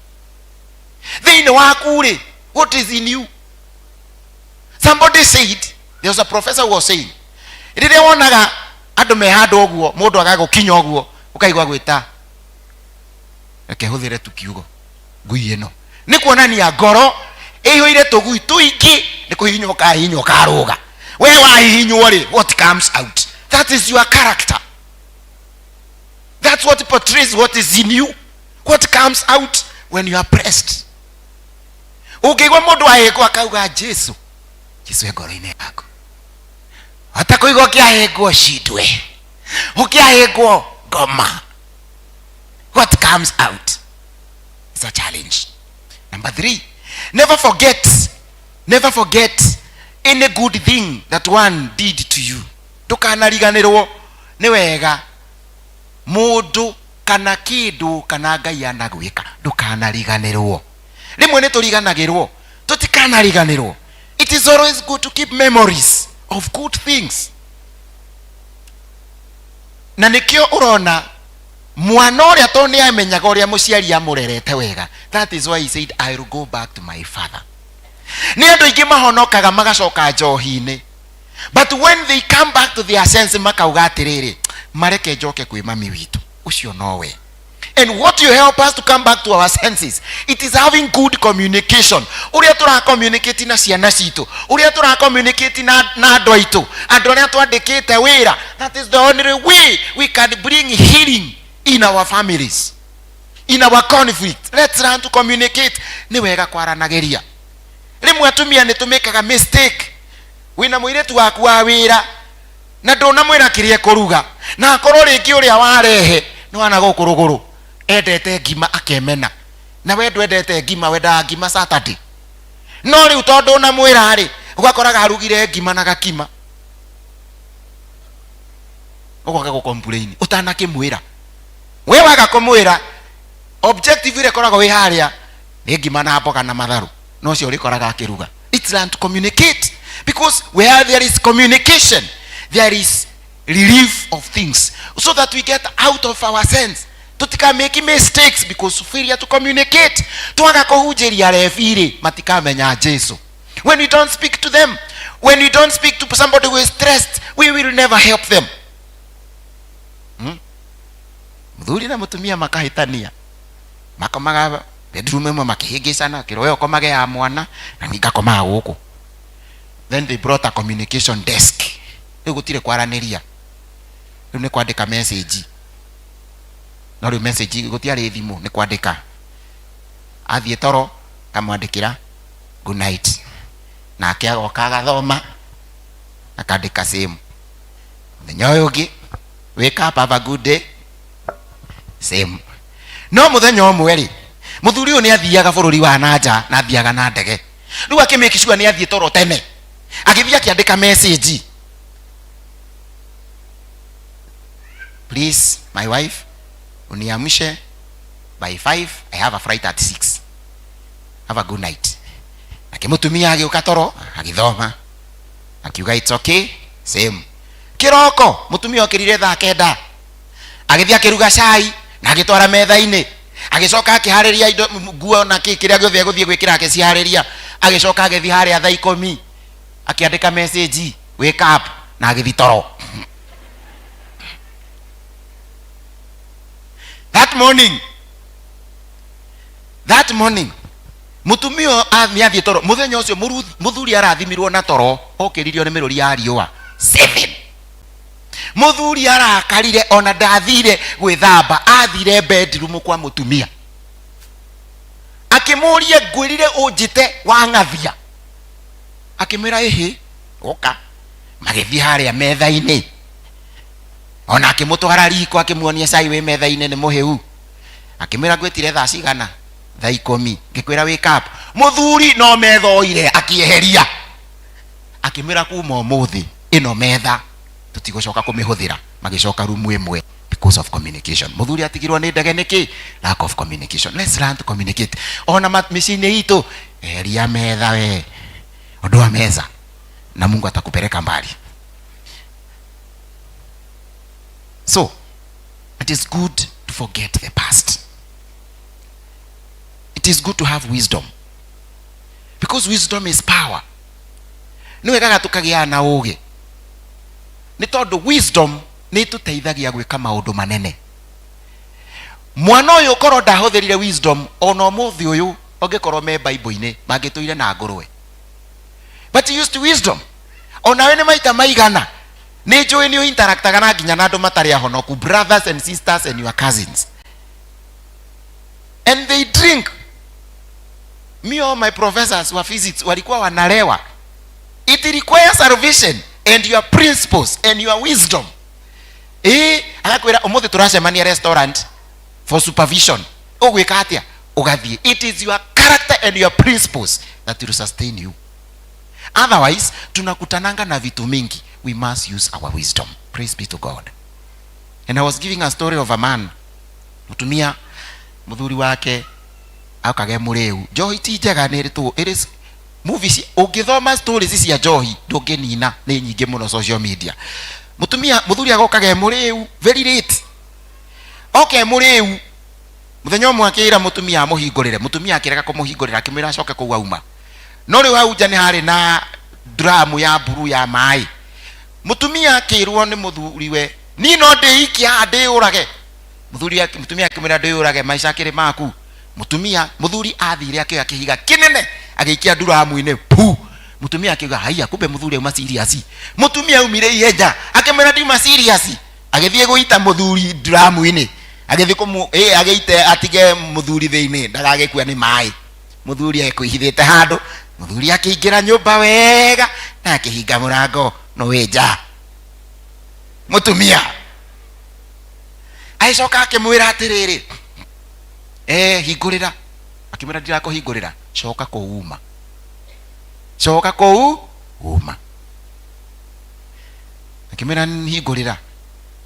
[SPEAKER 20] Thĩinĩ waku rĩ, what is in you? Somebody said, there was a professor who was saying, rĩrĩa wonaga andũ me handũ ũguo, mũndũ agagũkinya ũguo, ũkaigua gwĩta, reke hũthĩre tu kiugo ngui ĩno, nĩ kuonania ngoro ĩihũire tũgui tũingĩ, nĩ kũhihinywo ũkahihinywo ũkarũga. We wahihinywo rĩ, what comes out? That is your character. That's what portrays what is in you. What comes out when you are pressed. Ũngĩigua mũndũ ahĩngwo akauga Jesu, Jesu e ngoro-inĩ yaku. Hata kũigua ũkĩahĩngwo cindwe, ũkĩahĩngwo ngoma, what comes out is a challenge. Number 3, never forget, never forget any good thing that one did to you. Ndũkanariganĩrwo nĩ wega mũndũ kana kĩndũ kana Ngai anagwĩka. Ndũkanariganĩrwo. Rĩmwe nĩ tũriganagĩrwo, tũtikanariganĩrwo. It is always good to keep memories of good things. Na nĩkĩo ũrona mwana ũrĩa tondũ nĩ amenyaga ũrĩa mũciari amũrerete wega, that is why he said, I will go back to my father. Nĩ andũ aingĩ mahonokaga magacoka njohi-inĩ, but when they come back to their sense makauga atĩrĩrĩ, mareke njoke kwĩ mami witũ ũcio nowe. And what you help us to come back to our senses, it is having good communication. Ũrĩa tũra communicate na ciana citũ, ũrĩa tũra communicate na andũ aitũ, andũ arĩa twandĩkĩte wĩra. That is the only way we can bring healing in our families, in our conflict. Let's learn to communicate. Nĩ wega kwaranagĩria. Rĩmwe atumia nĩ tũmĩkaga mistake. Wĩna mũirĩtu waku wa wĩra na ndũnamwĩra kĩrĩa ekũruga, na akorwo rĩngĩ ũrĩa warehe nĩ wana gũkũ rũgũrũ endete ngima akemena, na we ndwendete ngima, wendaga ngima Saturday. No rĩu tondũ ndũnamwĩra rĩ, ũgakoraga arugire ngima na gakima. Ũgoka gũ-complain ũtanakĩmwĩra. We waga kũmwĩra objective ĩrĩa ĩkoragwo ĩ harĩa nĩ ngima na mboga na matharũ, no ũcio ũrĩkoraga akĩruga. It's learn to communicate, because where there is communication there is relief of things, so that we get out of our sense, tutika make mistakes because failure to communicate. Twaga kũhunjĩria rebi-rĩ, matikamenya Jesu. When we don't speak to them, when we don't speak to somebody who is stressed, we will never help them. Mũthuri na mũtumia makahĩtania, makomaga bedroom ĩmwe, makĩhĩngĩcana, kĩro we ũkomage ya mwana na niĩ ngakomaga gũkũ. Then they brought a communication desk. Rĩu gũtirĩ kwaranĩria, rĩu nĩ kwandĩka message. No rĩu message gũtiarĩ thimũ, nĩ kwandĩka. Athiĩ toro kamwandĩkĩra good night, nake agoka agathoma akandĩka same. Mũthenya ũyũ ũngĩ, wake up, have a good day, same. No mũthenya ũmwe rĩ, mũthuri ũyũ nĩ athiaga bũrũri wa nanja na athiaga na ndege. Rĩu akĩ sure nĩ athiĩ toro tene, agĩthiĩ akĩandĩka message, "Please my wife, uniamshe by 5, I have a flight at 6. Have a good night." Nake mũtumia agĩũka toro agĩthoma akiuga, "It's okay," same. Kĩroko mũtumia okĩrire thaa 9, agĩthiĩ akĩruga cai na agĩtwara metha-inĩ, agĩcoka akĩharĩria indo, nguo na kĩ kĩrĩa gĩothe egũthiĩ gwĩkĩra, akĩciharĩria. Agĩcoka agĩthiĩ harĩa thaa 10, akĩandĩka message, "Wake up," na agĩthiĩ toro. That morning mũtumia ũyũ nĩ athiĩ toro. Mũthenya ũcio mũthuri arathimirwo na toro, okĩririo nĩ mĩrũri ya riũa 7. Mũthuri arakarire, ona ndathire gwĩthamba, athire bedroom kwa mũtumia akĩmũria, "Ngwĩrire ũnjĩte wang'athia." Akĩmwĩra, "Ĩhĩ, ũka." Magĩthiĩ harĩa metha-inĩ, ona akĩmũtwara riko, akĩmuonia cai wĩ metha-inĩ nĩ mũhĩu. Akĩmwĩra, "Ngwĩtire thaa cigana?" "Thaa 10." "Ngĩkwĩra wake up." Mũthuri no metha oire akĩeheria, akĩmwĩra, "Kuma ũmũthĩ ĩno metha tũtigũcoka kũmĩhũthĩra." Magĩcoka rumu ĩmwe because of communication. Mũthuri atigirwo nĩ ndege nĩkĩ? Lack of communication. Let's learn to communicate. Ona mĩciĩ-inĩ itũ, eheria metha, we ondoa meza na Mungu atakupeleka mbali. So it is good to forget the past. It is good to have wisdom, because wisdom is power. Nĩ wega tũkagĩa na ũũgĩ, nĩ tondũ wisdom nĩ ĩtũteithagia gwĩka maũndũ manene. Mwana ũyũ korwo ndahũthĩrire wisdom, ona ũmũthĩ ũyũ ũngĩkorwo me Bible-inĩ mangĩtũire na ngũrwe, but he used wisdom. Onawe nĩ maita maigana nĩ njũĩ nĩ ũinteractaga na nginya na andũ matarĩ ahonoku, brothers and sisters and your cousins, and they drink. Me, all my professors wa physics walikuwa wanalewa. It requires salvation and your principles and your wisdom. Ĩ agakwĩra, "Ũmũthĩ tũracemania restaurant for supervision." Ũgwĩka atĩa? Ũgathiĩ. It is your character and your principles that will sustain you. Otherwise tunakutananga na vitu mingi. We must use our wisdom. Praise be to God. And I was giving a story of a man, mutumia muthuri wake akage mũrĩu. Njohi ti njega, nĩ ĩrĩ it is movies. Ũngĩthoma stories cia njohi ndũngĩnina, nĩ nyingĩ mũno social media. Mutumia, muthuri agokaga e mũrĩu very late, oke mũrĩu. Mũthenya ũmwe akĩra mũtumia amũhingũrĩre, mũtumia akĩrega kũmũhingũrĩra, akĩmwĩra acoke kũu auma. No rĩu hau nja nĩ harĩ na dramu ya mburu ya maĩ. Mũtumia akĩrwo nĩ mũthuriwe, "Niĩ no ndĩikie haha ndĩyũrage." Mũthuri, mũtumia akĩmwĩra, "Ndĩyũrage, maica akĩrĩ maku." Mũtumia, mũthuri athire akĩoya kĩhiga kĩnene agĩikia nduramu-inĩ pu. Mũtumia akiuga, "Haiya, kumbe mũthuri auma serious." Mũtumia aumire ihenya, akĩmwĩra, "Ndiuma serious." Agĩthiĩ gũita mũthuri nduramu-inĩ, agĩthiĩ kũmũ ĩ agĩite atige mũthuri thĩinĩ ndagagĩkua nĩ maĩ. Mũthuri ekwĩhithĩte handũ. Mũthuri akĩingĩra nyũmba wega na akĩhinga mũrango, no wĩ nja. Mũtumia agĩcoka akĩmwĩra atĩrĩrĩ, "Hingũrĩra." Akĩmwĩra, "Ndirakũhingũrĩra, coka kũu uma, coka kũu uma." Akĩmwĩra, "Hingũrĩra."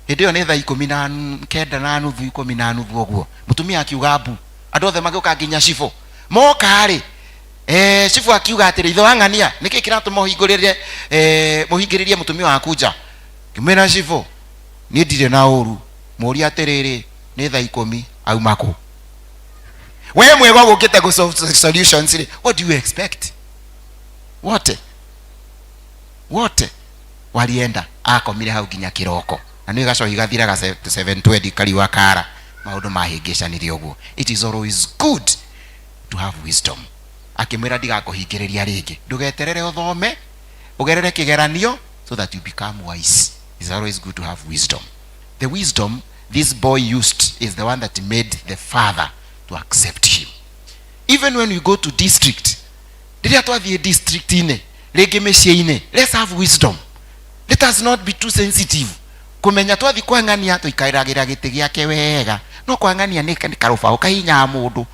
[SPEAKER 20] Hĩndĩ ĩyo nĩ thaa ikũmi na kenda na nuthu, ikũmi na nuthu ũguo. Mũtumia akiuga mbu, andũ othe magĩũka nginya cibũ. Moka rĩ, cibũ akiuga atĩrĩ, ithe wa ng'ania, nĩkĩ kĩratũma ũhingũrĩre, mũhingĩrĩrie mũtumia waku nja? Ngĩmwĩra cibũ, niĩ ndirĩ na ũru, mũũrie atĩrĩrĩ, nĩ thaa ikũmi, auma kũ? We mwega ũgũkĩte gũ solve solutions rĩ, what do you expect? Wote wote walienda, akomire hau nginya kĩroko, na nĩ gacohi gathiraga 7:20 kariũa kara, maũndũ mahĩngĩcanire ũguo. It is always good to have wisdom. Akĩmwĩra ndigakũhingĩrĩria rĩngĩ, ndũgeterere ũthome ũgerere kĩgeranio so that you become wise. It's always good to have wisdom. The wisdom this boy used is the one that made the father to accept him. Even when we go to district, rĩrĩa twathiĩ district-inĩ rĩngĩ mĩciĩ-inĩ, let's have wisdom. Let us not be too sensitive. Kũmenya twathiĩ kwa ng'ania tũikaragĩra gĩtĩ gĩake wega, no kwa ng'ania nĩ karũbaũ kahinyaga mũndũ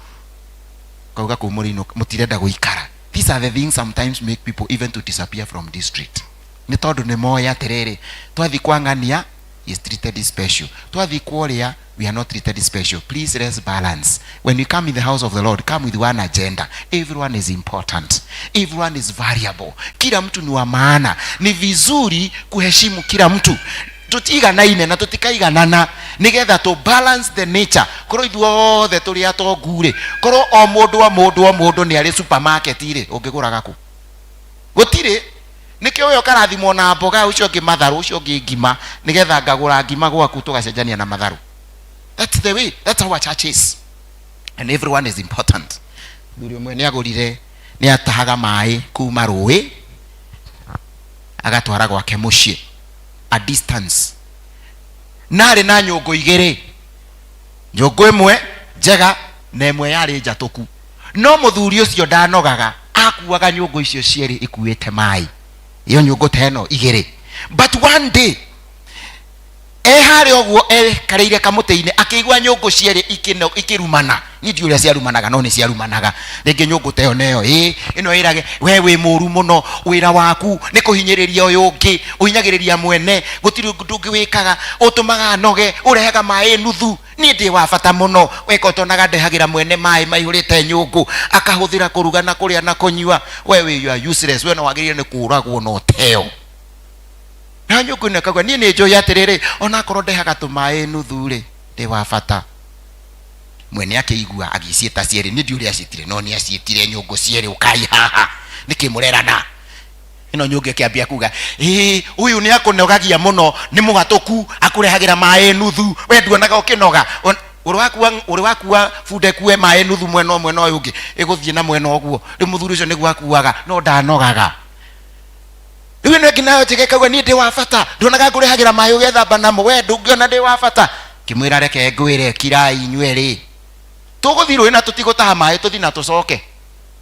[SPEAKER 20] kauga kũu mũrĩinũka mũtirenda gũikara. These are the things sometimes make people even to disappear from district, nĩ tondũ nĩ moĩ atĩrĩrĩ, twathiĩ kwa ng'ania is treated special, twathiĩ kwa ũrĩa we are not treated special. Please, let's balance. When you come in the house of the Lord, come with one agenda. Everyone is important, everyone is variable, kila mtu ni wa maana. Ni vizuri kuheshimu kila mtu. Tũtiganaine na tũtikaiganana nigetha to balance the nature. Korwo ithuothe tũrĩ atongu rĩ, korwo o mũndũ o mũndũ o mũndũ nĩ arĩ supermarket rĩ, ũngĩgũraga kũ? Gũtirĩ. Nĩkĩo we ũkarathimwo na mboga, ũcio ũngĩ matharũ, ũcio ũngĩ ngima, nĩgetha ngagũra ngima gwaku tũgacenjania na matharũ. That's the way, that's how our church is, and everyone is important. Thuri ũmwe nĩ agũrire, nĩ atahaga maĩ kuma rũĩ agatwara gwake mũciĩ, a distance, na arĩ na nyũngũ igĩrĩ, nyũngũ ĩmwe njega na ĩmwe yarĩ njatũku. No mũthuri ũcio ndanogaga, akuaga nyũngũ icio cierĩ ikuĩte maĩ, iyo nyũngũ ta ĩno igĩrĩ. But one day e harĩa ũguo ekarĩire kamũtĩ-inĩ, akĩigua nyũngũ cierĩ ikĩrumana. Niĩ ndiũĩ ũrĩa ciarumanaga, no nĩ ciarumanaga. Rĩngĩ nyũngũ ta ĩyo neyo ĩ ĩno ĩrage, we wĩ mũru mũno, wĩra waku nĩ kũhinyĩrĩria ũyũ ũngĩ, ũhinyagĩrĩria mwene, gũtirĩ ũndũ ũngĩ wĩkaga, ũtũmaga noge, ũrehaga maĩ nuthu, niĩ ndĩ wa bata mũno, weka ũtonaga ndehagĩra mwene maĩ maihũrĩte nyũngũ akahũthĩra kũruga na kũrĩa na kũnyua. We wĩ, you are useless, we no wagĩrĩire nĩ kũũragwo na ũteo. Na nyũngũ ĩno ĩkauga, niĩ nĩ njũĩ atĩrĩrĩ, onakorwo ndehaga tũmaĩ nuthu rĩ, ndĩ wa bata. Mwene akĩigua agĩciĩta cierĩ, niĩ ndiũĩ ũrĩa aciĩtire, no nĩ aciĩtire nyũngũ cierĩ, ũkai haha, nĩkĩ mũrerana? Ĩno nyũngũ ĩkĩambia kuga, ĩĩ ũyũ nĩ akũnogagia mũno, nĩ mũgatũku, akũrehagĩra maĩ nuthu, we nduonaga ũkĩnoga. Ũrĩ wakua bunda ĩkue maĩ nuthu mwena ũmwe na ũyũ ũngĩ ĩgũthiĩ na mwena ũguo. Rĩu mũthuri ũcio nĩguo akuaga, no ndanogaga. Rĩu ĩno ĩngĩ nayo njega ĩkauga, niĩ ndĩ wa bata, nduonaga ngũrehagĩra maĩ ũgethamba namo, we ndũngĩona ndĩ wa bata? Ngĩmwĩra, reke ngwĩre, kirai inyuerĩ, tũgũthiĩ rũĩ na tũtigũtaha maĩ, tũthiĩ na tũcoke.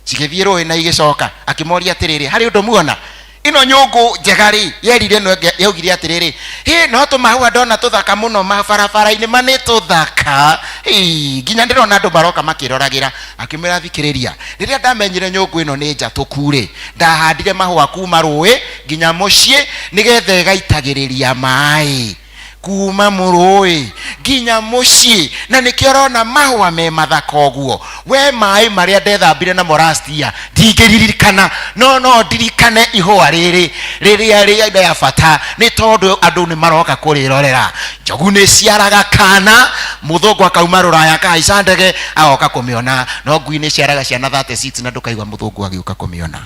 [SPEAKER 20] Cigĩthiĩ rũĩ na igĩcoka. Akĩmoria atĩrĩrĩ, harĩ ũndũ muona? Ĩno nyũngũ njega rĩ, yerire ĩno ĩngĩ, yaugire atĩrĩrĩ, hĩ no tũmahũa ndona tũthaka mũno mabarabara-inĩ, ma nĩ tũthaka. Hĩ, nginya ndĩrona andũ maroka makĩroragĩra. Akĩmwĩra, thikĩrĩria, rĩrĩa ndamenyire nyũngũ ĩno nĩ njatũku rĩ, ndahandire mahũa kuma rũĩ nginya mũciĩ, nĩgetha ĩgaitagĩrĩria maĩ kuma mũrũĩ nginya mũciĩ, na nĩkĩo ũrona mahũa me mathaka ũguo. We maĩ marĩa ndethambire namo last year ndingĩririkana, no no ndirikane ihũa rĩrĩ rĩrĩa rĩ rĩa bata, nĩ tondũ andũ nĩ maroka kũrĩrorera. Njogu nĩ ciaraga kana, mũthũngũ akauma rũraya akahaica ndege agoka kũmĩona, no ngui nĩ ciaraga ciana 36 na ndũkaigua mũthũngũ agĩũka kũmĩona.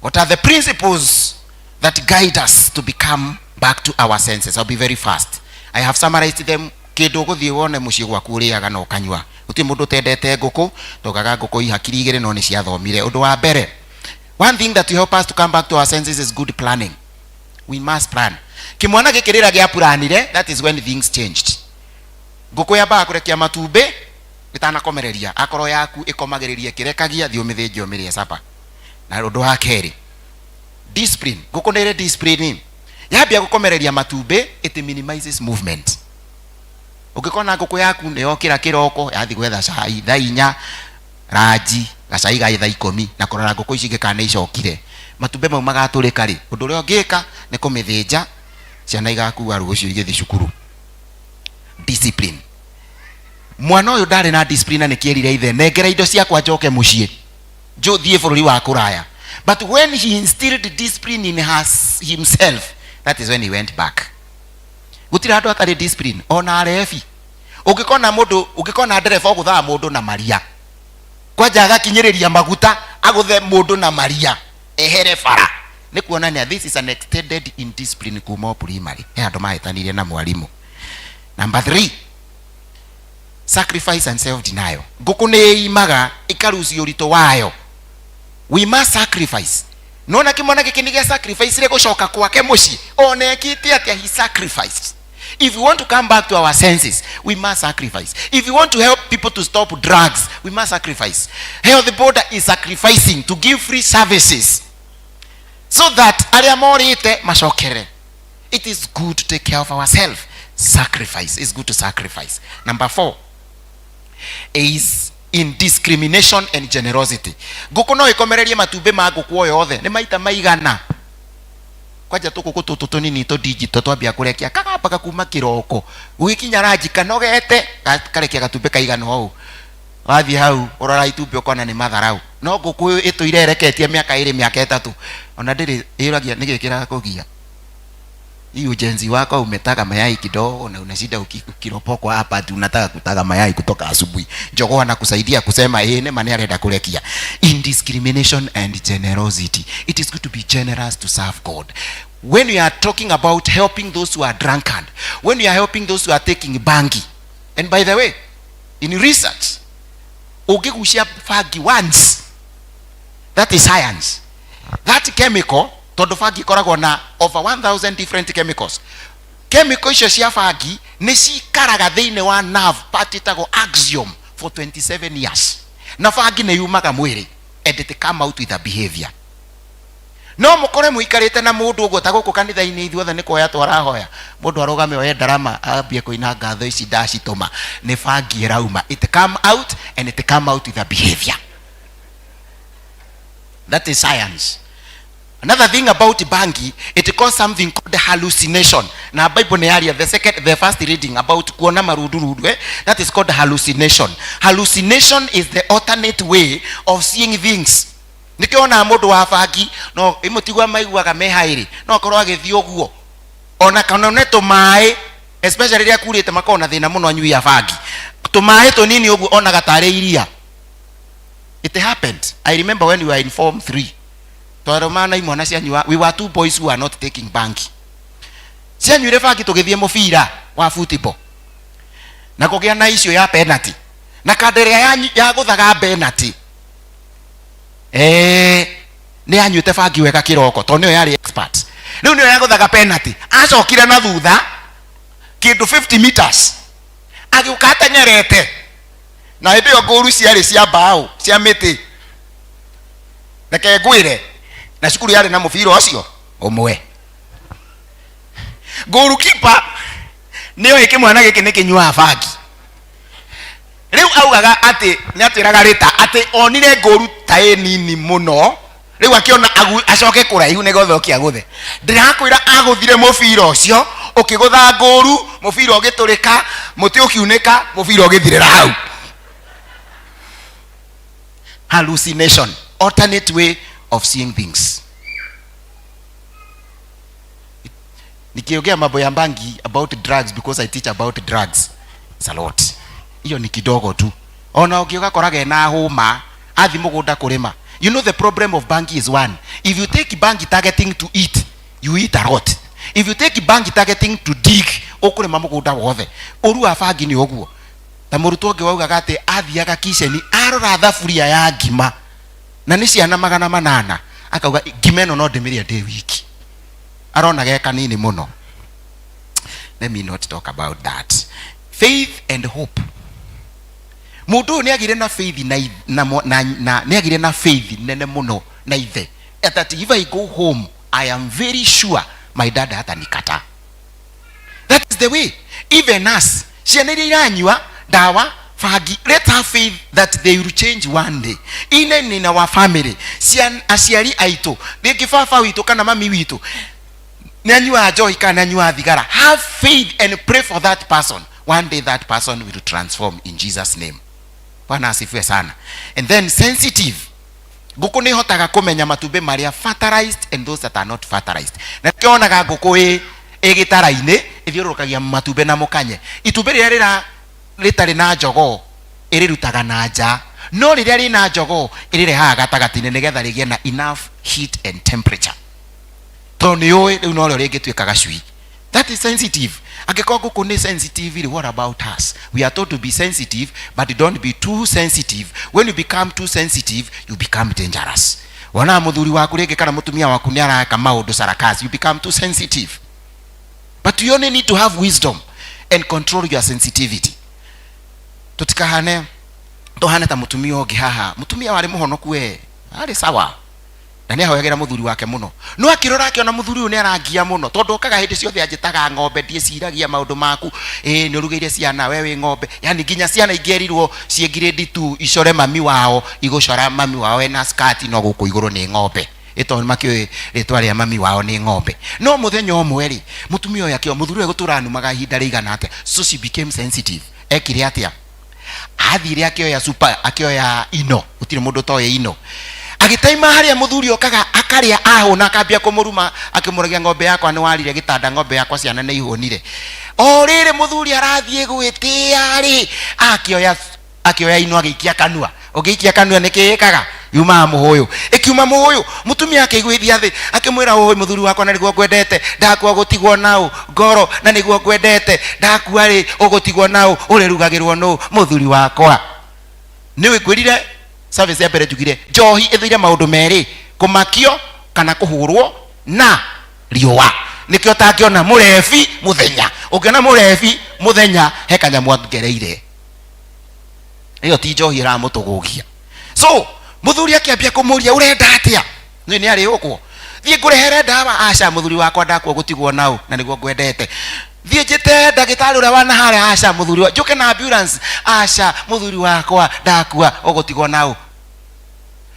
[SPEAKER 20] What are the principles that guide us to become back to our senses? I'll be very fast. I have summarized them. Kĩndũ ũgũthiĩ wone mũciĩ gwaku ũrĩaga na ũkanyua. Gũtirĩ mũndũ ũtendete ngũkũ, taugaga ngũkũ ihakiri igĩrĩ no nĩ ciathomire. Ũndũ wa mbere, one thing that will help us to come back to our senses is good planning. We must plan. Kĩmwana gĩkĩ rĩrĩa gĩapuranire, that is when things changed. Ngũkũ yambaga kũrekia matumbĩ ĩtanakomereria. Akorwo yaku ĩkomagĩrĩria ĩkĩrekagia, thiĩ ũmĩthĩnje ũmĩrĩe supper. Na ũndũ wa kerĩ, discipline. Ngũkũ nĩ ĩrĩ discipline. Yambia gũkomereria matumbĩ, it minimizes movement. Ũngĩkona ngũkũ yaku nĩ yokĩra kĩroko, yathiĩ gwetha cai thaa inya, ranji, gacai ga thaa ikũmi, na kũrora ngũkũ ici ingĩ kana nĩ icokire, matumbĩ mau magatũrĩka rĩ, ũndũ ũrĩa ũngĩka nĩ kũmĩthĩnja. Ciana igakua rũciũ igĩthiĩ cukuru. Discipline. Mwana ũyũ ndarĩ na discipline na nĩkĩerire ithe, nengera indo ciakwa njoke mũciĩ, thiĩ bũrũri wa kũraya. But when he instilled discipline in himself, that is when he went back. Gũtirĩ handũ hatarĩ discipline, ona arebi. Ũngĩkona mũndũ, ũngĩkona ndereba ũgũthaga mũndũ na maria, kwanja agakinyĩrĩria maguta agũthe mũndũ na maria ehere bara, nĩ kuonania this is an extended indiscipline kuma o primary. He handũ mahĩtanirie na mwarimũ. Number 3, sacrifice and self denial. Ngũkũ nĩ ĩimaga ĩkarucia ũritũ wayo. We must sacrifice. Nona kĩmwana gĩkĩ nĩ gĩa sacrifice gũcoka kwake mũciĩ, ona ekĩte atĩa, he sacrificed. If we want to come back to our senses, we must sacrifice. If we want to help people to stop drugs, we must sacrifice. Health Board is sacrificing to give free services so that arĩa morĩte macokere. It is good to take care of ourselves. Sacrifice. It's good to sacrifice. Number 4 is indiscrimination and generosity. Ngũkũ no ĩkomererie matumbĩ ma ngũkũ o yothe nĩ maita maigana. Kwanja tũkũkũ tũtũ tũnini tũ digital twambia kũrekia kagambaga kuma kĩroko gũgĩkinya ranji kanogete, karekia gatumbĩ kaigana ũũ. Wathiĩ hau ũrora itumbĩ ũkona nĩ matharau. No ngũkũ ĩtũire ĩreketie mĩaka ĩrĩ, mĩaka ĩtatũ, ona ndĩrĩ ĩragia nĩkĩ kĩrakũgia. Hii ujenzi wako umetaga mayai kidogo na unashinda ukiropokwa hapa ati unataka kutaga mayai kutoka asubuhi. Jogoo anakusaidia kusema nĩ ma nĩ arenda kũrekia. Indiscrimination and generosity. It is good to be generous to serve God. When we are talking about helping those who are drunkard, when we are helping those who are taking bangi, and by the way, in research, ũngĩgucia bangi once, that is science. That chemical, tondũ bangi ĩkoragwo na over 1000 different chemicals. Chemical icio cia bangi nĩ cikaraga thĩinĩ wa nerve part ĩtagwo axiom for 27 years. Na bangi nĩ yumaga mwĩrĩ and it come out with a behavior. No mũkore mũikarĩte na mũndũ ũguo ta gũkũ kanitha-inĩ ithuothe nĩ kuoya twarahoya, mũndũ arũgame oye ndarama ambie kũina ngatho ici ndacitũma, nĩ bangi ĩrauma. It come out and it come out with a behavior. That is science. Another thing about bangi, it causes something called hallucination. Na Bible nĩ yaria the first reading about kuona marundurundu, That is called hallucination. Hallucination is the alternate way of seeing things. Nĩkĩo ona mũndũ wa bangi no imũtigua maiguaga me haĩrĩ, no akorwo agĩthiĩ ũguo ona kana one tũmaĩ, especially rĩrĩa kurĩte makoragwo na thĩna mũno anyui a bangi, tũmaĩ tũnini ũguo onaga tarĩ iria. It happened. I remember when we were in form 3, twarũmana na imwana cianyua, we were two boys who were not taking bangi. Cianyuire bangi tũgĩthiĩ mũbira wa football na kũgĩa na issue ya penalty, na kanda ĩrĩa yagũthaga penalty, nĩ yanyuĩte bangi wega kĩroko tondũ nĩyo yarĩ expert. Rĩu nĩyo yagũthaga penalty. Acokire na thutha kĩndũ 50 meters agĩũka ateng'erete, na hĩndĩ ĩyo ngũru ciarĩ cia mbaũ cia mĩtĩ. Reke ngwĩre, na cukuru yarĩ na mũbira ũcio ũmwe. Goalkeeper nĩoĩ kĩmwana gĩkĩ nĩ kĩnyuaga bangi. Rĩu augaga atĩ nĩ atwĩraga rĩta atĩ onire ngũru ta ĩ nini mũno, rĩu akĩona acoke kũraihu nĩgetha oke agũthe. Ndĩrakwĩra agũthire mũbira ũcio, ũkĩgũtha ngũru, mũbira ũgĩtũrĩka, mũtĩ ũkiunĩka, mũbira ũgĩthirĩra hau. Hallucination, alternate way of seeing things. Nikiongea mambo ya bangi about drugs, because I teach about drugs, it's a lot. Hiyo ni kidogo tu. Ona ũngĩ ũgakora ena hũma athi mũgũnda kũrĩma. You know the problem of bangi is one. If you take bangi targeting to eat, you eat a lot. If you take bangi targeting to dig, ũkũrĩma mũgũnda wothe. Ũru wa bangi nĩ ũguo. Ta mũrutwo ũngĩ waugaga atĩ athiaga kitchen arora thaburia ya ngima na nĩ ciana 800, akauga ngima ĩno no ndĩmĩrĩe ndĩ wiki. Arona ge kanini mũno. Let me not talk about that. Faith and hope. Mũndũ ũyũ nĩagĩire na faith na na mo-, na, na, nĩagĩire na faith nene mũno na ithe. That if I go home, I am very sure my dad hatanikata. That is the way. Even us, ciana iria iranyua ndawa bangi, let have faith that they will change one day. Even in our family, aciari aitũ, rĩngĩ baba witũ kana mami witũ, Nĩ anyuaga njohi kana nĩ anyuaga thigara, have faith and pray for that person. One day that person will transform in Jesus name. Bwana asifiwe sana. And then sensitive. Ngũkũ nĩ ĩhotaga kũmenya matumbĩ marĩa fertilized and those that are not fertilized. Na nĩkĩo wonaga ngũkũ ĩ ĩ gĩtara-inĩ ĩthiũrũrũkagia matumbĩ na mũkanye. Itumbĩ rĩrĩa rĩra rĩtarĩ na njogoo ĩrĩrutaga na nja, no rĩrĩa rĩna njogoo ĩrĩrehaga gatagatĩ-inĩ nĩgetha rĩgĩe na enough heat and temperature, tondũ nĩ ũĩ rĩu norĩo rĩngĩtuĩka gacui. That is sensitive. Angĩkorwo ngũkũ nĩ sensitive rĩ, what about us? We are told to be sensitive, but don't be too sensitive. When you become too sensitive, you become dangerous. Wonaga mũthuri waku rĩngĩ kana mũtumia waku nĩ areka maũndũ sarakasi, you become too sensitive. But you only need to have wisdom and control your sensitivity. Tũtikahane tũhane ta mũtumia ũngĩ haha, mũtumia warĩ mũhonoku we, arĩ sawa na nĩ ahoyagĩra mũthuri wake mũno, no akĩrora akĩona mũthuri ũyũ nĩ arangia mũno, tondũ okaga hĩndĩ ciothe anjĩtaga ng'ombe, ndiĩciragia maũndũ maku, ĩĩ nĩ ũrugĩire ciana, we wĩ ng'ombe. Yani nginya ciana ingĩerirwo ciĩ grade 2 icore mami wao, igũcora mami wao ena skati, no gũkũ igũrũ nĩ ng'ombe, ĩtondũ makĩũĩ rĩtwa rĩa mami wao nĩ ng'ombe. No mũthenya ũmwe rĩ, mũtumia ũyũ akĩona mũthuri ũyũ gũtũra anumaga ihinda rĩigana atĩa, so she became sensitive. Ekire atĩa? Athire akĩoya super, akĩoya ino, gũtirĩ mũndũ ũtoĩ ino, agĩtaima harĩa mũthuri okaga akarĩa ahũna, akambia kũmũruma akĩmũragia, ng'ombe yakwa nĩ warire gĩtanda, ng'ombe yakwa ciana nĩ ihũnire. O rĩrĩ mũthuri arathiĩ gwĩtĩa rĩ, akĩoya akĩoya ino agĩikia kanua. Ũngĩikia kanua nĩ kĩĩkaga yumaga mũhũyũ, ĩkiuma mũhũyũ. Mũtumia akĩiguithia thĩ akĩmwĩra, ũĩ mũthuri wakwa, na nĩguo ngwendete, ndakua gũtigwo naũ ngoro, na nĩguo ngwendete, ndakua rĩ ũgũtigwo naũ, ũrĩrugagĩrwo nũ, mũthuri wakwa. Nĩ ngwĩrire service ya mbere njugire njohi ĩthũire maũndũ merĩ, kũmakio kana kũhũrwo na riũa. Nĩkĩo ũtangĩona mũrebi mũthenya, ũngĩona mũrebi mũthenya he kanyamũ angereire, ĩyo ti njohi ĩramũtũgũgia. So mũthuri akĩambia kũmũria, ũrenda atĩa? Nĩ nĩ arĩ ũkwo thiĩ ngũrehere ndawa? Aca mũthuri wakwa, ndakua gũtigwo nau, na nĩguo ngwendete. Thiĩ njĩte ndagĩtarĩ ũrĩa wana harĩa? Aca mũthuri wa, njũke na ambulance? Aca mũthuri wakwa, ndakua ũgũtigwo nau.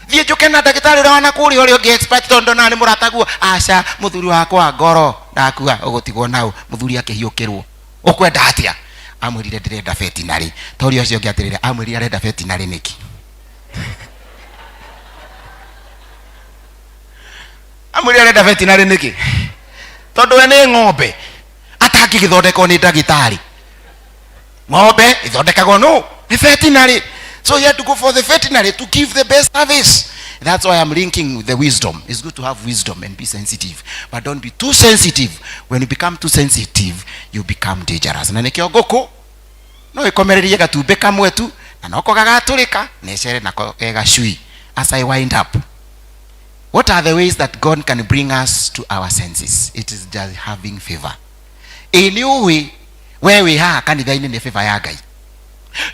[SPEAKER 20] Thiĩ njũke na ndagĩtarĩ ũrĩa wana kũrĩa ũrĩa ũngĩ expert, tondũ ndonaga nĩ mũrataguo? Aca mũthuri wakwa, ngoro, ndakua ũgũtigwo nau. Mũthuri akĩhiũkĩrwo, ũkwenda atĩa? Amwĩrire, ndĩrenda vetinary. Tori ũcio ũngĩ atĩrĩrĩ, amwĩrire arenda vetinary nĩkĩ? Amwĩrire arenda vetinary nĩkĩ? Tondũ we nĩ ng'ombe atangĩgĩthondekwo nĩ ndagĩtarĩ. Ng'ombe ĩthondekagwo nũ? Nĩ vetinary. So he had to go for the veterinary to give the best service. That's why I'm linking with the wisdom. It's good to have wisdom and be sensitive, but don't be too sensitive. When you become too sensitive, you become dangerous. Na nĩkĩo ngũkũ no ĩkomererie gatumbĩ kamwe tu, na noko gagatũrĩka na ĩcere nako ke gacui. As I wind up, what are the ways that God can bring us to our senses? It is just having favor. Ĩ nĩ ũĩ we wĩ haha kanitha-inĩ nĩ favor ya Ngai.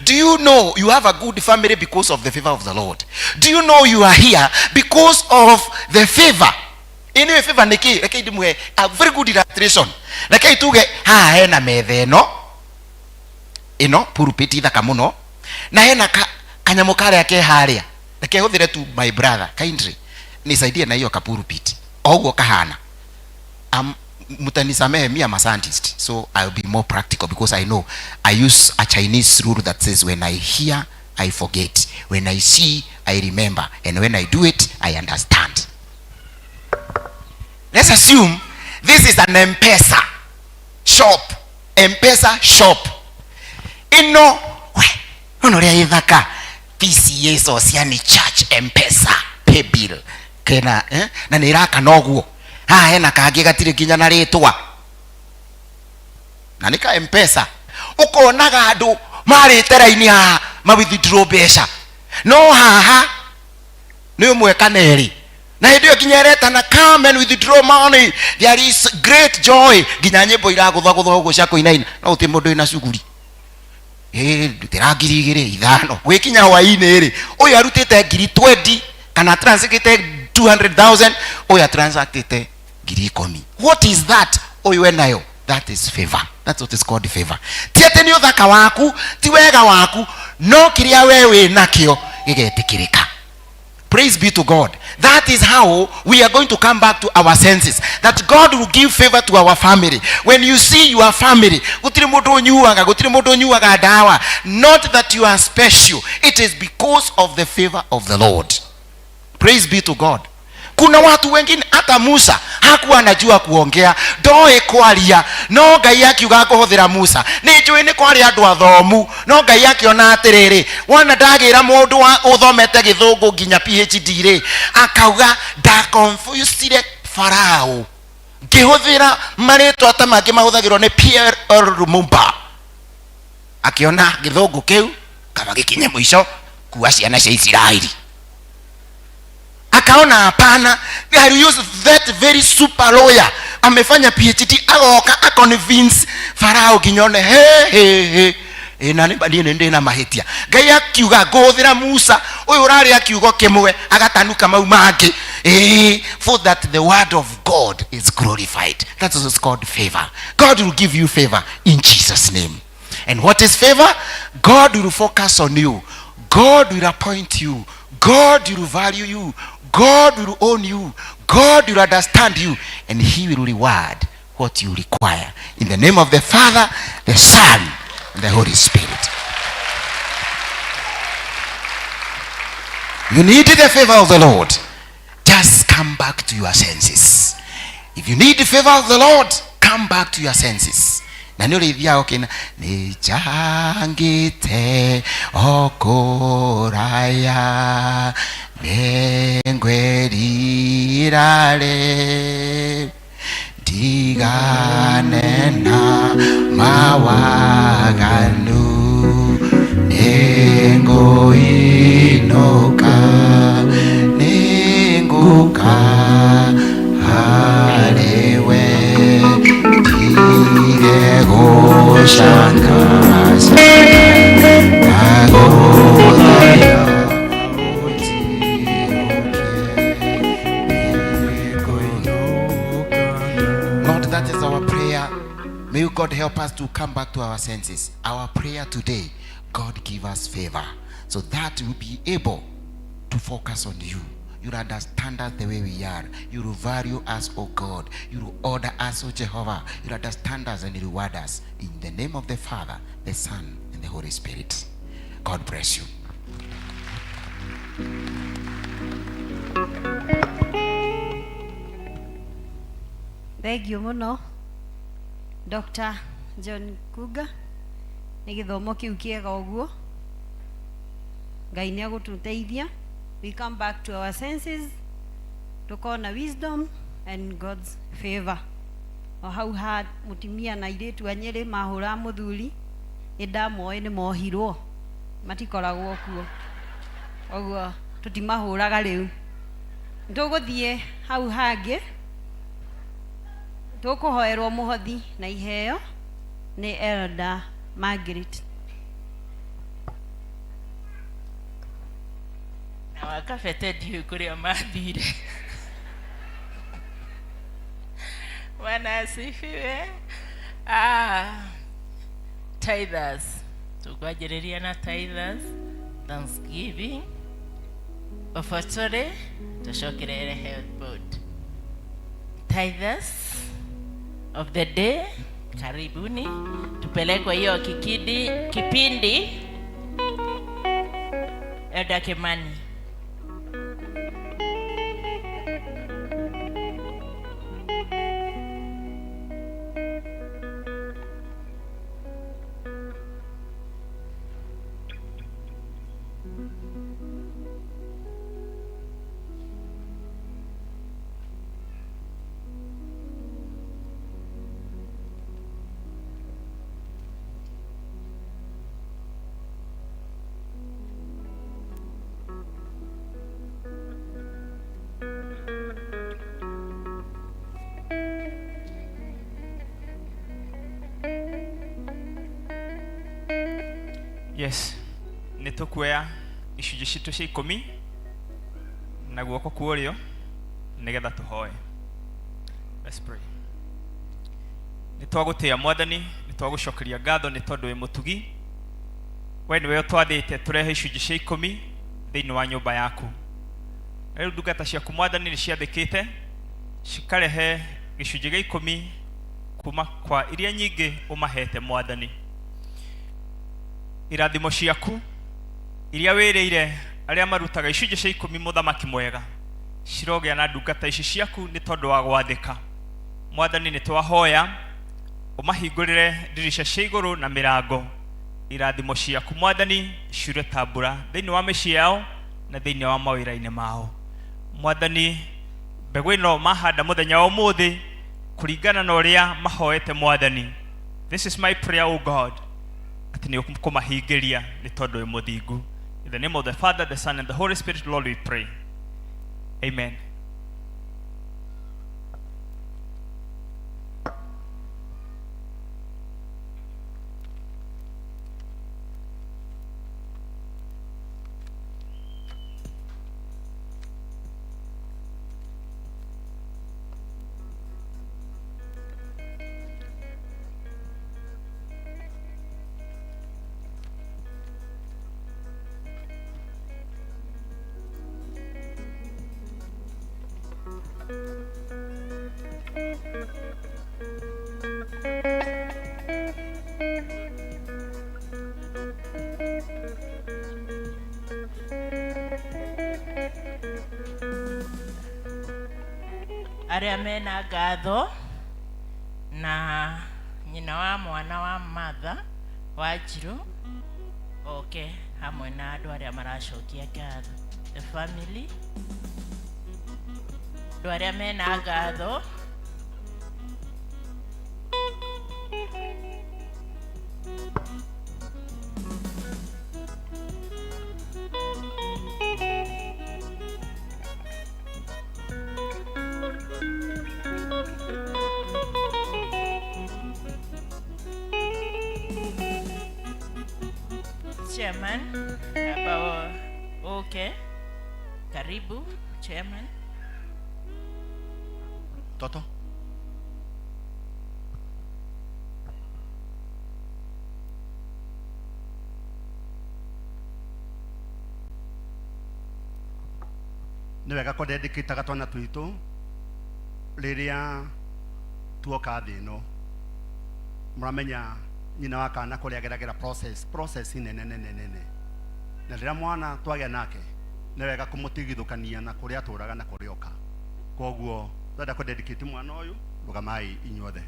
[SPEAKER 20] Do you know you have a good family because of the favor of the Lord? Do you know you are here because of the favor? Anyway, favor nĩ kĩ? Rekei ndĩmũhe a very good illustration. Rekei tuge haha hena metha ĩno ĩno pulpit thaka mũno, na hena ka, kanyamũ karĩa ke harĩa. Reke hũthĩre tu, my brother, kindly nisaidie na hiyo ka pulpit o ũguo kahana. Mtanisamehe, me I'm a scientist, so I'll be more practical because I know I use a Chinese rule that says when I hear, I forget, when I see, I remember, and when I do it, I understand. Let's assume this is an M-Pesa shop. M-Pesa shop ĩno, we ono ũrĩa ĩthaka, PCEA Sosiani Church M-Pesa paybill kena, eh? Na nĩ ĩrakana ũguo. Haha hena kangĩ gatirĩ nginya na rĩtwa, na nĩ ka M-Pesa. Ũkonaga andũ marĩte raini haha ma withdraw mbeca, no haha nĩ ũmwe kana erĩ, na hĩndĩ ĩyo nginya ĩretana, "Come and withdraw money, there is great joy." Nginya nyĩmbo iragũthagũtha ũguo cia kũinaina, no gũtirĩ mũndũ wĩna cuguri. Ĩ ndutĩra 2,000 5 gwĩkinya hwaĩ-inĩ rĩ, ũyũ arutĩte 20,000 kana transactĩte 200,000, ũyũ atransactĩte 10,000. What is that ũyũ enayo? That is favor. That's what is called favor. Ti atĩ nĩ ũthaka waku, ti wega waku, no kĩrĩa we wĩ nakĩo gĩgetĩkĩrĩka. Praise be to God. That is how we are going to come back to our senses. That God will give favor to our family. When you see your family, gũtirĩ mũndũ ũnyuaga, gũtirĩ mũndũ ũnyuaga ndawa. Not that you are special. It is because of the favor of the Lord. Praise be to God. Kuna watu wengine hata Musa hakuwa anajua kuongea, ndoĩ kwaria, no Ngai akiuga akũhũthĩra Musa. Nĩ njũĩ nĩ kwarĩ andũ athomu, no Ngai akĩona atĩrĩrĩ, wona ndagĩra mũndũ wa ũthomete gĩthũngũ nginya PhD rĩ, akauga ndakonfusire Farao ngĩhũthĩra marĩtwa ta mangĩ mahũthagĩrwo nĩ Pierre Lumumba. Akĩona gĩthũngũ kĩu kaba gĩkinye mũico kuwa ciana cia Isiraeli. Akaona hapana, I use that very super lawyer amefanya PhD, agoka aconvince Farao nginya one he he he ĩ na niĩ nĩ ndĩ na mahĩtia. Ngai akiuga ngũhũthĩra Musa ũyũ ũrarĩa kiugo kĩmwe agatanuka mau mangĩ, ĩ for that the word of God is glorified. That is called favor. God will give you favor in Jesus name. And what is favor? God will focus on you. God will appoint you. God will value you. God will own you. God will understand you. And he will reward what you require. In the name of the Father, the Son, and the Holy Spirit. You need the favor of the Lord. Just come back to your senses. If you need the favor of the Lord, come back to your senses. Na nĩ ũrĩthiaga ũkĩina nĩ njangĩte o kũraya nĩngwĩrira rĩ ndigane na mawaganu nĩngũinũka nĩngũka harĩwe ndige gũcangacanga ndagũthaitha. Lord, that is our prayer. May you, God, help us to come back to our senses. Our prayer today, God give us favor so that we'll be able to focus on you. You'll understand us the way we are. You will value us, O God. You will order us, O Jehovah. You'll understand us and reward us. In the name of the Father, the Son, and the Holy Spirit. God bless you.
[SPEAKER 3] Thengiũ mũno Dr. John Kuga nĩ gĩthomo kĩu kĩega ũguo. Ngai nĩ agũtũteithia. We come back to our senses, tukona wisdom and God's favor. O hau ha mũtumia na airĩtu a Nyĩrĩ mahũra mũthuri, nĩ ndamoĩ nĩ mohirwo, matikoragwo kuo, ũguo tũtimahũraga rĩu. Tũgũthiĩ hau hangĩ tũkũhoerwo mũhothi na iheo nĩ Elder Margaret.
[SPEAKER 11] Na wakabete ndiũĩ kũrĩa mathire. Bwana asifiwe. Tithers, tũkwanjĩrĩria na tithers, thanksgiving, offertory, tũcokerere health board. Tithers of the day, karibuni tupelekwe hiyo kikindi kipindi. Elder Kimani.
[SPEAKER 21] Yes, nĩ tũkuoya icunjĩ citũ cia ikũmi na guoko kwa ũrĩo nĩgetha tũhoe. Let's pray. Nĩ twagũtĩĩa Mwathani, nĩ twagũcokeria ngatho nĩ tondũ wĩ mũtugi. We nĩwe ũtwathĩte tũrehe icunjĩ cia ikũmi thĩinĩ wa nyũmba yaku. Na rĩu ndungata ciaku mwathani nĩ ciathĩkĩte cikarehe gĩcunjĩ gĩa ikũmi kuma kwa iria nyingĩ ũmahete mwathani. Irathimo ciaku iria wĩrĩire arĩa marutaga icunjĩ cia ikũmi mũthamaki mwega cirogĩa na ndungata ici ciaku nĩ tondũ wa gwathĩka. Mwathani nĩ twahoya ũmahingũrĩre ndirica cia igũrũ na mĩrango. Irathimo ciaku mwathani ciure ta mbura thĩinĩ wa mĩciĩ yao na thĩinĩ wa mawĩra-inĩ mao. Mwathani mbegũ ĩno mahanda mũthenya wa ũmũthĩ kũringana na ũrĩa mahoete mwathani, this is my prayer, O God, atĩ nĩ ũkũmahingĩria nĩ tondũ wĩ mũthingu. In the name of the Father, the Son, and the Holy Spirit, Lord, we pray. Amen.
[SPEAKER 11] Arĩa mena ngatho na nyina wa mwana wa Martha Wanjiru oke hamwe na andũ arĩa maracokia ngatho, the family, andũ arĩa mena ngatho. Chairman ambao okay, karibu chairman.
[SPEAKER 9] Toto. Nĩ wega kũndendikĩtaga twana twitũ rĩrĩa tuoka thĩ ĩno. Mũramenya nyina wa kana kũrĩa ageragĩra process nene nene nene, na rĩrĩa mwana twagĩa nake nĩ wega kũmũtigithũkania na kũrĩa atũraga na kũrĩa oka. Koguo twenda kũdedicate mwana ũyũ, rũgamai inyuothe.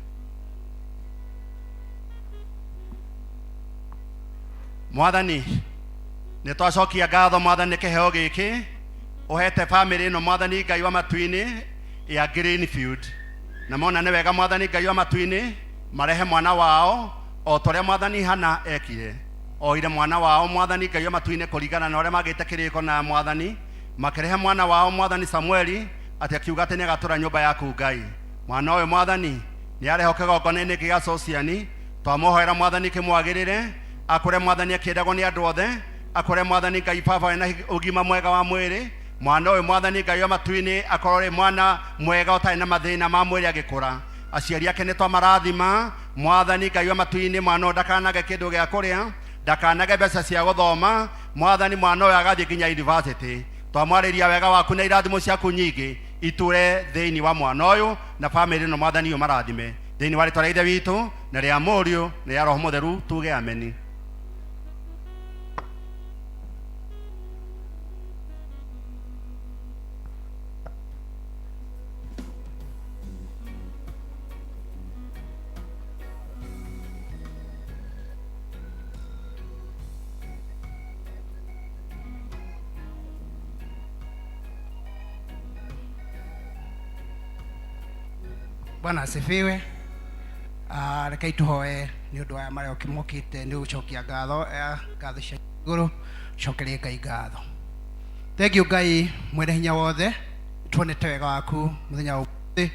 [SPEAKER 9] Mwathani nĩ twacokia ngatho mwathani nĩ kĩheo gĩkĩ ũhete bamĩrĩ ĩno mwathani Ngai wa matu-inĩ ya Greenfield, na mona nĩ wega mwathani Ngai wa matu-inĩ marehe mwana wao o ta ũrĩa mwathani Hana ekire, oire mwana wao mwathani Ngai wa matu-inĩ kũringana na ũrĩa magĩte kĩrĩko na mwathani, makĩrehe mwana wao mwathani Samueli atĩ akiuga atĩ nĩagatũra nyũmba yaku Ngai. Mwana ũyũ mwathani nĩarehwo kĩgongona-inĩ gĩa Sociani, twamũhoera mwathani kĩmwagĩrĩre, akũre mwathani akĩendagwo nĩ andũ othe, akũre mwathani Ngai baba wĩna ũgima mwega wa mwĩrĩ. Mwana ũyũ mwathani Ngai wa matu-inĩ akorwo arĩ mwana mwega ũtarĩ na mathĩna ma mwĩrĩ agĩkũra. Aciari ake nĩ twamarathima mwathani Ngai wa matu-inĩ, mwana ũyũ ndakanage kĩndũ gĩa kũrĩa, ndakanage mbeca cia gũthoma, mwathani mwana ũyũ agathiĩ nginya university. Twamwarĩria wega waku na irathimo ciaku nyingĩ itũre thĩinĩ wa mwana ũyũ na bamĩrĩ ĩno mwathani ũyũ marathime thĩinĩ wa rĩtwa rĩa Ithe witũ na rĩa Mũriũ na rĩa Roho Mũtheru, tuge ameni.
[SPEAKER 1] Bwana asifiwe. Rekei tuhoe nĩ ũndũ wa aya marĩa mokĩte nĩ gũcokia ngatho, ngatho cia igũrũ, cokerie Ngai ngatho. Thank you Ngai mwene hinya wothe, tuonete wega waku mũthenya wa ũmũthĩ,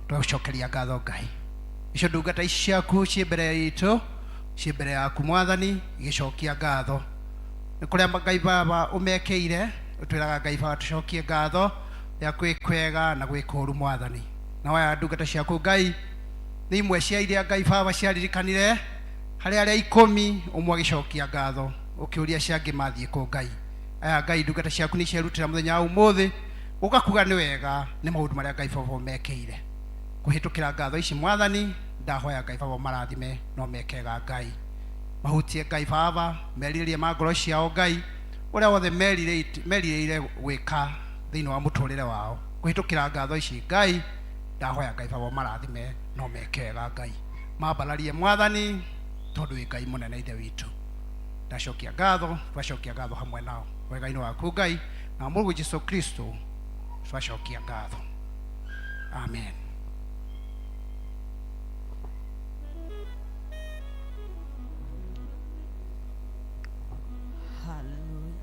[SPEAKER 1] twagũcokeria ngatho Ngai. Icio ndungata ici ciaku ciĩ mbere itũ, ciĩ mbere yaku mwathani, igĩcokia ngatho. Nĩ kũrĩa Ngai Baba ũmekĩire, ũtwĩraga Ngai Baba tũcokie ngatho rĩa gwĩ kwega na gwĩ kũũru mwathani. Na waya ndungata ciaku Ngai nĩ imwe cia iria Ngai Baba ciaririkanire harĩ arĩa ikũmi, ũmwe agĩcokia ngatho, ũkĩũria cia angĩ mathiĩ kũ Ngai. Aya Ngai ndungata ciaku nĩ cierutĩra mũthenya wa ũmũthĩ Gũka kuga nĩ wega nĩ maũndũ marĩa Ngai baba mekĩire. Kũhĩtũkĩra ngatho ici mwathani, ndahoya Ngai baba marathime no mekega Ngai. Mahutie Ngai baba, merirĩrie ma ngoro ciao Ngai, ũrĩa wothe merirĩire gwĩka thĩinĩ wa mũtũrĩre wao. Kũhĩtũkĩra ngatho ici Ngai, ndahoya Ngai baba marathime no mekega Ngai. Mambararie mwathani, tondũ wĩ Ngai mũnene ithe witũ. Ndacokia ngatho, twacokia ngatho hamwe nao. Wega-inĩ waku Ngai, na Mũrũ Jesu Kristo, twacokia ngatho. Amen.
[SPEAKER 8] Hallelujah.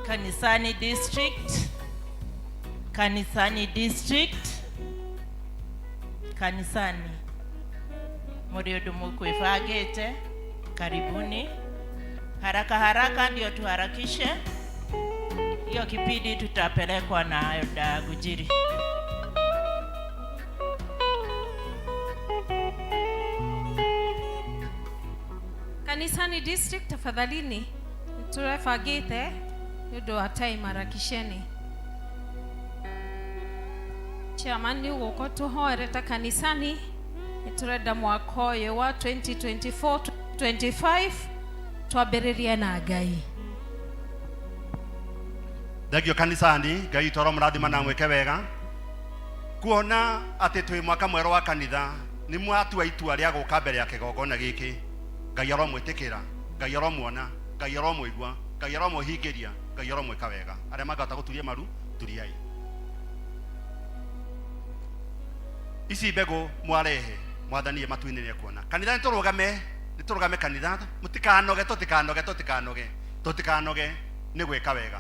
[SPEAKER 11] Kanisani District, Kanisani District, Kanisani. Muri undu mukwibangite, karibuni. Haraka haraka ndio tuharakishe. Hiyo kipindi tutapelekwa na Elda Gujiri.
[SPEAKER 7] Kanisani District, tafadhalini turebangite nĩ ũndũ wa time, harakisheni. Chairman nĩ ũgũka tũhoere ta kanisani, nĩ tũrenda mwaka ũyũ wa 2024 25 twambĩrĩrie na Ngai.
[SPEAKER 9] Thengio kanisani, Ngai witũ aromũrathima na mwĩke wega. Kuona atĩ twĩ mwaka mwerũ wa kanitha, nĩ mwatua itua rĩa gũka mbere ya kĩgongona gĩkĩ. Ngai aromwĩtĩkĩra, Ngai aromuona, Ngai aromũigua, Ngai aromũhingĩria, Ngai aromwĩka wega. Arĩa mangĩhota gũturia maru, turiai. Ici mbegũ mwarehe, mwathani e matu-inĩ nĩekuona. Kanitha nĩtũrũgame, nĩtũrũgame kanitha, mũtikanoge, tũtikanoge, tũtikanoge, tũtikanoge nĩ gwĩka wega.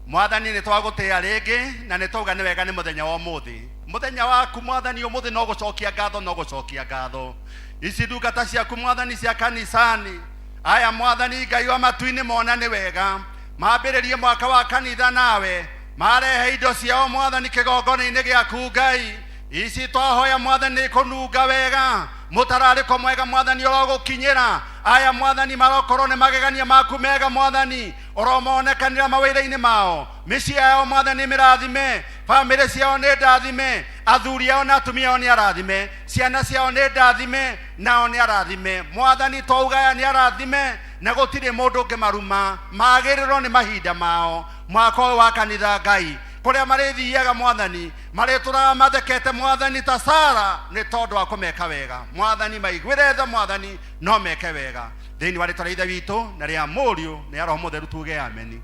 [SPEAKER 9] Mwathani nĩ twagũtĩĩa rĩngĩ na nĩ twauga nĩ wega nĩ mũthenya wa ũmũthĩ. Mũthenya waku mwathani ũmũthĩ no gũcokia ngatho, no gũcokia ngatho. Ici ndungata ciaku mwathani cia kanisani, aya mwathani Ngai wa matu-inĩ mona nĩ wega mambĩrĩrie mwaka wa kanitha nawe, marehe indo ciao mwathani kĩgongona-inĩ gĩaku Ngai. Ici twahoya mwathani nĩ kũnunga wega, mũtararĩko mwega mwathani ũrogũkinyĩra. Aya mwathani marokorwo nĩ magegania maku mega mwathani, ũromonekanĩra mawĩra-inĩ mao, mĩciĩ yao mwathani mĩrathime, bamĩrĩ ciao nĩ ndathime, athuri ao na atumia ao nĩ arathime, ciana ciao nĩ ndathime, nao nĩ arathime. Mwathani twauga aya nĩ arathime, na gũtirĩ mũndũ ũngĩmaruma, magĩrĩrwo nĩ mahinda mao. Mwaka ũyũ wa kanitha Ngai, kũrĩa marĩthiaga mwathani, marĩtũraga mathekete mwathani ta Sara, nĩ tondũ wa kũmeka wega. Mwathani maiguĩre tha mwathani, no meke wega. Thĩinĩ wa rĩtwa rĩa Ithe witũ na rĩa Mũriũ na rĩa Roho Mũtheru tuge ameni.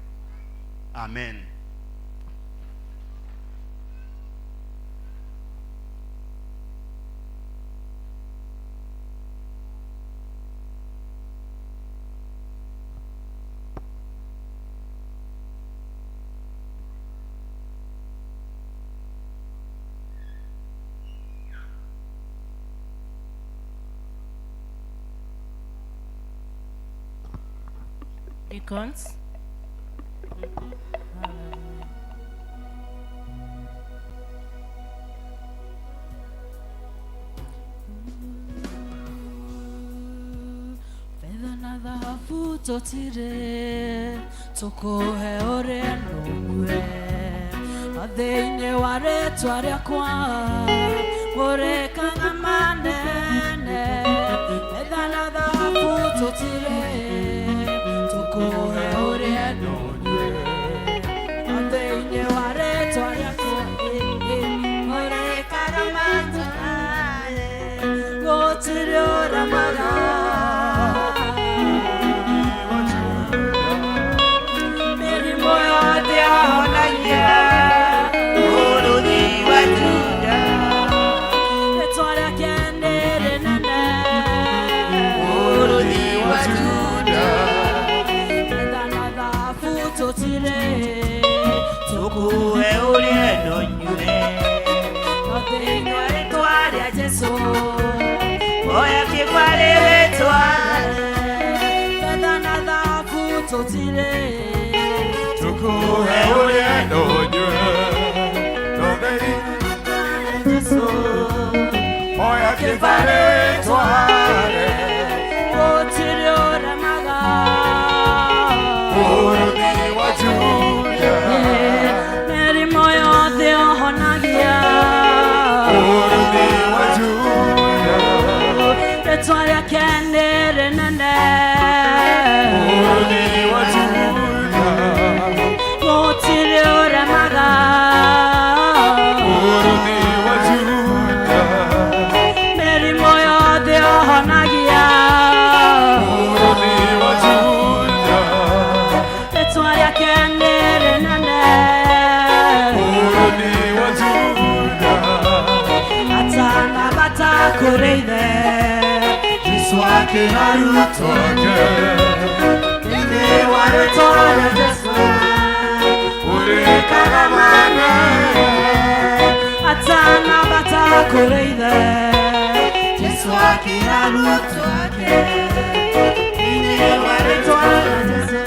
[SPEAKER 9] Amen.
[SPEAKER 11] Deacons.
[SPEAKER 8] Fedha na thahabu tũtirĩ tũkũhe ũrĩa nũmwe, no thĩinĩ wa rĩtwa rĩakwa mũrĩkaga manene. Fedha na thahabu tũtirĩ tũkũhe ũrĩa nũmwe, no thĩinĩ wa rĩtwa rĩakwa mũrĩkaga manene. Gũtirĩ ũramaga mĩrimũ yothe ahonagia, mũrũthi wa Juda, rĩtwa rĩake nĩ rĩnene, mũrũthi wa Juda. Fedha na thahabu tũtirĩ tũkũhe ũrĩa nonyue, no thĩinĩ wa rĩtwa rĩa Jesũ oya kĩgwarĩ rĩtwa. Fedha na thahabu tũtirĩ
[SPEAKER 12] Ngũkũhe ũrĩa ndũnyue
[SPEAKER 8] Jesu
[SPEAKER 12] Oya kĩbarĩ tware
[SPEAKER 8] gũtirĩ ũremaga
[SPEAKER 12] Bũrũri wa Juda
[SPEAKER 8] mĩrimũ yothe ũhonagia
[SPEAKER 12] Bũrũri wa Juda
[SPEAKER 8] rĩtwa rĩake nĩ rĩnene
[SPEAKER 12] Bũrũri wa Juda
[SPEAKER 8] gũtirĩ ũremaga
[SPEAKER 12] Bũrũri wa Juda
[SPEAKER 8] mĩrimũ yothe ũhonagia
[SPEAKER 12] Bũrũri wa Juda
[SPEAKER 8] rĩtwa rĩake nĩ rĩnene
[SPEAKER 12] Bũrũri wa Juda
[SPEAKER 8] atanabata kũrĩ ithe
[SPEAKER 12] Jesu akĩarutwo ake
[SPEAKER 8] thĩinĩ wa rĩtwa rĩa Jesu
[SPEAKER 12] ũrĩkaga manene
[SPEAKER 8] atanabata kũrĩ ithe Jesu akĩarutwo ake thĩinĩ wa rĩtwa rĩa Jesu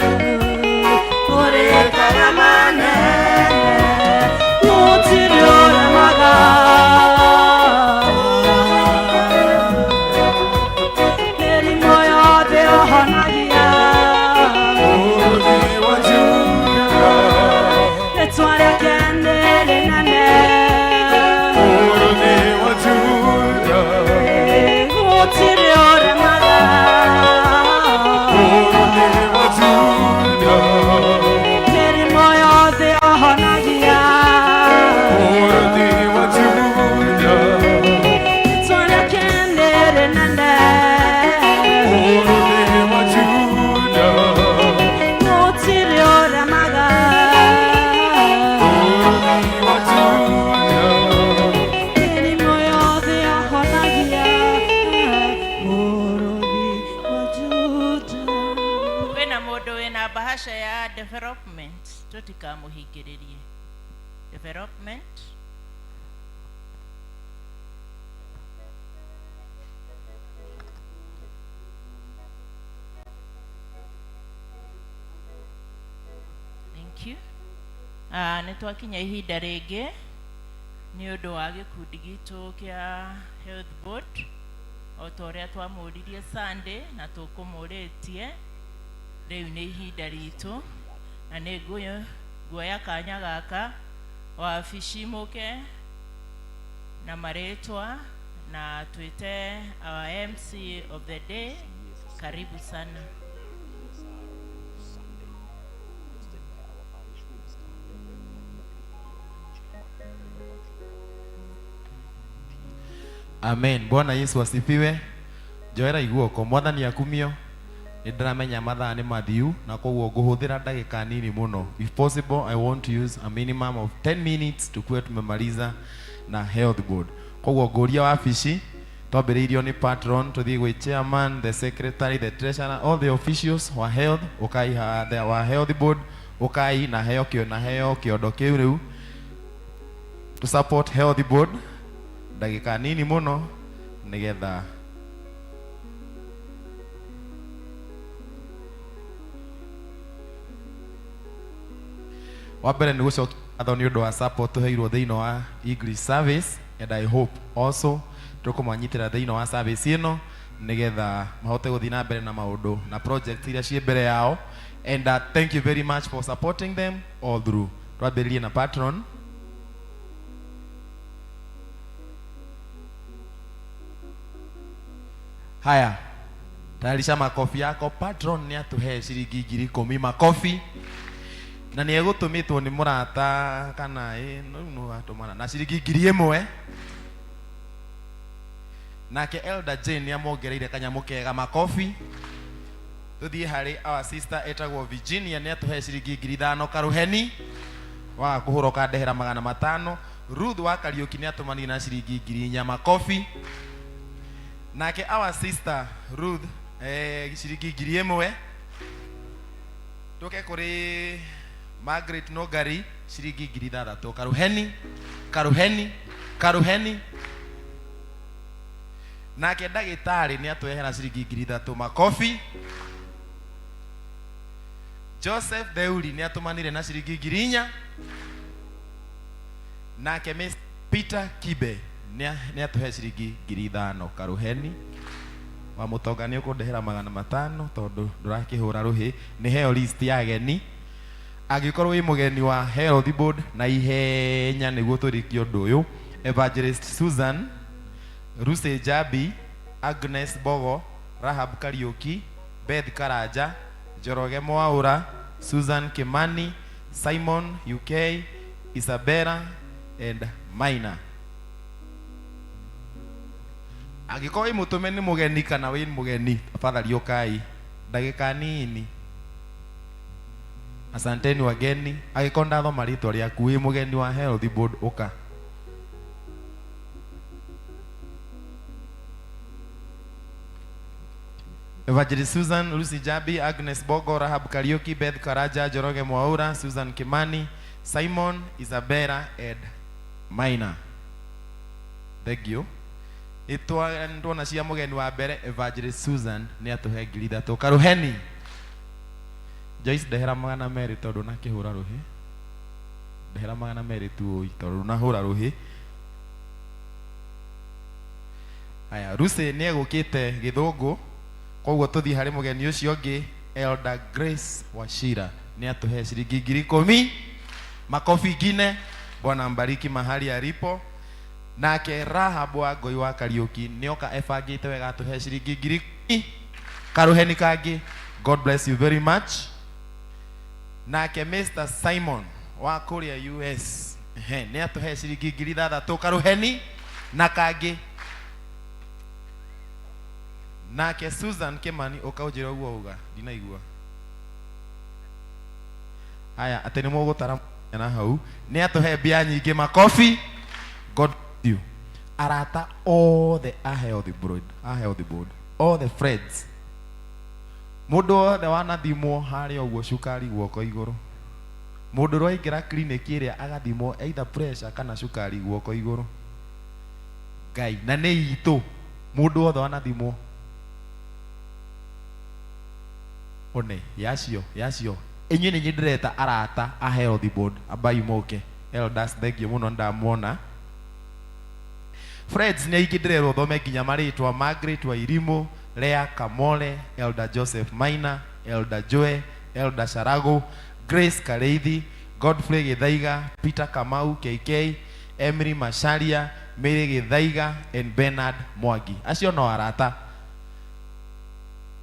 [SPEAKER 8] ũrĩkaga manene gũtirĩ ũremaga mĩrimũ yothe ũhonagia
[SPEAKER 12] Bũrũri wa Juda
[SPEAKER 8] rĩtwa rĩake nĩ rĩnene
[SPEAKER 12] Bũrũri wa Juda
[SPEAKER 8] gũtirĩ ũremaga
[SPEAKER 12] Bũrũri wa Juda
[SPEAKER 8] mĩrimũ yothe ũhonagia
[SPEAKER 12] Bũrũri wa Juda
[SPEAKER 8] rĩtwa rĩake nĩ rĩnene
[SPEAKER 12] Bũrũri wa Juda
[SPEAKER 8] gũtirĩ ũremaga
[SPEAKER 12] Bũrũri wa Juda
[SPEAKER 8] mĩrimũ yothe ũhonagia bũrũri wa Juda
[SPEAKER 11] Kwĩna mũndũ wĩna bahasha ya development tũtikamũhingĩrĩrie development Thank you. Ah, nĩ twakinya ihinda rĩngĩ nĩ ũndũ wa gĩkundi gitũ kĩa health board o ta ũrĩa twamũririe Sunday na tũkũmũrĩtie rĩu nĩ ihinda ritũ na nĩ nguoya kanya gaka wabici mũke na marĩtwa na twĩte our MC of the day karibu sana
[SPEAKER 4] Amen. Bwana Yesu asifiwe. Njoera iguoko mwathani akumio nĩ ndĩramenya mathaa nĩ mathiu na koguo ngũhũthĩra ndagĩka nini mũno. If possible I want to use a minimum of 10 minutes tukuwe tumemaliza na health board. Koguo ngũria wabici twambĩrĩirio nĩ patron tũthiĩ gwĩ chairman, the secretary, the treasurer, all the officials wa health ũkai wa health board ũkai na heo kĩo na heo kĩondo kĩu rĩu to support health board ndagĩka nini mũno nĩgetha wa mbere nĩ gũcokia ngatho nĩ ũndũ wa support tũheirwo thĩinĩ wa English service and I hope also tũkũmanyitĩra thĩinĩ wa service ĩno nĩgetha mahote gũthiĩ na mbere na maũndũ na project iria ciĩ mbere yao and thank you very much for supporting them all through. Twambĩrĩrie na patron. Haya, tayarisha makofi yako. Patron nĩ atũhe ciringi 10,000 makofi na nĩ egũtũmĩtwo nĩ mũrata kana ĩ no rĩu nũ watũmana na ciringi 1,000 nake Elder Jane nĩ amongereire kanyamũ kega makofi. Tũthiĩ harĩ our sister etagwo Virginia nĩ atũhe ciringi 5,000 karuheni waga kũhũra ũkandehera 500. Ruth wa Kariũki nĩ atũmanire na ciringi 4,000 makofi. Nake our sister Ruth ciringi 1,000. Tũke kũrĩ Margaret Nogari ciringi 6,000 karuheni karuheni karuheni. Nake ndagĩtarĩ nĩ atwehera ciringi 3,000 makofi. Joseph Theuri nĩ atũmanire na ciringi 4000. Nake Miss Peter Kibe nĩ atũhe ciringi 5000. Karuheni wa mũtonga nĩ ũkũndehera 500 tondũ ndũrakĩhũra rũhĩ. Nĩ heo list ya ageni. Angĩkorwo wĩ mũgeni wa Health Board na ihenya nĩguo tũrĩkie ũndũ ũyũ. Evangelist Susan, Lucy Njambi, Agnes Bogo, Rahab Kariuki, Beth Karanja, Njoroge Mwaura, Susan Kimani, Simon UK, Isabella and Maina. Angĩkorwo wĩ mũtũme nĩ mũgeni kana wĩ mũgeni, tafadhali ũkai ndagĩka nini. Asanteni wageni. Angĩkorwo ndathoma rĩtwa rĩaku wĩ mũgeni wa Health Board, ũka. Evangelist Susan, Lucy Jabi, Agnes Bogo, Rahab Kariuki, Beth Karanja, Njoroge Mwaura, Susan Kimani, Simon, Isabella and Maina. Thank you. Nĩtwona cia mũgeni wa mbere Evangelist Susan nĩ atũhe 3000. Karuheni. Joyce ndehera 200 tondũ nakĩhũra rũhĩ. Ndehera 200 tu ũi tondũ nahũra rũhĩ. Haya, Lucy nĩ egũkĩte gĩthũngũ, koguo tũthiĩ harĩ mũgeni ũcio ũngĩ Elder Grace Wachira nĩ atũhe ciringi 10,000. Makofi ngine. Bwana mbariki mahali alipo. Nake Rahab wa Ngoi wa Kariuki nĩ oka ebangĩte wega atũhe ciringi 10,000. Karuheni kangĩ. God bless you very much. Nake Mr Simon wa kũrĩa US, ehe, nĩ atũhe ciringi 6000. Karuheni na kangĩ. Nake Susan Kimani, ũkaũnjĩra ũguo uga ndinaigua. Haya, atĩ nĩ mũgũtara na hau nĩ atũhe mbia nyingĩ. Makofi. God bless you. Arata othe a Health Board, a Health Board, all the friends, mũndũ wothe wanathimwo harĩa ũguo cukari guoko igũrũ, mũndũ ũrĩa waingĩra clinic ĩrĩa agathimwo either pressure kana cukari guoko igũrũ. Ngai na nĩ itũ, mũndũ wothe wanathimwo one yacio yacio inyuĩ nĩ inyuĩ ndĩreta arata a Health Board, ambai mũke. Elders, thank you mũno, ndamuona. Friends nĩ aingĩ ndĩrerwo thome nginya marĩtwa: Margaret Wairimu, Lea Kamole, Elder Joseph Maina, Elder Joe, Elder Sharagu, Grace Kareithi, Godfrey Githaiga, Peter Kamau KK, Emily Macharia, Mary Githaiga and Bernard Mwangi. Acio no arata.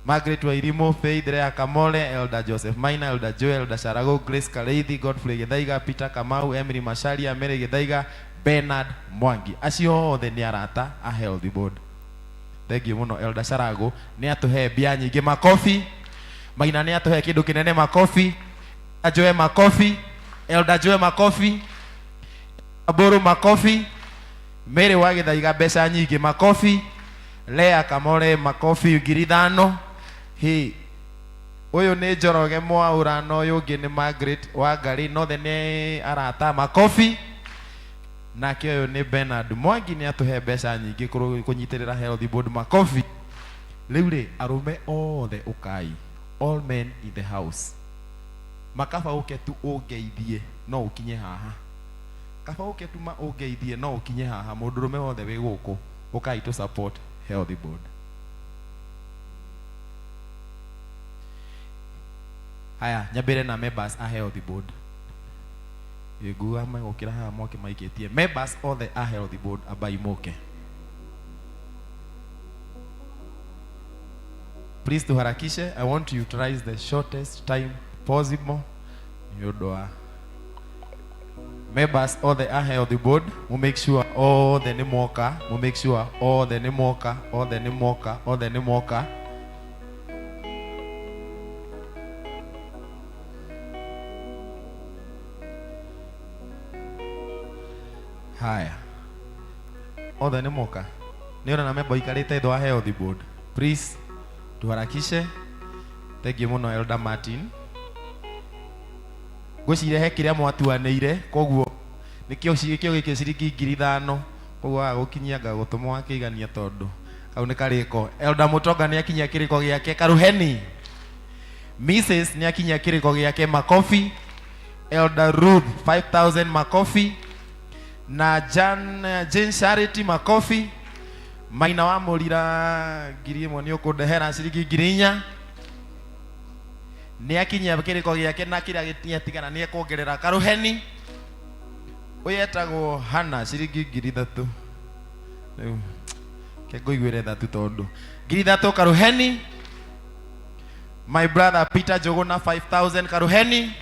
[SPEAKER 4] Margaret Wairimu, Faith Lea Kamole, Elder Joseph Maina, Elder Joe, Elder Sharagu, Grace Kareithi, Godfrey Githaiga, Peter Kamau, Emily Macharia, Mary Githaiga, Bernard Mwangi. Acio othe nĩ arata a Health Board. Thank you mũno. Elder Sharagu nĩ atũhe mbia nyingĩ. Makofi. Maina nĩ atũhe kĩndũ kĩnene. Makofi. Joe makofi. Elder Joe makofi. Mbũrũ makofi. Mary wa Gĩthaiga mbeca nyingĩ. Makofi. Lea Kamore makofi 5000. Hi, ũyũ nĩ Njoroge Mwaũra na ũyũ ũngĩ nĩ Margaret Wangari, nothe nĩ arata. Makofi. Nake ũyũ nĩ Bernard Mwangi nĩ atũhe mbeca nyingĩ kũnyitĩrĩra Health Board. Makofi. Rĩu rĩ, arũme othe ũkai, all men in the house, makaba ũke tu ũngeithie no ũkinye haha, kaba ũke tu ma ũngeithie no ũkinye haha. Mũndũrũme wothe wĩ gũkũ, ũkai to support Health Board. Haya, nyambĩre na members a Health Board. Nguga megũkĩra haha moke maikĩtie. Members othe a Health Board, ambai mũke please, tuharakishe. I want to utilize the shortest time possible nĩ ũndũ wa members othe a Health Board. Mu make sure othe nĩ moka, mu make sure othe nĩ moka, othe nĩ moka, othe nĩ moka. Haya, othe nĩ moka. Nĩ ũrona member ikarĩte thĩ wa Health Board, please tuharakishe. Thank you mũno, Elder Martin. Ngwĩciria he kĩrĩa mwatuanĩire, koguo nĩkĩo nĩkĩo gĩkĩ ciringi 5000, koguo waga gũkinyia ngagũtũma wakĩigania tondũ kau nĩ karĩko. Elder Mũtonga nĩ akinyia kĩrĩko gĩake. Karuheni. Mrs nĩ akinyia kĩrĩko gĩake makofi. Elder Ruth 5000 makofi. Na Jan, Jane Charity makofi. Maina wa Mũrira 1000 nĩ ũkũndehera ciringi 4000. Nĩ akinyia kĩrĩko gĩake na kĩrĩa gĩtigara nĩ ekuongerera karuheni. Ũyũ etagwo Hana ciringi 3000. Rĩu ke ngũiguĩre tha tu tondũ 3000 karuheni. My brother Peter Njũgũna 5000 karuheni.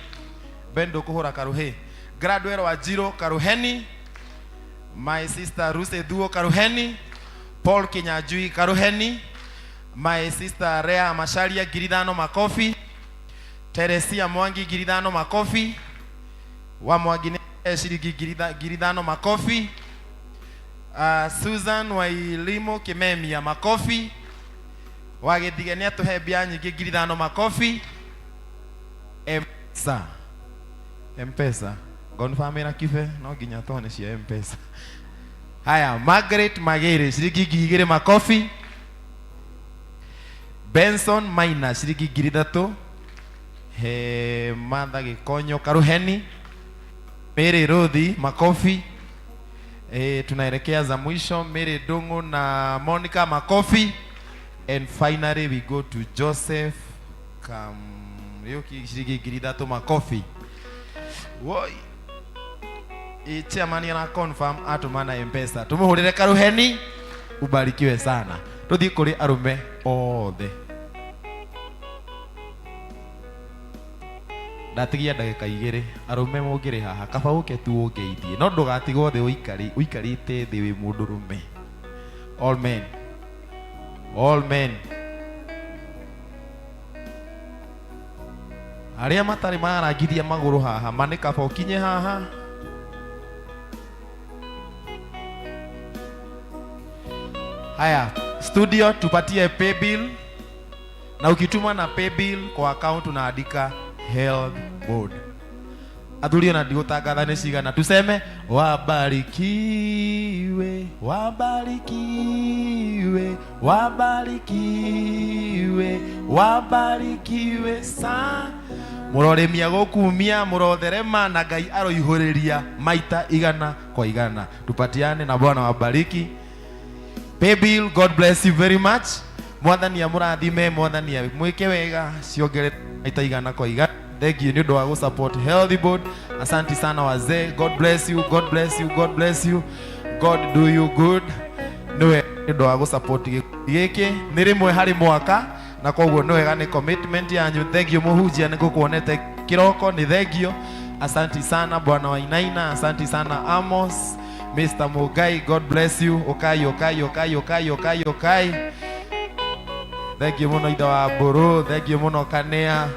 [SPEAKER 4] Ben ndũkũhũra karuhĩ. Gradwell Wanjiru karuheni. My sister Ruse Thuo karuheni. Paul Kinyanjui karuheni. My sister Rea Macharia 5000 makofi. Teresia Mwangi 5000 makofi. Wa Mwangi nĩ ciringi 5000 makofi. Susan Wailimo Kimemia makofi. Wa Gĩthige nĩ atũhe mbia nyingĩ 5000 makofi. Mpesa. Mpesa. Confirm kibe no nginya tuone cia Mpesa. Haya, Margaret Magere ciringi 2000 makofi. Benson Maina ciringi 3000. He Martha Gikonyo karuheni. Mary Ruthi makofi. Tunaelekea za mwisho. Mary Dungu na Monica makofi. And finally we go to Joseph Kamriuki ciringi 3000 makofi. Woi. Chairman ana confirm atũma na Mpesa. Tumuhurire karuheni. Ubarikiwe sana. Tuthiĩ kũrĩ arũme othe. Ndatigia ndagĩka igĩrĩ arũme mũngĩrĩ haha kaba ũke tu ũngeithie no ndũgatigwo thĩ ũikarĩte thĩ wĩ mũndũrũme. All men. All men. Arĩa matarĩ mararangithia magũrũ haha ma nĩ kaba ũkinye haha. Haya, studio tupatie pay bill, na ukituma na pay bill kwa account unaandika health board. Athuri ona ndigũtangatha nĩ cigana, tuseme wabarikiwe, wabarikiwe, wabarikiwe, wabarikiwe sa mũrorĩmia gũkumia mũrotherema na Ngai aroihũrĩria maita igana kwa igana. Tupatiane na Bwana wabariki. Pay bill, God bless you very much. Mwathani amũrathime, mwathani amwĩke wega, ciongere maita igana kwa igana. Thank you nĩ ũndũ wa gũ-support Healthy Board. Asante sana wazee. God bless you, God bless you, God bless you. God do you good. Nĩwe nĩ ũndũ wa gũ-support gĩkundi gĩkĩ nĩ rĩmwe harĩ mwaka na koguo nĩ wega nĩ commitment yanyu. Thank you mũhunjia nĩ ngũkuonete kĩroko, nĩ thank you. Asante sana Bwana Wainaina, asante sana Amos, Mr. Mugai, God bless you. Ukai, ukai, ukai, ukai, ukai, ukai. Thank you mũno ithe wa Mbũrũ, thank you mũno Kanea.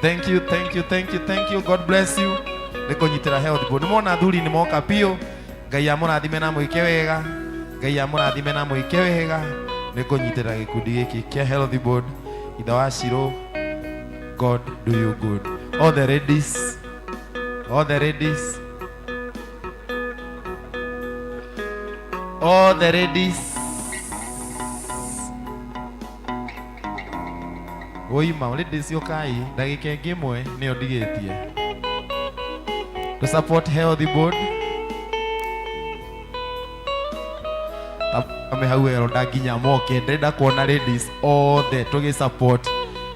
[SPEAKER 4] Thank you, thank you, thank you, thank you. God bless you. Nĩ kũnyitĩra Health Board. Nĩ mona athuri nĩ moka biũ. Ngai amũrathime na mwĩke wega. Ngai amũrathime na mwĩke wega. Nĩ kũnyitĩra gĩkundi gĩkĩ kĩa Health Board. Ithe wa Shiro, God do you good. All the ladies, all the ladies, all the ladies. Woima ladies ũkai ndagĩka ĩngĩ ĩmwe nĩyo ndigĩtie. To support Health Board. Ame hau ero nda nginya moke ndĩrenda kuona ladies othe tũgĩ support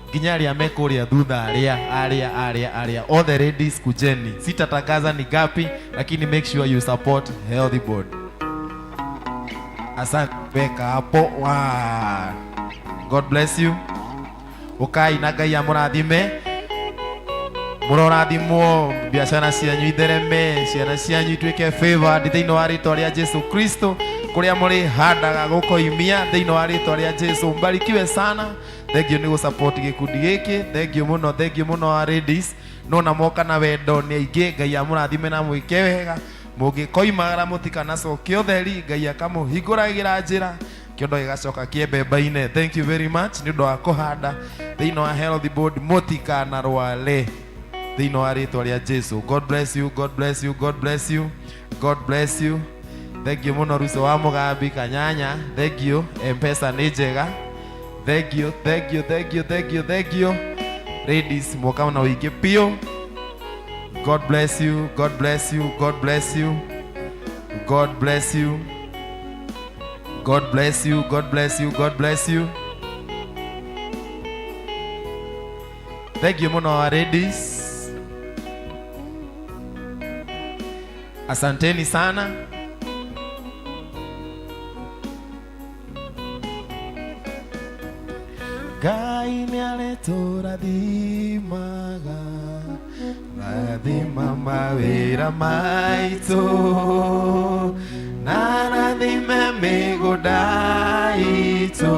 [SPEAKER 4] nginya arĩa me kũrĩa thutha arĩa arĩa arĩa arĩa all the ladies kujeni. Sitatangaza ni gapi lakini make sure you support Health Board. Asante, weka hapo. Wow. God bless you. Ukai na Ngai amũrathime. Mũrorathimwo biacara cianyu ithereme, ciana cianyu ituĩke favored thĩinĩ wa rĩtwa rĩa Jesu Kristo. Kũrĩa mũrĩhandaga gũkoimia thĩinĩ wa rĩtwa rĩa Jesu. Mbarikiwe sana. Thank you nĩ gũ-support gĩkundi gĩkĩ. Thank you mũno, thank you mũno wa ladies. Nona moka na wendo nĩ aingĩ. Ngai amũrathime na mwĩke wega. Mũngĩkoimagara mũtikanacoke ũtheri, Ngai akamũhingũragĩra njĩra kĩondo gĩgacoka kĩembemba-inĩ. Thank you very much nĩ ũndũ wa kũhanda thĩinĩ wa Health Board. Mũtikanarware thĩinĩ wa rĩtwa rĩa Jesu. God bless you, God bless you, God bless you, God bless you. Thank you mũno Ruco wa Mũgambi Kanyanya. Thank you. Mpesa nĩ njega. Thank you, thank you, thank you, thank you, thank you. Ladies mwoka na ũingĩ biũ. God bless you, God bless you, God bless you, God bless you, God bless you, God bless you, God bless you. Thank you mũno ladies, asanteni sana. Ngai nĩ arĩtũrathimaga, rathima mawĩra maitũ, na rathime mĩgũnda itũ,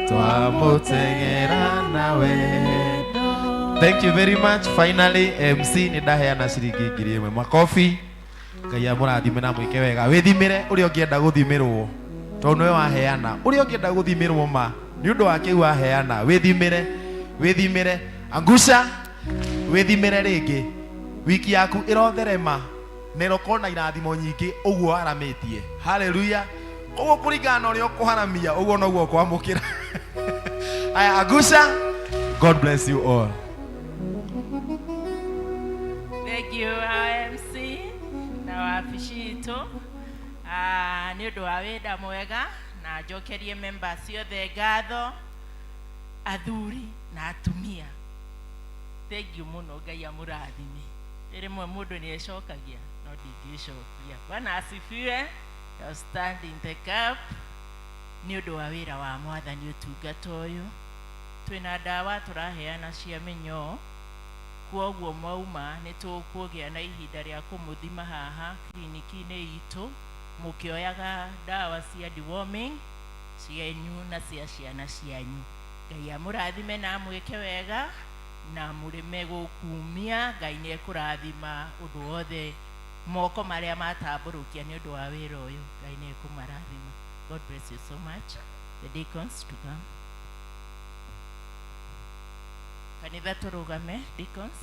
[SPEAKER 4] twamũteng'era nawe. Thank you very much. Finally, MC nĩ ndaheana ciringi 1000. Makobi. Ngai amũrathime na mwĩke wega. Wĩthimĩre ũrĩa ũngĩenda gũthimĩrwo, tondũ nĩwe waheana. Ũrĩa ũngĩenda gũthimĩrwo ma nĩ ũndũ wa kĩu waheana. Wĩthimĩre, wĩthimĩre. Angusha, wĩthimĩre rĩngĩ. Wiki yaku ĩrotherema na ĩrokorwo na irathimo nyingĩ ũguo waramĩtie. Haleluya. Koguo kũringana na ũrĩa ũkũharamia ũguo noguo ũkwamũkĩra. Aya, angusha. God bless you all.
[SPEAKER 11] Thank you MC na wabici itũ nĩ ũndũ wa wĩra mwega, na njokerie members ciothe ngatho, athuri na atumia. Thank you mũno, Ngai amũrathime. Rĩmwe mũndũ nĩ ecokagia, no ndingĩcokia. Bwana asifiwe. You stand in the gap nĩ ũndũ wa wĩra wa Mwathani ũtungata ũyũ. Twĩna ndawa tũraheana cia mĩnyoo, kwoguo mwauma nĩ tũkũgĩa na ihinda rĩa kũmũthima haha kiriniki-inĩ itũ, mũkĩoyaga ndawa cia deworming cianyu na cia ciana cianyu. Ngai amũrathime na amwĩke wega na mũrĩme gũkumia. Ngai nĩ ekũrathima ũndũ wothe, moko marĩa matambũrũkia nĩ ũndũ wa wĩra ũyũ, Ngai nĩ ekũmarathima. God bless you so much. The deacons to come. Kanitha tũrũgame, deacons.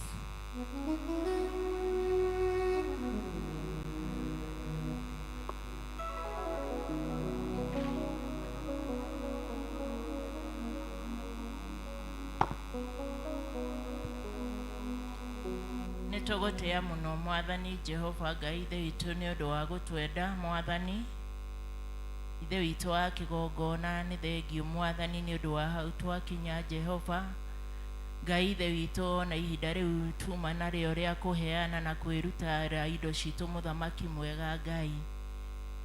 [SPEAKER 11] Nĩ tũgũtĩa mũno Mwathani Jehova Ngai Ithe witũ nĩ ũndũ wa gũtwenda. Mwathani Ithe witũ wa kĩgongona, nĩ thengiũ Mwathani nĩ ũndũ wa hau twakinya. Jehova Ngai Ithe witũ, ona ihinda rĩu tuma narĩo rĩa kũheana na kwĩruta indo citũ, mũthamaki mwega Ngai,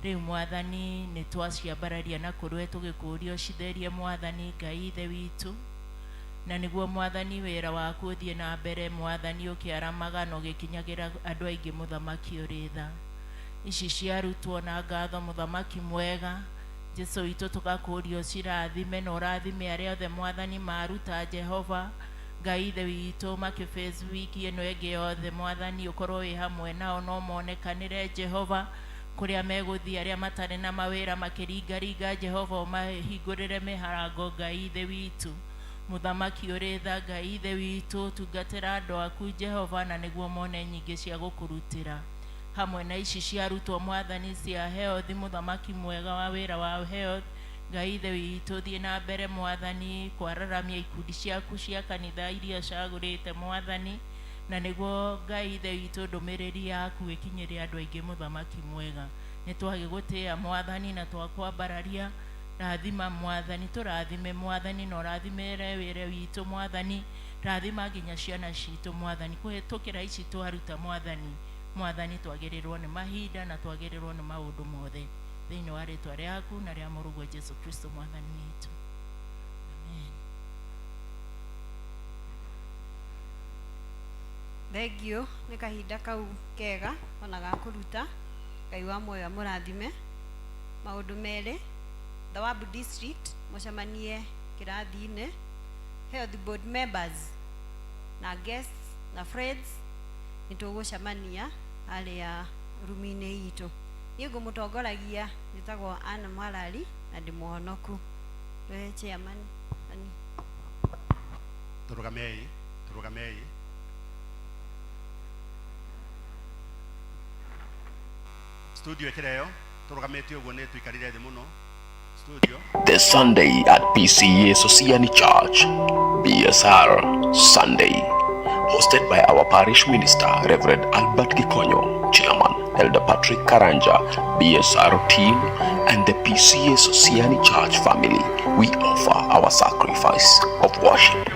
[SPEAKER 11] rĩu Mwathani nĩ twaciambararia na kũrĩwe tũgĩkũria ũcitherie, Mwathani Ngai Ithe witũ, na nĩguo Mwathani wĩra waku ũthiĩ na mbere, Mwathani, ũkĩaramaga na ũgĩkinyagĩra andũ aingĩ. Mũthamaki ũrĩ tha, ici ciarutwo na ngatho, mũthamaki mwega Jesu witũ, tũgakũria ũcirathime na ũrathime arĩa othe Mwathani maruta. Jehova Ngai Ithe witũ, makĩface wiki ĩno ĩngĩ yothe, Mwathani, ũkorwo wĩ hamwe nao no monekanĩre, Jehova, kũrĩa megũthiĩ. Arĩa matarĩ na mawĩra makĩringaringa, Jehova, ũmahingũrĩre mĩharango. Ngai Ithe witũ, mũthamaki ũrĩ tha, Ngai Ithe witũ, tungatĩra andũ aku, Jehova, na nĩguo mone nyingĩ cia gũkũrutĩra hamwe na ici ciarutwo, Mwathani, cia health. Mũthamaki mwega wa wĩra wa health, Ngai Ithe witũ, thiĩ na mbere, Mwathani, kwararamia ikundi ciaku cia kanitha iria ũcagũrĩte, Mwathani, na nĩguo Ngai Ithe witũ ndũmĩrĩri yaku ĩkinyĩre andũ aingĩ. Mũthamaki mwega, nĩ twagĩgũtĩĩa, Mwathani, na twakwambararia. Rathima, Mwathani, tũrathime, Mwathani, na ũrathimĩre wĩra witũ, Mwathani. Rathima nginya ciana citũ, Mwathani, kũhĩtũkĩra ici twaruta, Mwathani. Mwathani, twagĩrĩrwo nĩ mahinda na twagĩrĩrwo nĩ maũndũ mothe thĩinĩ wa rĩtwa rĩaku na rĩa mũrũguo Jesu Kristo Mwathani witũ, amen.
[SPEAKER 3] Thengiũ nĩ kahinda kau kega ona ga kũruta. Ngai wa muoyo amũrathime. Maũndũ merĩ, Thawabu District mũcemanie kĩrathi-inĩ, health board members na guests na friends, nĩ tũgũcemania harĩa rumu-inĩ itũ. Niĩ ngũmũtongoragia njĩtagwo Ann Mwarari na ndĩ mũhonoku. Tũhe chairman. Ani.
[SPEAKER 9] Tũrũgamei, tũrũgamei. Studio ĩkĩreo tũrũgamĩte ũguo nĩ tũikarire thĩ mũno. Studio.
[SPEAKER 2] This Sunday at PCA Sosiani Church, BSR Sunday, hosted by our parish minister, Reverend Albert Gikonyo, Chairman, Elder Patrick Karanja, BSR team, and the PCA Sosiani Church family, we offer our sacrifice of worship.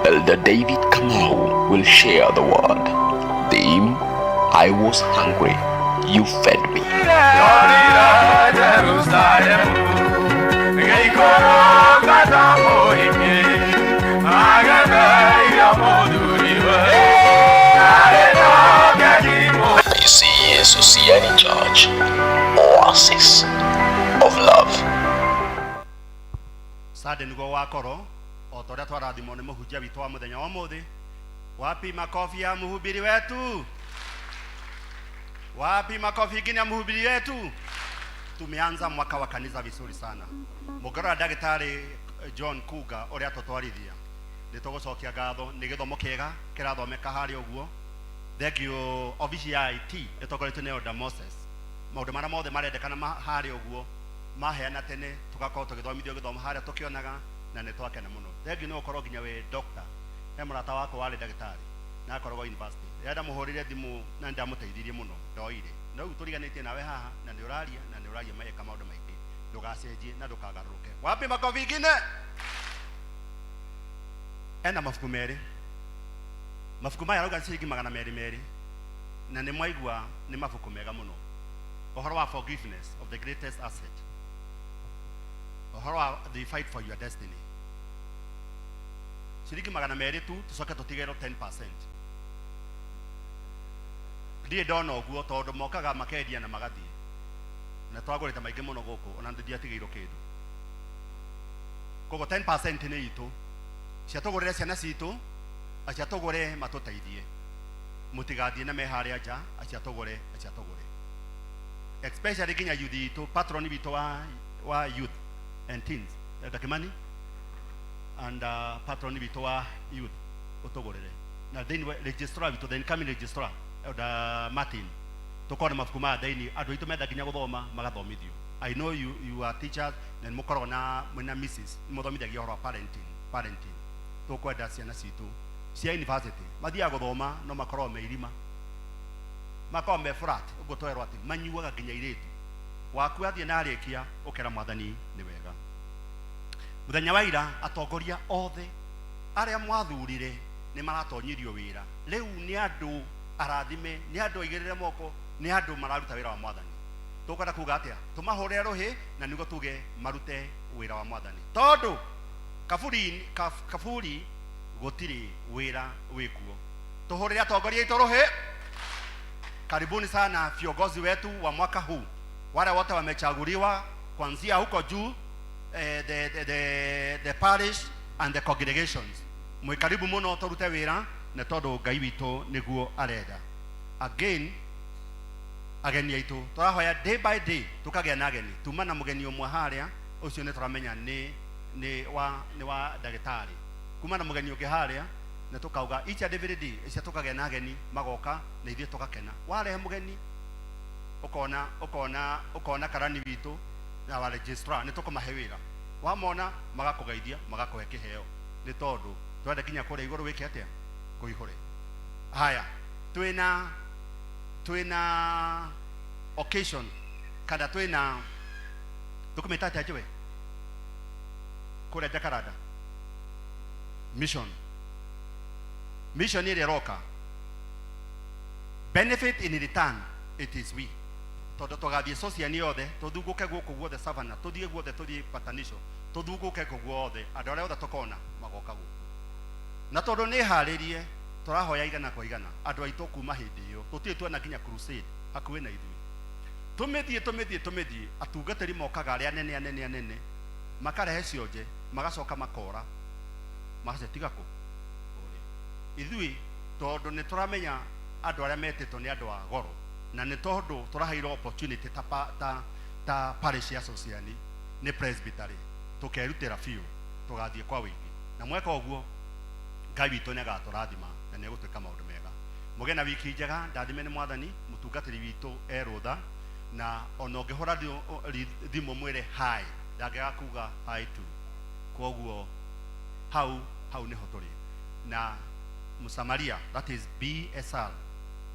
[SPEAKER 2] Elder David Kamau will share the word. Theme, I was hungry, you fed me. PCA Sosiani Church, Oasis of Love.
[SPEAKER 9] Sunday niguo wakorwo o ta ũrĩa twarathimwo nĩ mũhunjia witũ wa mũthenya wa ũmũthĩ. Wapi makofi ya mhubiri wetu? Wapi makofi ingine ya mhubiri wetu? Tumeanza mwaka wa kanisa vizuri sana. Mũngĩrora ndagĩtarĩ John Kuga ũrĩa tũtwarithia, nĩ tũgũcokia ngatho nĩ gĩthomo kĩega kĩrathomeka harĩa ũguo. Thank you obici ya IT ĩtongoretio nĩ Elder Moses. Maũndũ marĩa mothe marendekana harĩa ũguo maheana tene tũgakorwo tũgĩthomithio gĩthomo harĩa tũkĩonaga na nĩ twakena mũno. Thank you nĩ gũkorwo nginya wĩ doctor. He mũrata wakwa warĩ ndagĩtarĩ na akoragwo university. Rĩrĩa ndamũhũrĩire thimũ na nĩ ndamũteithirie mũno ndoire. No rĩu tũriganĩtie nawe haha na nĩ ũraria na nĩ ũraria meka maũndũ maingĩ. Ndũgacenjie na ndũkagarũrũke. Wapi makofi ingine? Ena mabuku merĩ. Mabuku maya arauga ciringi 200 merĩ na nĩ mwaigua nĩ mabuku mega mũno. Ũhoro wa forgiveness of the greatest asset. Ũhoro wa the fight for your destiny. Ciringi 200 tu tucoke tũtigĩrwo 10%. Ndirĩ ndona ũguo tondũ mokaga makendia na magathiĩ. Na twagũrĩte maingĩ mũno gũkũ ona ndiatigĩirwo kĩndũ. Koguo 10% nĩ itũ. Ciatũgũrĩre ciana citũ, aciatũgũre matũteithie. Mũtigathiĩ na me harĩa nja, aciatũgũre, aciatũgũre. Especially nginya youth itũ, patron witũ wa youth and teens, Elder Kimani, and patron witũ wa youth, ũtũgũrĩre. Na thĩinĩ wa registrar witũ, the incoming registrar, Elder Martin, tũkorwo na mabuku maya thĩinĩ, andũ aitũ menda nginya gũthoma, magathomithio. I know you are teachers, na nĩ mũkoragwo na mwĩna missus, nĩ mũthomithagia ũhoro wa parenting. Tũkwenda ciana citũ cia university, mathiaga gũthoma no makoragwo me irima, makoragwo me flat, ũguo twerwo atĩ manyuaga nginya airĩtu. Waku athiĩ na arĩkia, ũkera mwathani nĩ wega. Mũthenya wa ira, atongoria othe arĩa mwathurire nĩ maratonyirio wĩra. Rĩu nĩ andũ arathime, nĩ andũ aigĩrĩre moko, nĩ andũ mararuta wĩra wa mwathani. Tũkwenda kuga atĩa? Tũmahũrĩre rũhĩ na nĩguo tuge marute wĩra wa mwathani. Tondũ kaburi gũtirĩ wĩra wĩkuo. Tũhũrĩre atongoria aitũ rũhĩ. Karibuni sana viongozi wetu wa mwaka huu, wale wote wamechaguliwa kuanzia huko juu, the parish and the congregations. Mwĩ karibu mũno tũrute wĩra na tondũ Ngai witũ nĩguo arenda. Again, ageni aitũ tũrahoya day by day tũkagĩa na ageni. Tuma na mũgeni ũmwe harĩa, ũcio nĩ tũramenya nĩ wa ndagĩtarĩ. Kuma na mũgeni ũngĩ harĩa, na tũkauga each and every day icio tũkagĩa na ageni magoka na ithuĩ tũgakena. Warehe mũgeni ũkona karani witũ na wa registrar nĩ tũkũmahe wĩra. Wamona magakũgeithia magakũhe kĩheo nĩ tondũ twenda nginya kũrĩa igũrũ wĩke atĩa kũihũre. Haya, twĩna occasion kana twĩna tũkũmĩta atĩa njũĩ kũrĩa Jacaranda mission ĩrĩa ĩroka benefit in return it is we tondũ tũgathiĩ Sosiani yothe tũthungũke gũkũ guothe Savannah tũthiĩ guothe tũthiĩ patanisho tũthungũke kũ guothe andũ arĩa othe tũkona magoka gũkũ na tondũ nĩ harĩrie tũrahoya igana kwa igana andũ aitũ kuma hĩndĩ ĩyo tũtirĩ tuona nginya crusade hakuhĩ na ithuĩ tũmĩthiĩ tũmĩthiĩ tũmĩthiĩ atungatĩri mokaga arĩa anene anene anene makarehe cionje magacoka makora magacitiga kũ kũrĩa ithuĩ tondũ nĩ tũramenya andũ arĩa metĩtwo nĩ andũ a goro na nĩ tondũ tũraheirwo opportunity ta parish ya Sosiani nĩ presbytery. Tũkerutĩra biũ tũgathiĩ kwa wĩingĩ, na mweka ũguo Ngai witũ nĩ agatũrathima na nĩ egũtwĩka maũndũ mega. Mũgĩe na wiki njega, ndathime nĩ Mwathani. Mũtungatĩri witũ e rũtha, na ona ũngĩhũra thimũ mwĩre hi, ndangĩaga kuga hi tu. Koguo hau hau nĩho tũrĩ na Msamaria, that is BSR.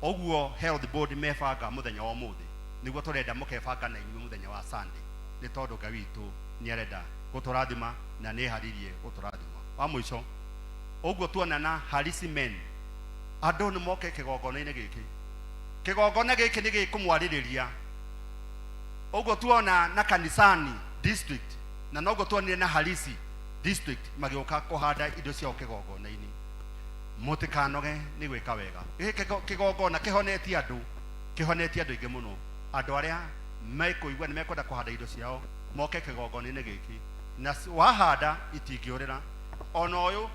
[SPEAKER 9] Ũguo health board mebanga mũthenya wa ũmũthĩ, nĩguo tũrenda mũkebanga na inyuĩ mũthenya wa Sunday, nĩ tondũ Ngai witũ nĩ arenda gũtũrathima na nĩ eharĩirie gũtũrathima. Wa mũico, ũguo tuonana Harisi men, andũ nĩ moke kĩgongona-inĩ gĩkĩ. Kĩgongona gĩkĩ nĩ gĩkũmwarĩrĩria. Ũguo tuona na Kanisani district, na noguo tuonire na Harisi district magĩũka kũhanda indo ciao kĩgongona-inĩ. Mũtikanoge nĩ gwĩka wega. Gĩkĩ kĩgongona kĩhonetie andũ, kĩhonetie andũ aingĩ mũno. Andũ arĩa mekũigua nĩ mekwenda kũhanda indo ciao moke kĩgongona-inĩ gĩkĩ, na wahanda itingĩũrĩra. Ona ũyũ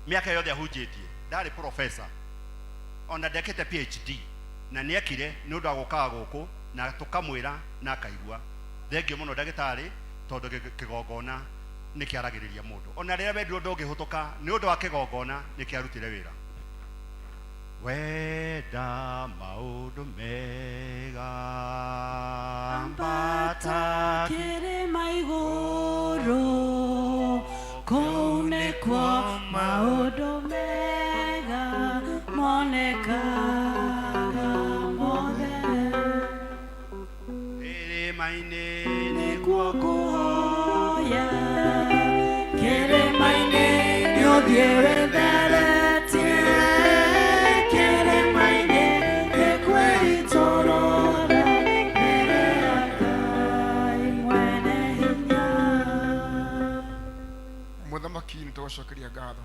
[SPEAKER 9] mĩaka yothe ahunjĩtie ndarĩ professor, ona ndekĩte PhD, na nĩekire nĩ ũndũ wa gũkaga gũkũ na tũkamwĩra na akaigua. Thengio mũno ndagĩtarĩ, tondũ kĩgongona nĩ kĩaragĩrĩria mũndũ. Ona rĩrĩa wendirwo ndũngĩhũtũka nĩ ũndũ wa kĩgongona nĩ kĩarutire wĩra. Wenda maũndũ mega, ambata
[SPEAKER 14] kĩrĩma igũrũ, kũu nĩkuo maũndũ mega monekaga mothe.
[SPEAKER 9] Kĩrĩma-inĩ
[SPEAKER 14] nĩkuo kũhoya, kĩrĩma-inĩ nĩũthiĩ wĩtheretie, kĩrĩma-inĩ nĩkwĩitũrũra mbere ya Ngai mwene hinya.
[SPEAKER 5] Mũthamaki, nĩ tũgũcokeria ngatho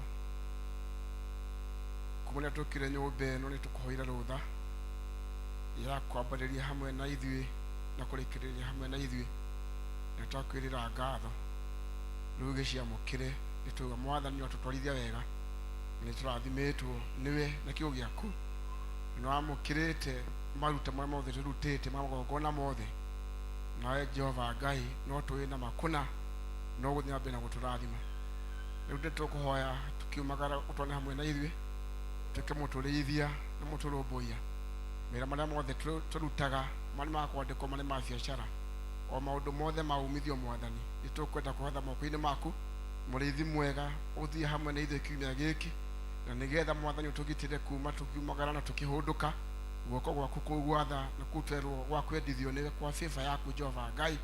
[SPEAKER 5] kuma rĩrĩa tũkire nyũmba ĩno. Nĩ tũkũhoire rũtha ya kwambĩrĩria hamwe na ithuĩ na kũrĩkĩrĩria hamwe na ithuĩ, na twakwĩrĩra ngatho. Rĩu gĩciamũkĩre. Nĩ tuga Mwathani no tũtwarithia wega, na nĩ tũrathimĩtwo nĩwe na kiugo gĩaku. Nĩ wamũkĩrĩte maruta marĩa mothe tũrutĩte ma magongona mothe, nawe Jehova Ngai no tũĩ na makũna no gũthiĩ na mbere na gũtũrathima. Rĩu nĩ tũkũhoya tũkiumagara ũtwane hamwe na ithuĩ, tuĩke mũtũrĩithia na mũtũrũmbũiya. Mawĩra marĩa mothe tũrutaga, marĩ ma kwandĩkwo, marĩ ma biacara, o maũndũ mothe ma umithio, Mwathani, nĩ tũkwenda kũhotha moko-inĩ maku. Mũrĩithi mwega, ũthiĩ hamwe na ithuĩ kiumia gĩkĩ, na nĩgetha Mwathani ũtũgitĩre kuma tũkiumagara na tũkĩhũndũka. Guoko gwaku kũu gwatha na kũu twerwo gwa kwendithio nĩwe kwa favor yaku, Jehova Ngai,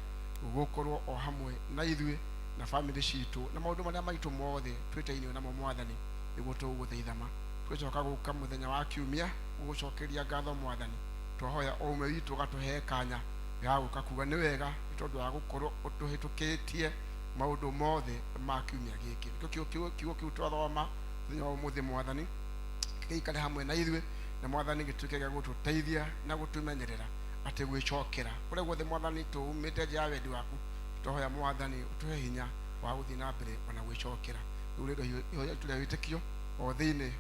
[SPEAKER 5] gũgũkorwo o hamwe na ithuĩ na bamĩrĩ citũ na maũndũ marĩa maitũ mothe twĩtainio namo. Mwathani, nĩguo tũgũgũthaithama. Tũgĩcoka gũka mũthenya wa kiumia gũgũcokeria ngatho, Mwathani, twahoya o ũmwe witũ ũgatũhe kanya ga gũka kuga nĩ wega, nĩ tondũ wa gũkorwo ũtũhĩtũkĩtie maũndũ mothe ma kiumia gĩkĩ. Nĩkĩo kiugo kĩu twathoma mũthenya wa ũmũthĩ, Mwathani, gĩikare hamwe na ithuĩ, na Mwathani gĩtuĩke gĩa gũtũteithia na gũtũmenyerera atĩ gwĩcokera kũrĩa guothe, Mwathani, tũumĩte nja ya wendi waku. Twahoya Mwathani ũtũhe hinya wa gũthiĩ na mbere ona gwĩcokera. Rĩu rĩrĩ ihoya ritu rĩa wĩtĩkio o thĩinĩ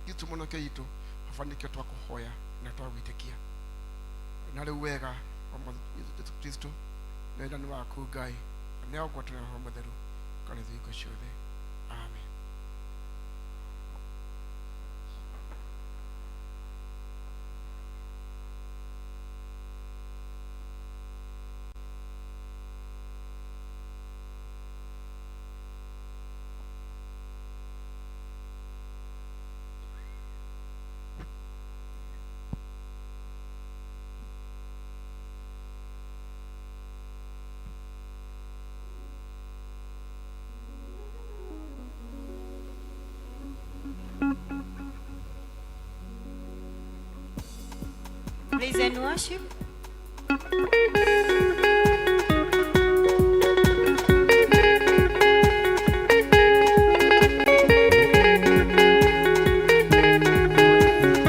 [SPEAKER 5] gitu mũno kĩo itũ. Baba, nĩkĩo twakũhoya na twagwĩtĩkia. Na rĩu wega wa Mwathani Jesu Kristo na wendani waku Ngai na ngwatanĩro Roho Mũtheru kana hingo ciothe. Amen.
[SPEAKER 3] Praise and worship.